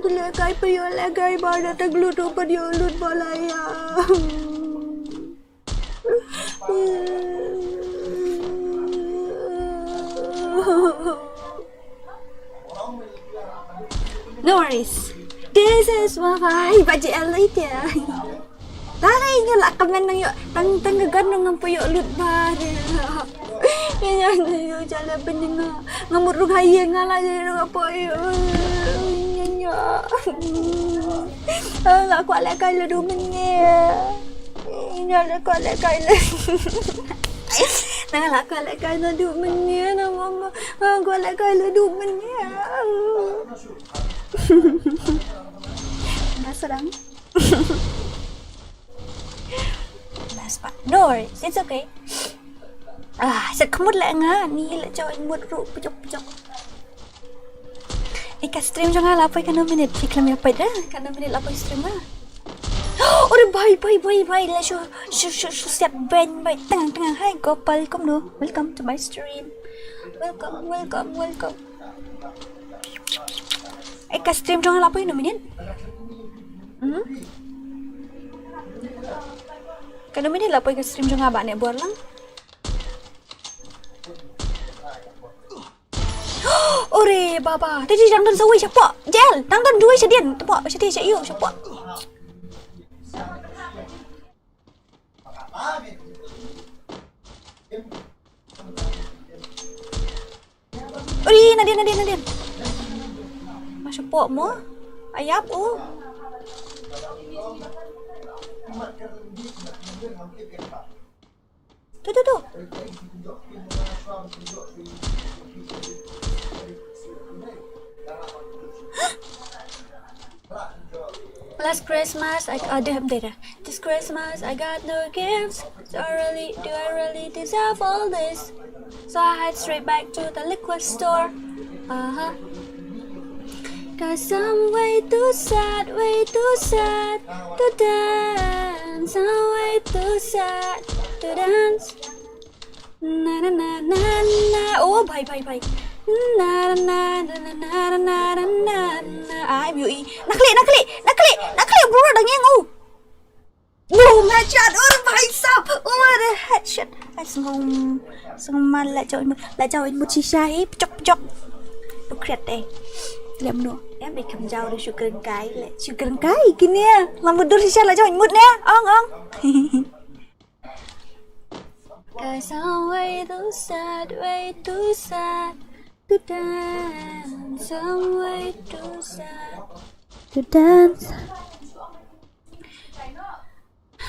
Pynlehkai, pynlehkai ba da tang lut, pynlut ba la ïa. No worries. This is my vibe. Baje alai tia. Tare nga la kamen nang ïoh tang tang ka gan nang ngampu ïoh lut ba de. Nya nya ïoh jala bening nga. Ngamut rung haye nga la jala rung apo ïoh. Nya nya. La kwah lehkai la du mynne. Nya la kwah lehkai la. Nang la kwah lehkai la du mynne nang mama. Kwah lehkai la du mynne. Nga sdang. Last part. No worries, it's okay. Ah, sa khmut la nga ni la jaw mut ru pjok pjok. Eh, ka stream jong nga la poi kano minute, phi klam ïa poi da, kano minute la poi stream nga. Ore bhai bhai bhai bhai, la shu shu shu shu set ben bhai, tang tang, hi Gopal, welcome no, welcome to my stream. Welcome, welcome, welcome. Eh, ka stream jong nga la poi kano minute? Hmm? Kano minute la poi ka stream jong nga ba ne bor lang. Ore baba, te ji dang don sa wei shapoh. Jel, dang don duwei shadien. Tepoh shadien sha ïew shapoh. Uri, nadien, nadien, nadien. Masuk pok mo. Ayap, oh. Tu, tu, tu. Last Christmas, I, oh, dah, dah, dah. This Christmas, I got no gifts. Do I really, do I really deserve all this? So I head straight back to the liquor store. Uh-huh. Cause I'm way too sad, way too sad to dance. I'm way too sad to dance. Na na na na na. Oh, bhai, bhai, bhai. Na na na na na na na na na na. Ai, myu i. Nakli, nakli, nakli, nakli, bro, dang yang, oh. Boom, headshot. Oh, bhai sab. Oh, what a headshot. Ai, sngewm, sngewm man la jaw in mut, la jaw in mut shisha hi. Pjok, pjok. Tu kriat eh. Lem no. Em, dei kam jaw dei shu kren kai le. Shu kren kai kini ya. Lam dur shisha la jaw in mut ne. Ong, ong. Cause I'm way too sad, way too sad to dance. I'm way too sad to dance.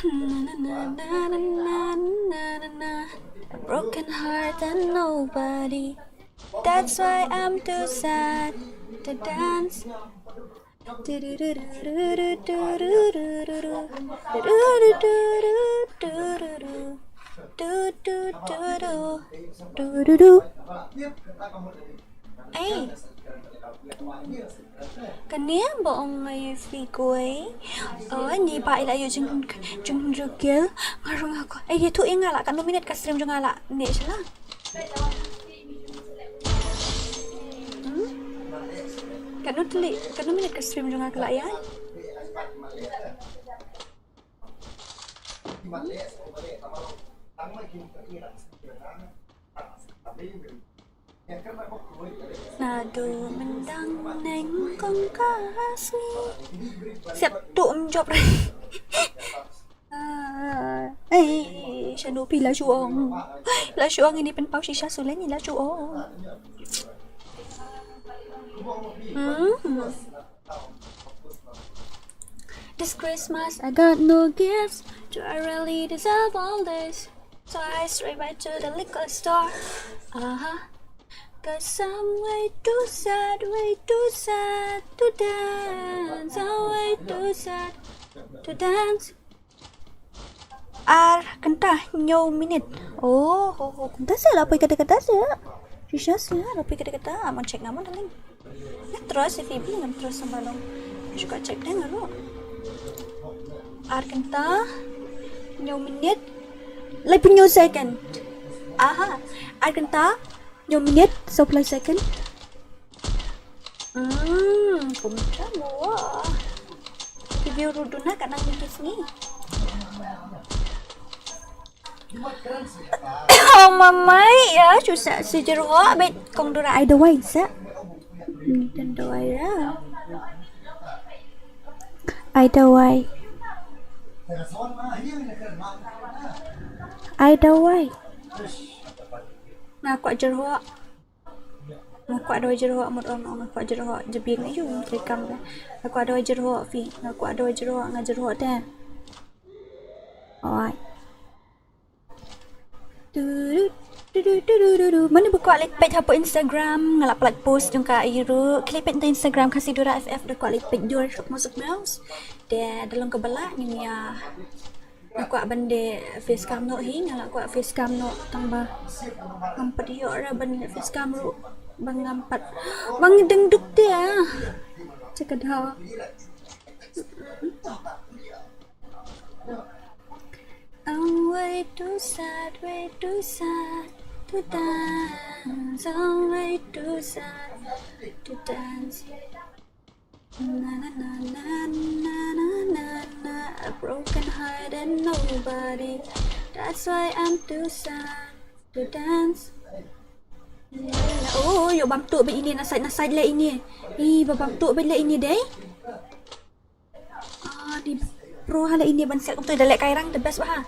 Na, na, na. A broken heart and nobody. That's why I'm too sad to dance. Ei. Kane ba ong ngai fi koi. Oh, ni ba ila yu jing jing rugil. Ngarung aku. Ei, tu inga la kanu minit ka stream jong nga la. Ni shala. Hmm? Katno tylli, katno minit ka stream jong nga ka la ïaid? Naduh myndang nyngkong ka sngi. Siap tu ym jop. Ah, eh, shano phi la shu ong. La shu ong ini pynpaw shisha sule ni la shu ong. Hmm. This Christmas I got no gifts. Do I really deserve all this? So I straight back to the liquor store. Uh-huh. Cause I'm way too sad, way too sad to dance. I'm way too sad to dance. Ar kynta hynñiew minit. Oh, ho, ho, kumta se la poi kata kata se. Shisha se la poi kata kata. Amon check namon, darling. Nga trust ïa Phoebe, ngam trust ïa Balong. Shu ka check deh nga ruh. Ar kynta hynñiew minit laiphew hynñiew second. Aha. Ar kynta hynñiew minit sawphew lai second. Hmm, kumta mo. Ki view ruh duna ka nang ni ki sngi. Oh, mamai, ya, shu sa, shu jyrhoh, bet kong dura ai dawai, sa. Hmm, dan dawai, ya. Ai dawai. Ai dawai. Nga kwah jyrhoh. Nga kwah dawai jyrhoh, mut ong nga kwah jyrhoh, jabieng ayu, treikam. Nga kwah dawai jyrhoh, phi. Nga kwah dawai jyrhoh, nga jyrhoh te. Oi. Tudu, tudu, tudu, tudu. Mano ba kwah leit peit hapoh Instagram, nga la pynlait post jong ka ïa ruh. Ki leit peit ha Instagram Khasi Dura F F, da kwah leit peit dur shop Musik Mouse. Te da long kaba lah ngin ïa, nga kwah ban dei face cam noh hi, nga la kwah face cam noh tang ba ngam pat ïoh ra ban dei face cam ruh ba ngam pat, ba ngam dang duk te ah. Check it out. I'm way too sad, way too sad to dance. I'm way too sad to dance. Na, na, na, na. A broken heart and nobody. That's why I'm too sad to dance. Oh, ïoh bam tuh ba ine, na side, na side la ine. Ih, ba bam tuh ba la ine dei. Ah, dei pro ha la ine ban siat kumto, da leh kairang the best ba ha.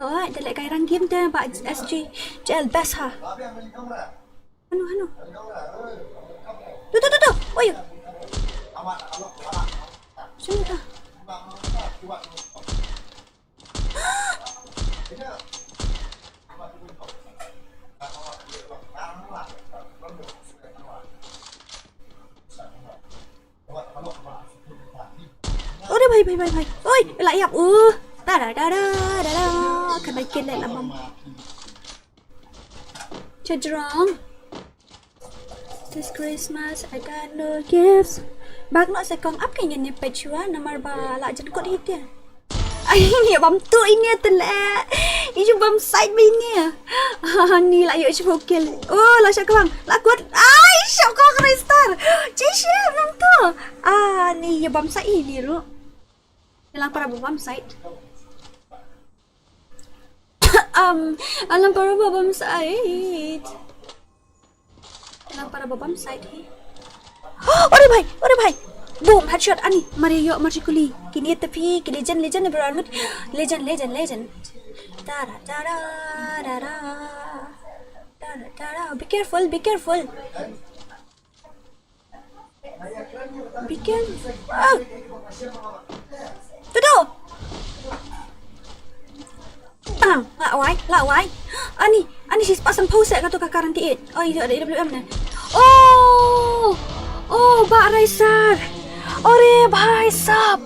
Oh, da leh kairang game te ba S G J L best ha. Hano, hano. Tu, tu, tu, tu. Oi. Sini ta. Bye, bye, bye. Oi, la ïap. Uh. Da, da, da, da, da, da. Kan bai kit leh la bam. Chajrong. This Christmas I got no gifts. Bak no se kong ap ka ngin ni pechua namar ba la jan kot hit ya. Ai, ni bam tu ini te le. Ini bam side ba ini. Ah, ni la yo shu kill. Oh, la sha kong. La kot. Ai, sha kong Crystal. Chisha bam tu. Ah, ni ya bam sa ini ru. Lang para bam side. Um, alang para bam side. Alang para bam side hi. Ore bhai, ore bhai. Boom, headshot ani. Mario, Marjikuli. Kini tapi, kini legend, legend, bro. Legend, legend, legend. Tara, tara, tara. Tara, tara. Be careful, be careful. Be careful. Ah. Tudu. Ah, la wai, la wai. Ani, ani shi spah san pau se ka tu ka karan ti it. Oh, itu ada A W M ne. Oh. Oh, ba Raisar. Ore bhai sab.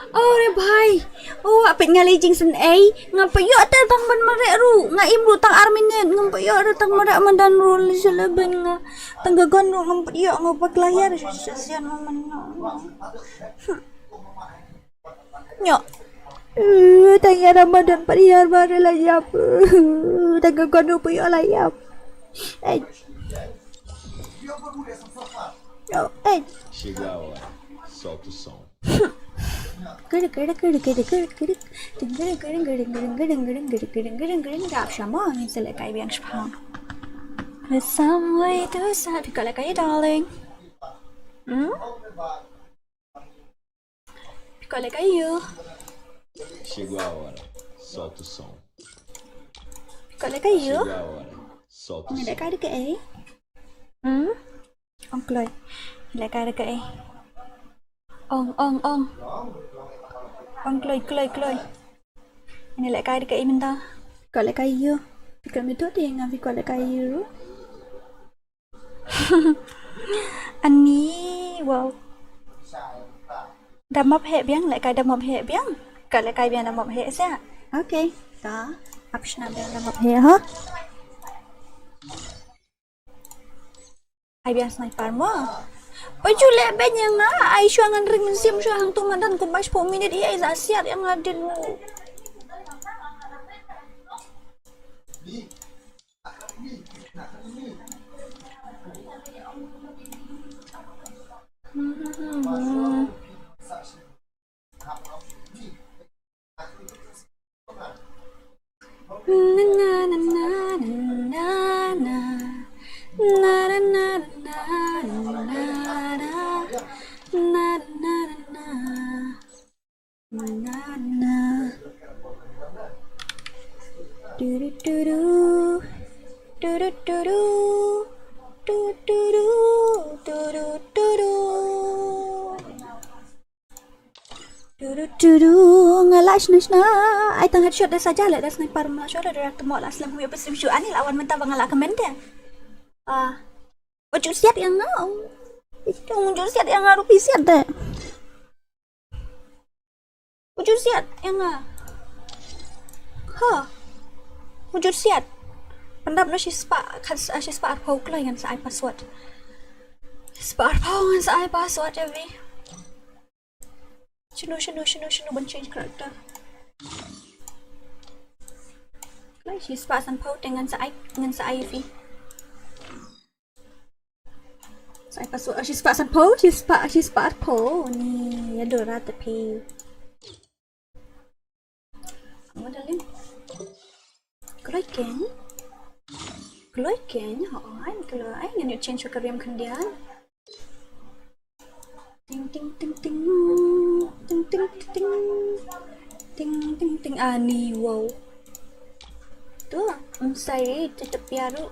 Ore bhai. Oh, apit nga lei jing sen ei. Nga pa yo te tang ban mare ru. Nga im ru tang ar minit. Nga pa yo te tang mare madan ru le sele ben nga. Tang gagon ru nga pa yo nga pa klayar. Sesian mo man nga. Nyo. Eh, tang ya Ramadan pa ya ba la yap. Tang gagon ru pa yo la yap. Eh. Nyo. Eh. Chegou a hora. Solta o som. There's some way to sa. Phi kwah leh kai, darling? Hmm? Phi kwah leh kai ïa u? Chegou a hora. Solta o som. Phi kwah leh kai ïa u? Chegou a hora. Solta o som. Leh kai da kaei? Hmm? Ong kloi. Leh kai da kaei? Ong, ong, ong. Ong kloi, kloi, kloi. Ani leh kai da kaei mynta? Phi kwah leh kai ïa u? Phi kwah mynta te nga phi kwah leh kai ïa u? Ani, wow. Da map heh biang, leh kai da map heh biang. Ka leh kai biang da map heh sa. Okay. Ta. Ap shna biang da map heh ha. Ai biang sniper mo. Paju leh ben ïa nga, ai shuwa ngan ring mynsiem shuwa hangto madan kumba shiphew minit ïa ai la siat ïa nga dien. Na, na, na. Du, du, du, du. Du, du, du, du. Du, du, du, du. Du, du, du, du. Du, du, du. Nga la shna shna. Ai tang headshot da saja la da sniper ma shot da rak temo la slem hu ïa pes shu ani la wan mynta ba nga la kmen te. Ah. Ujur siat ïa nga. Ujur siat ïa nga ruh phi siat de. Ujur siat ïa nga. Ha. Ujur siat. Pyndap noh shispah, khat, ah, shispah arphew kloi ngan sa ai password. Shispah arphew ngan sa ai password ïa phi. Shano, shano, shano, shano ban change character. Kloi shispah sanphew te ngan sa ai, ngan sa ai ïa phi. Sa ai password, ah, shispah sanphew, shispah, shispah arphew. Ni, ïa dora te phi. Mo darling. Kloi keiñ. Kloi keiñ, hooid, kloi. Ngan ïoh change ka riam khyndiat. Ting, ting, ting, ting. Ting, ting, ting, ting. Ting, ting, ting. Ani, wow. Tu, ym sai, tetep biaru.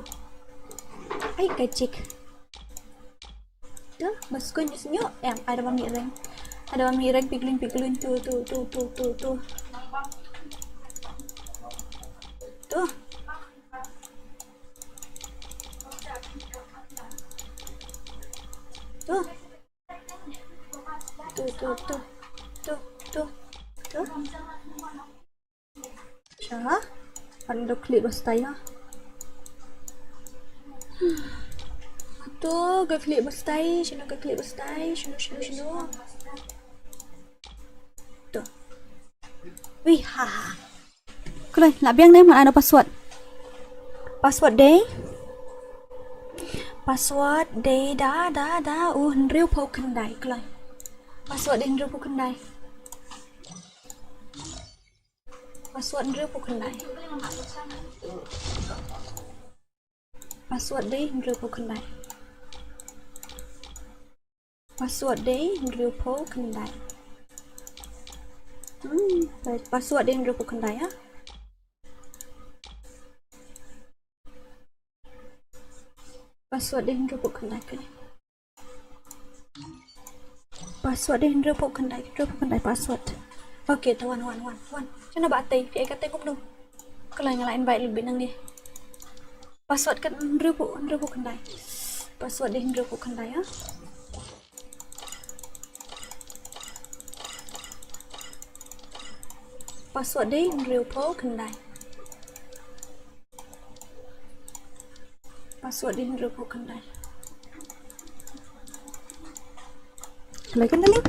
Ai, kajik. Tu, bas ko nyus nyu. Em, ada bang ni reng. Ada bang ni reng, piglin, piglin. Tu, tu, tu, tu, tu, tu. Tu. Tu. Tu, tu, tu. Tu, tu. Sha. Kan do klik ba stai ya. To ga klik ba stai, shino ga klik ba stai, shino, shino, shino. To. Wih, ha, ha. Kloi, la biang ne, man ai no password. Password dei. Password dei da, da, da. Uh, hynriewphew khyndai, kloi. Password dei hynriewphew khyndai. Password hynriewphew khyndai. Password dei hynriewphew khyndai. Password dei hynriewphew khyndai. Hmm, password dei hynriewphew khyndai ya. Password dei hynriewphew khyndai, kloi. Password dei hynriewphew khyndai, hynriewphew khyndai password. Okay, to wan, wan, wan, wan. Shano ba tei, phi ai ka tei kumno. Kloi, nga la invite lut beit nangne. Password ka hynriewphew, hynriewphew khyndai. Password dei hynriewphew khyndai ya. Password dei hynriewphew khyndai. Password dei hynriewphew khyndai. Hello, kan, darling?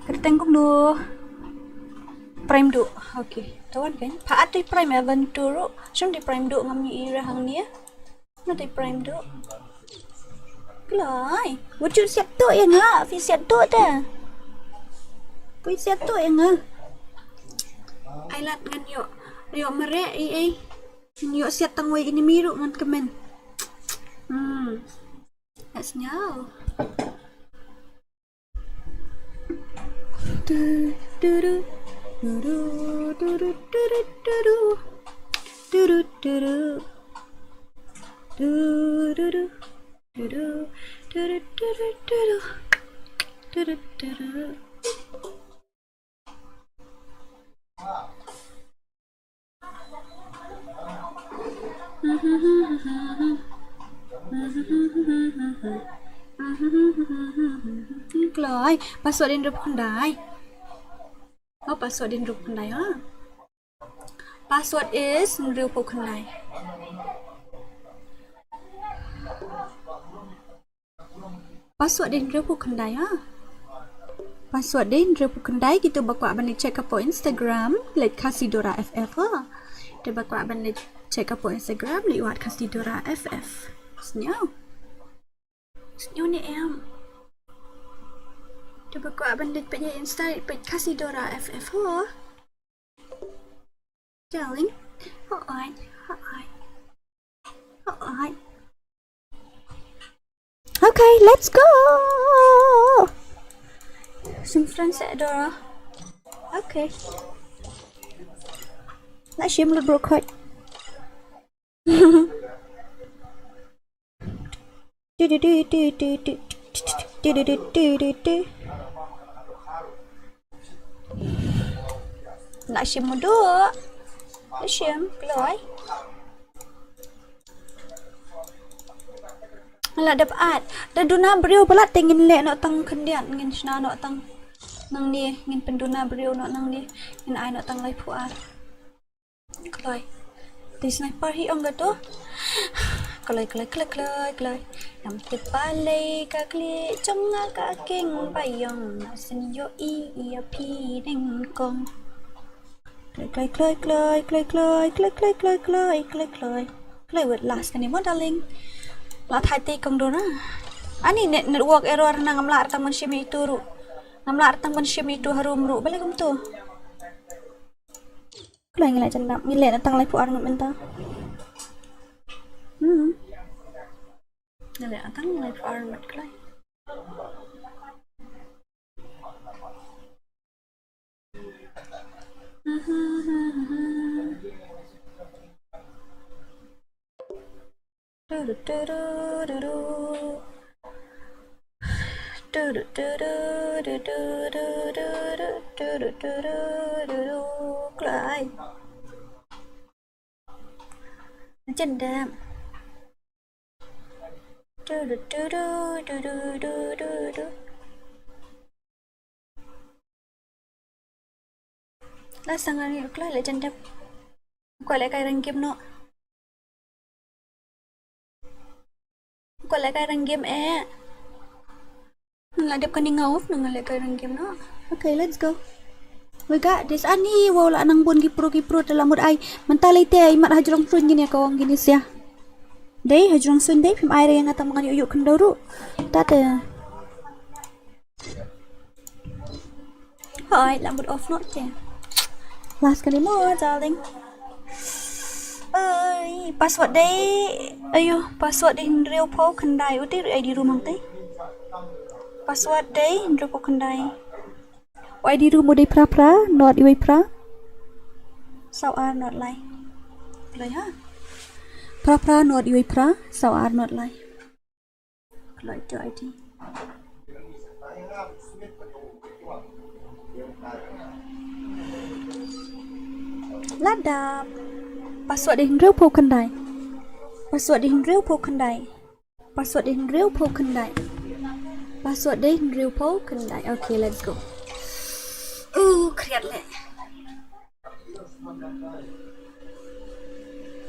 Kyrteng kumno? Prime Duh. Okay. To wan kan. Pha at dei Prime Adventure. Shim dei Prime Duh, ngam ïohi re hangne. Nga dei Prime Duh. Kloi. Wat ju siat tuh ïa nga, phi siat tuh te. Phi siat tuh ïa nga. Ai lad ngan ïoh, ïoh mareh ei ei. Ngan ïoh siat tang wei enemy ruh ngan kmen. Hmm. Let's go. Kloi, password dei hynriewphew khyndai. Oh, password dei hynriewphew khyndai, ha. Password is hynriewphew khyndai. Password dei hynriewphew khyndai, ha. Password dei hynriewphew khyndai, kito ba kwah ban leit check hapoh Instagram, leit Khasi Dora F F, ha. Kito ba kwah ban leit check hapoh Instagram, leit wad Khasi Dora F F. Sngew. Sngew ne em. Kito ba kwah ban leit peit ïa Insta, leit peit Khasi Dora F F, ha. Darling. Hooid, hooid. Hooid. Okay, let's go. Some friends at door. Okay. Let's shim the brook. Du, du, du, du, du, du. Du, du, du, du, du, du. Lah shim muduh. Lah shim, kloi. Lah dep at. Da duna briew palat te ngin leh noh tang khyndiat, ngin shna noh tang nangne, ngin pynduna briew noh nangne, ngin ai noh tang laiphew ar. Kloi. Te sniper hi ong kato. Kloi, kloi, kloi, kloi, kloi. Ngam tip balei ka khlieh jong nga ka keng ba ïong, nga sngewthuh ïa phi nyngkong. Kloi, kloi, kloi. Kloi, wait, last kane mo, darling. La thait te kong Dora. Ani net, network error na, ngam lah tang ban shim ïa itu ruh. Ngam lah tang ban shim ïa itu harum ruh. Balei kumto? Kloi, ngi la jan dap, ngi leh na tang laiphew ar ngut mynta. Hmm. Ngi leh na tang laiphew ar ngut, kloi. Kloi. Jan dap. La sanga ni kla le jan dep. Ko le kai rang game no. Ko le kai rang game eh. Nang la dep ka ni ngau, nang le kai rang game no. Okay, let's go. We got this. Ani wow la nang bun ki pro ki pro te la mut ai. Mynta lei te ai mat hajrong sun gini ka wang gini sia. Dei hajrong sun dei phim ai re nga tang ngan yu yu kendo ru. Ta te. Hoi, la mut off not te. Last kali mo, darling. Ai, password dei. Ayo, password dei hynriew phew khyndai. Uti ri I D room ang te. Password dei hynriew phew khyndai. I D room u dei phra phra, not iwei phra. Saw ar not lai. Lai ha. Phra phra not iwei phra, saw ar not lai. Kloi to I D. Lada. Password dei hynriew phew khyndai. Password dei hynriew phew khyndai. Password dei hynriew phew khyndai. Password dei hynriew phew khyndai. Okay, let's go. Uh, kriat le.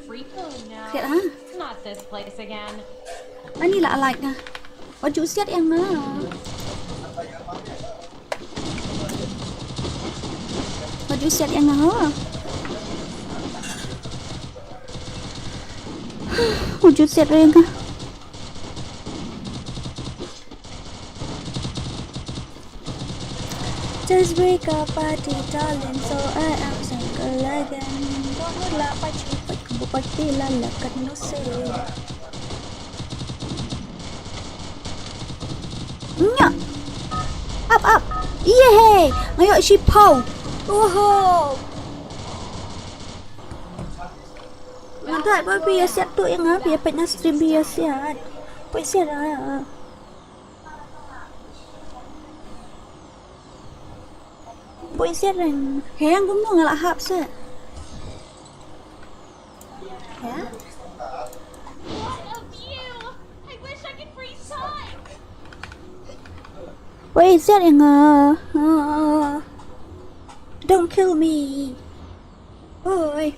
Free food now. Kriat ha? Not this place again. Ani la like na. Wat ju siat ïa nga. Wat ju siat ïa nga ha. Wat ju siat ïa nga. Just break up party, darling, so I am single again. Don't la pachi, pachi, pachi, la la kat no se. Nya. Up, up. Yehey. Ayo, shi pau. Oho. Ngat ba pi ya siat tu yang apa ya pet na stream pi ya siat. Pui siat ah. Pui siat reng. Heng kumno nga la hap se. Ya. What a view! I wish I could freeze time! Pui siat reng ah. Ah. Don't kill me. Oi.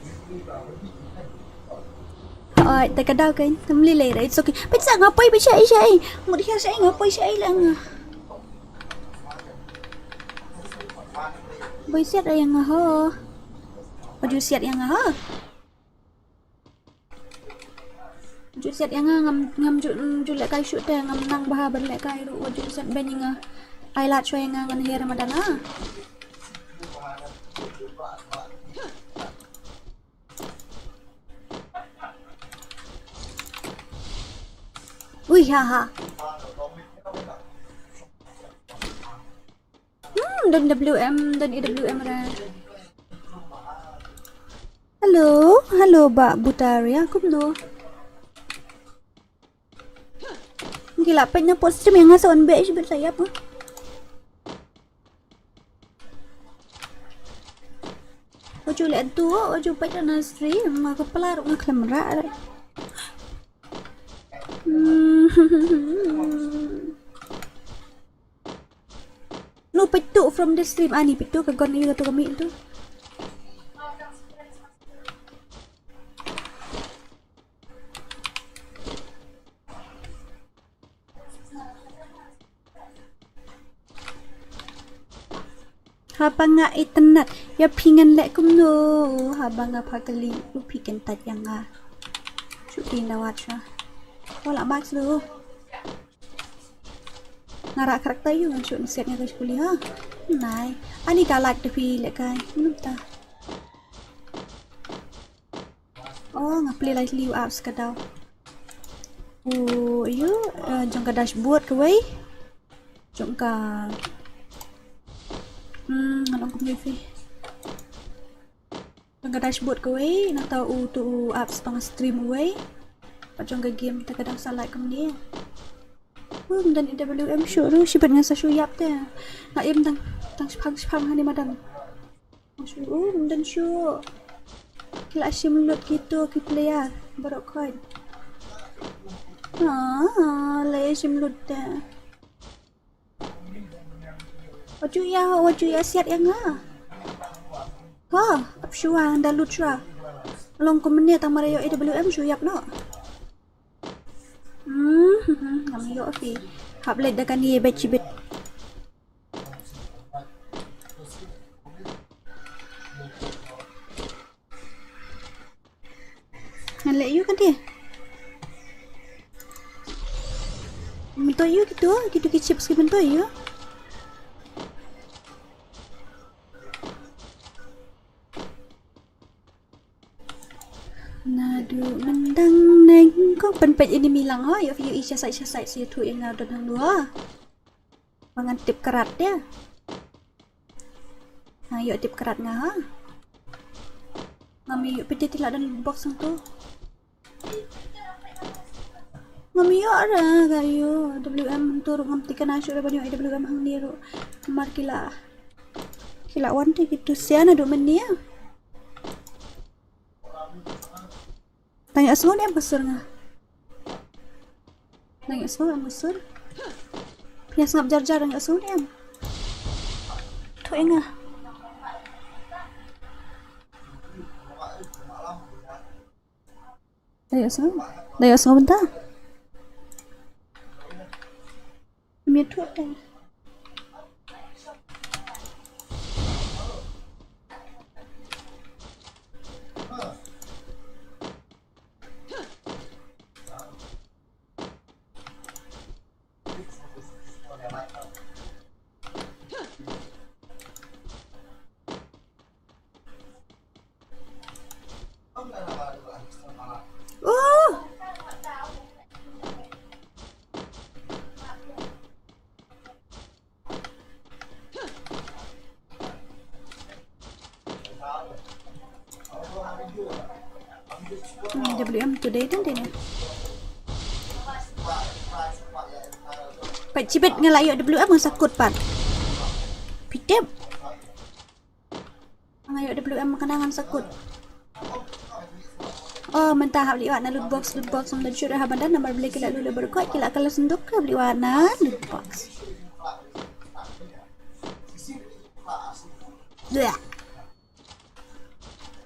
Oi, te ka daw kein, te mli lei re, it's okay. Peit sa nga poi, peit sa ei, sa ei. Mut hia sa ei, nga poi sa ei le nga. Poi siat ei nga ho. Poi siat ei nga ho. Ju siat ïa nga ngam, ngam ju, mm, ju lehkai shuh te ngam nang bha ban lehkai ruh, wa ju siat ben ïa nga. Ai lad shuwa ïa nga ngan hiar madan ah. Ui ha ha. Hmm, don W M, don E W M ra. Hello, hello ba Butaria, kumno? Ngi la peit na pot stream ïa nga sa on be shi bet sa ïap. Oju le tu, oju peit na stream, nga ka pala ruh nga khlem ra. Hmm. No, peit tu from the stream. Ani peit tu ka gon ïa tu ka mih tu. Haba nga itynnad ïa phi ngan leh kumno, haba nga pha kali u phi kyntait ïa nga. Shu phi na wat sha. Wala mak slu. Nga rak karakter ïa nga shu nasiat nga ka skuli ha. Nai. Ani ka lak te phi lehkai. Mynta. Oh, nga plie lai liu apps ka daw. Oh, ïu, eh, jong ka dashboard kawei. Jong ka, hmm, nga long kumne phi. Jong ka dashboard kawei, nangta u tu u apps ba nga stream uwei. Pat jong ka game te ka dang sa lait kumne. Hmm, don E W M shuh ruh, shibit nga sa shu ïap te. Nga im tang, tang shipang shipang hani madan. Shu, um, don shuh. Ki la shim lut kito ki player baroh khoit. Ah, la shim lut te. Wat ju ïa, wat ju ïa siat ïa nga. Ha, ap shuwa, da lut shuwa. Long kumne tang mara ïoh A W M shu ïap noh. Hmm, hmm, hmm, ngam ïoh phi. Hap leit da kane bad shibit. Ngan leh ïa u kane. Myntoi ïa u kito, kito ki chips ki myntoi ïa u. Naduh myndang neng kong pynpeit enemy lang ho, ïoh ïoh i sha side sha side sha ïathuh ïa nga don hangno ho. Ba ngan tip krat ïa. Ha, ïoh tip krat nga ha. Ngam ïoh pynti ti la don box hangto. Ngam ïoh ra ka ïoh W M hangto ruh ngam tip kana shuh ra ban ïoh W M hangne ruh. Namar ki la, ki la wan te kito sian naduh mynne. Tang ïohsngew ne em ka sur nga. Tang ïohsngew em ka sur. Phi ïa sngap jar jar, tang ïohsngew ne em. Thuh ïa nga. Tang ïohsngew. Tang ïohsngew mynta. Mute tang. Oh. Hmm, W M today dan dia. Pat chibit nga la ïoh W M ngan sa kut pat. Pitip. Nga ïoh W M kane ngan sa kut. Oh, mynta hap leit wad na loot box, loot box, ym da shuh ha ban dang namar balei ki la loot, la byrkoit, ki la kylla synduk, hap leit wad na loot box. Bleh.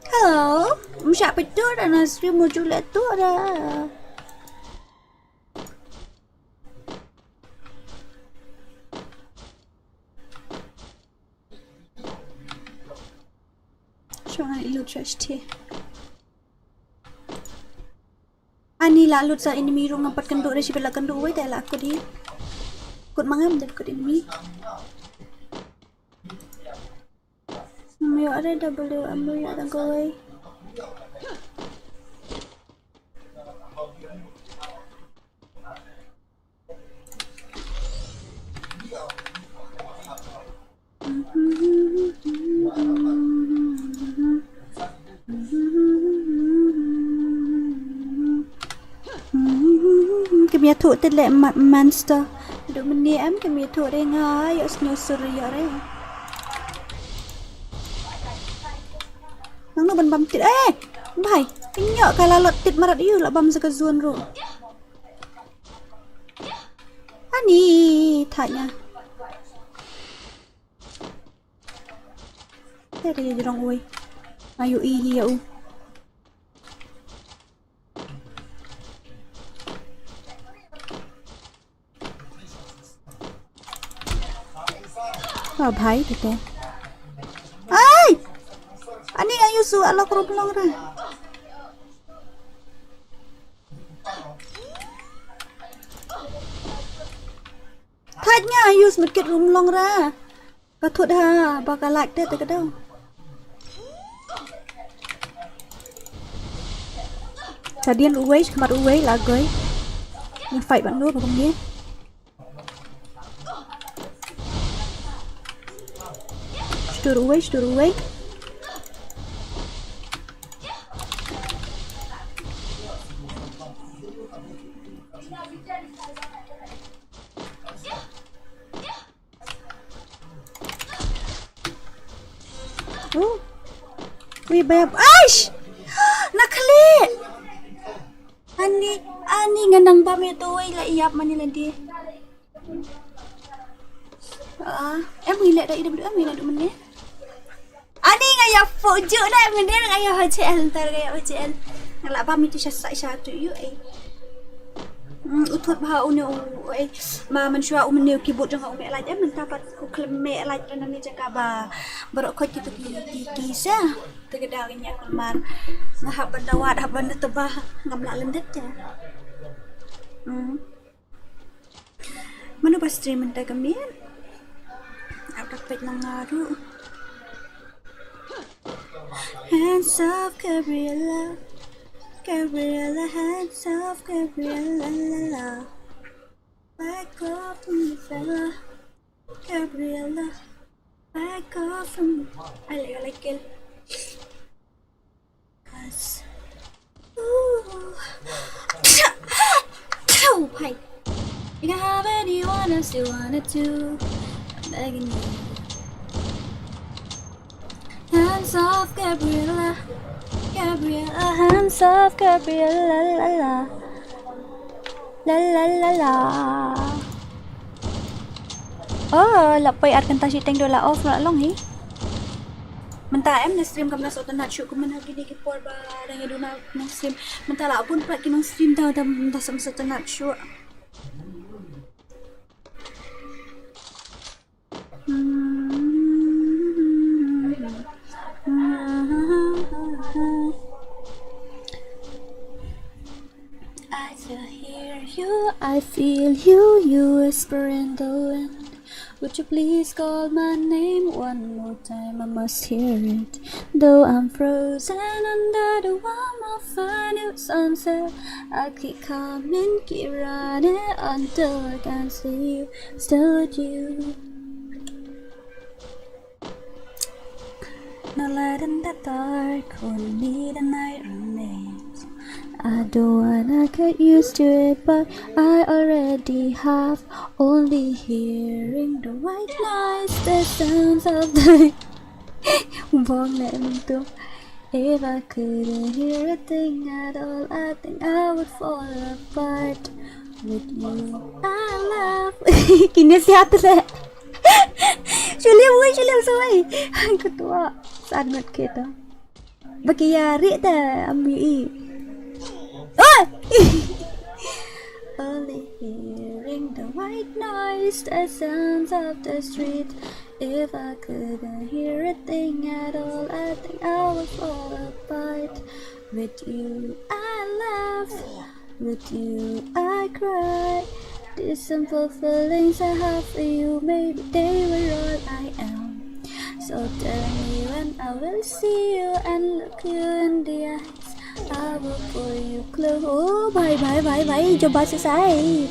Hello. Ym shah peit tu da na stream mo ju leh tu da. Shuwa ngan ïoh shuwa shuwa. Ani la lut sa enemy ruh ngam pat kynduh, da shibit la kynduh uwei te la kut ïa. Kut ma nga ym dei kut enemy. Ym ïoh re W M, ym ïoh tang kawei. Kim ïathuh tit leh ma-, monster. Duh mynne em kim ïathuh re nga ïoh sngewsur ïoh re. Nang no ban bam tit. Eh, bhai. Ïoh ka la lot tit marat ïoh la bam sa ka zone ruh. Ani, thait nga. Te te jrong uwei. Ayu i hi ya u. Ah, bhai, te te. Ai! Ani ayu su alok rup long ra. Thait nga use mut kit rum long ra. Ka thut ha ba ka lak te te ka dau. Ka dien uwei, khmat uwei la goi. Ni fight ban no ba kum ni. Stur uwei, stur uwei. Oh. Wi beb. Aish! Na khlieh! Ani, ani nga nang bam ïa to wei la ïap mani lade. Ah, em wi leh da E W M wi leh da mane. Ani nga ïap. Ujuk da mynne nga ïa H L, ntar nga ïa H L. Nga lah bam ïa tu sha sha tu ïu eh. Hmm, u thut bha une u, u eh. Ma mynshuwa u mynne u keyboard jong nga u meh light eh, mynta pat u khlem meh light, lane jaka ba baroh khoit kitu ki ki ki sa. Te ka dei ïa kulmar. Nga hap ban da wad, hap ban da teba, ngam lah lyndet te. Hmm. Mano ba stream mynta ka miet? Ap dak peit lang nga ruh. Hands off Gabriella, Gabriella, hands off Gabriella, la la. Back off from the fella, Gabriella, back off from the, I like, I like it. Cause, ooh. Hi. You can have anyone else you wanted to. I'm begging you. Hands off Gabriella. Gabriella, hands off Gabriella. La la la la. La la la la. Oh, la poi ar kynta shiteng, do la off la long hi. Mynta em na stream kam na sot na shu kumne ha kine ki por ba dang ïa duna nong stream. Mynta la bun pat ki nong stream ta ta mynta sam sot na shu. I can hear you, I feel you, you whisper in the wind. Would you please call my name one more time? I must hear it. Though I'm frozen under the warmth of a new sunset, I keep coming, keep running until I can see you, still with you. No light in the dark, only the night remains. I don't wanna get used to it, but I already have. Only hearing the white noise, the sounds of the bong le em tu. If I couldn't hear a thing at all, I think I would fall apart. With you, I love. Kine siat le. Shu liam wei, shu liam sa wei. Ketua. Sat ngut kita. Baki ya ri ta am i. Oh! Only hearing the white noise, the sounds of the street. If I couldn't hear a thing at all, I think I would fall apart. With you, I laugh. With you, I cry. These simple feelings I have for you, maybe they were all I am. So tell me when I will see you and look you in the eyes. I will pull you close. Oh, bye, bye, bye, bye. Jumpa selesai.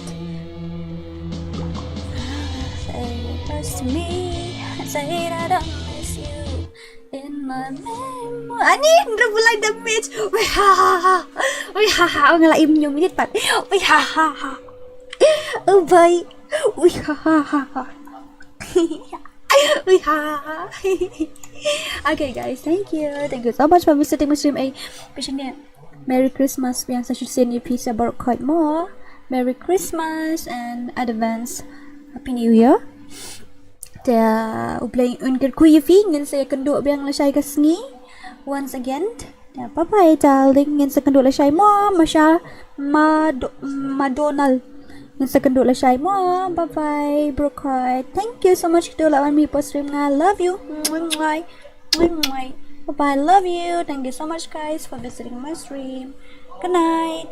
Say you miss me. Say I don't miss you. In my memory. Ani, nda mulai damage. Wih ha ha ha. Wih ha ha. Oh, nga la im hynñiew minit pat. Wih ha ha ha. Oh boy. Wih ha ha ha ha. Wih ha ha ha. Okay guys, thank you. Thank you so much for visiting my stream. Eh, pishane. Merry Christmas biang sa shisien ïa phi sa baroh khoit mo. Merry Christmas and advance Happy New Year. Te U Blei un kyrkhu ïa phi, ngin sa ïakynduh biang lashai ka sngi. Once again. Te bye bye darling, ngin sa kynduh lashai mo, masha Mado-, Madonald. Ngin sa kynduh lashai mo. Bye bye baroh khoit. Thank you so much kito la wan mih post stream nga. Love you. Mwah, mwah. Mwah, mwah. Bye bye. Love you. Thank you so much guys for visiting my stream. Good night.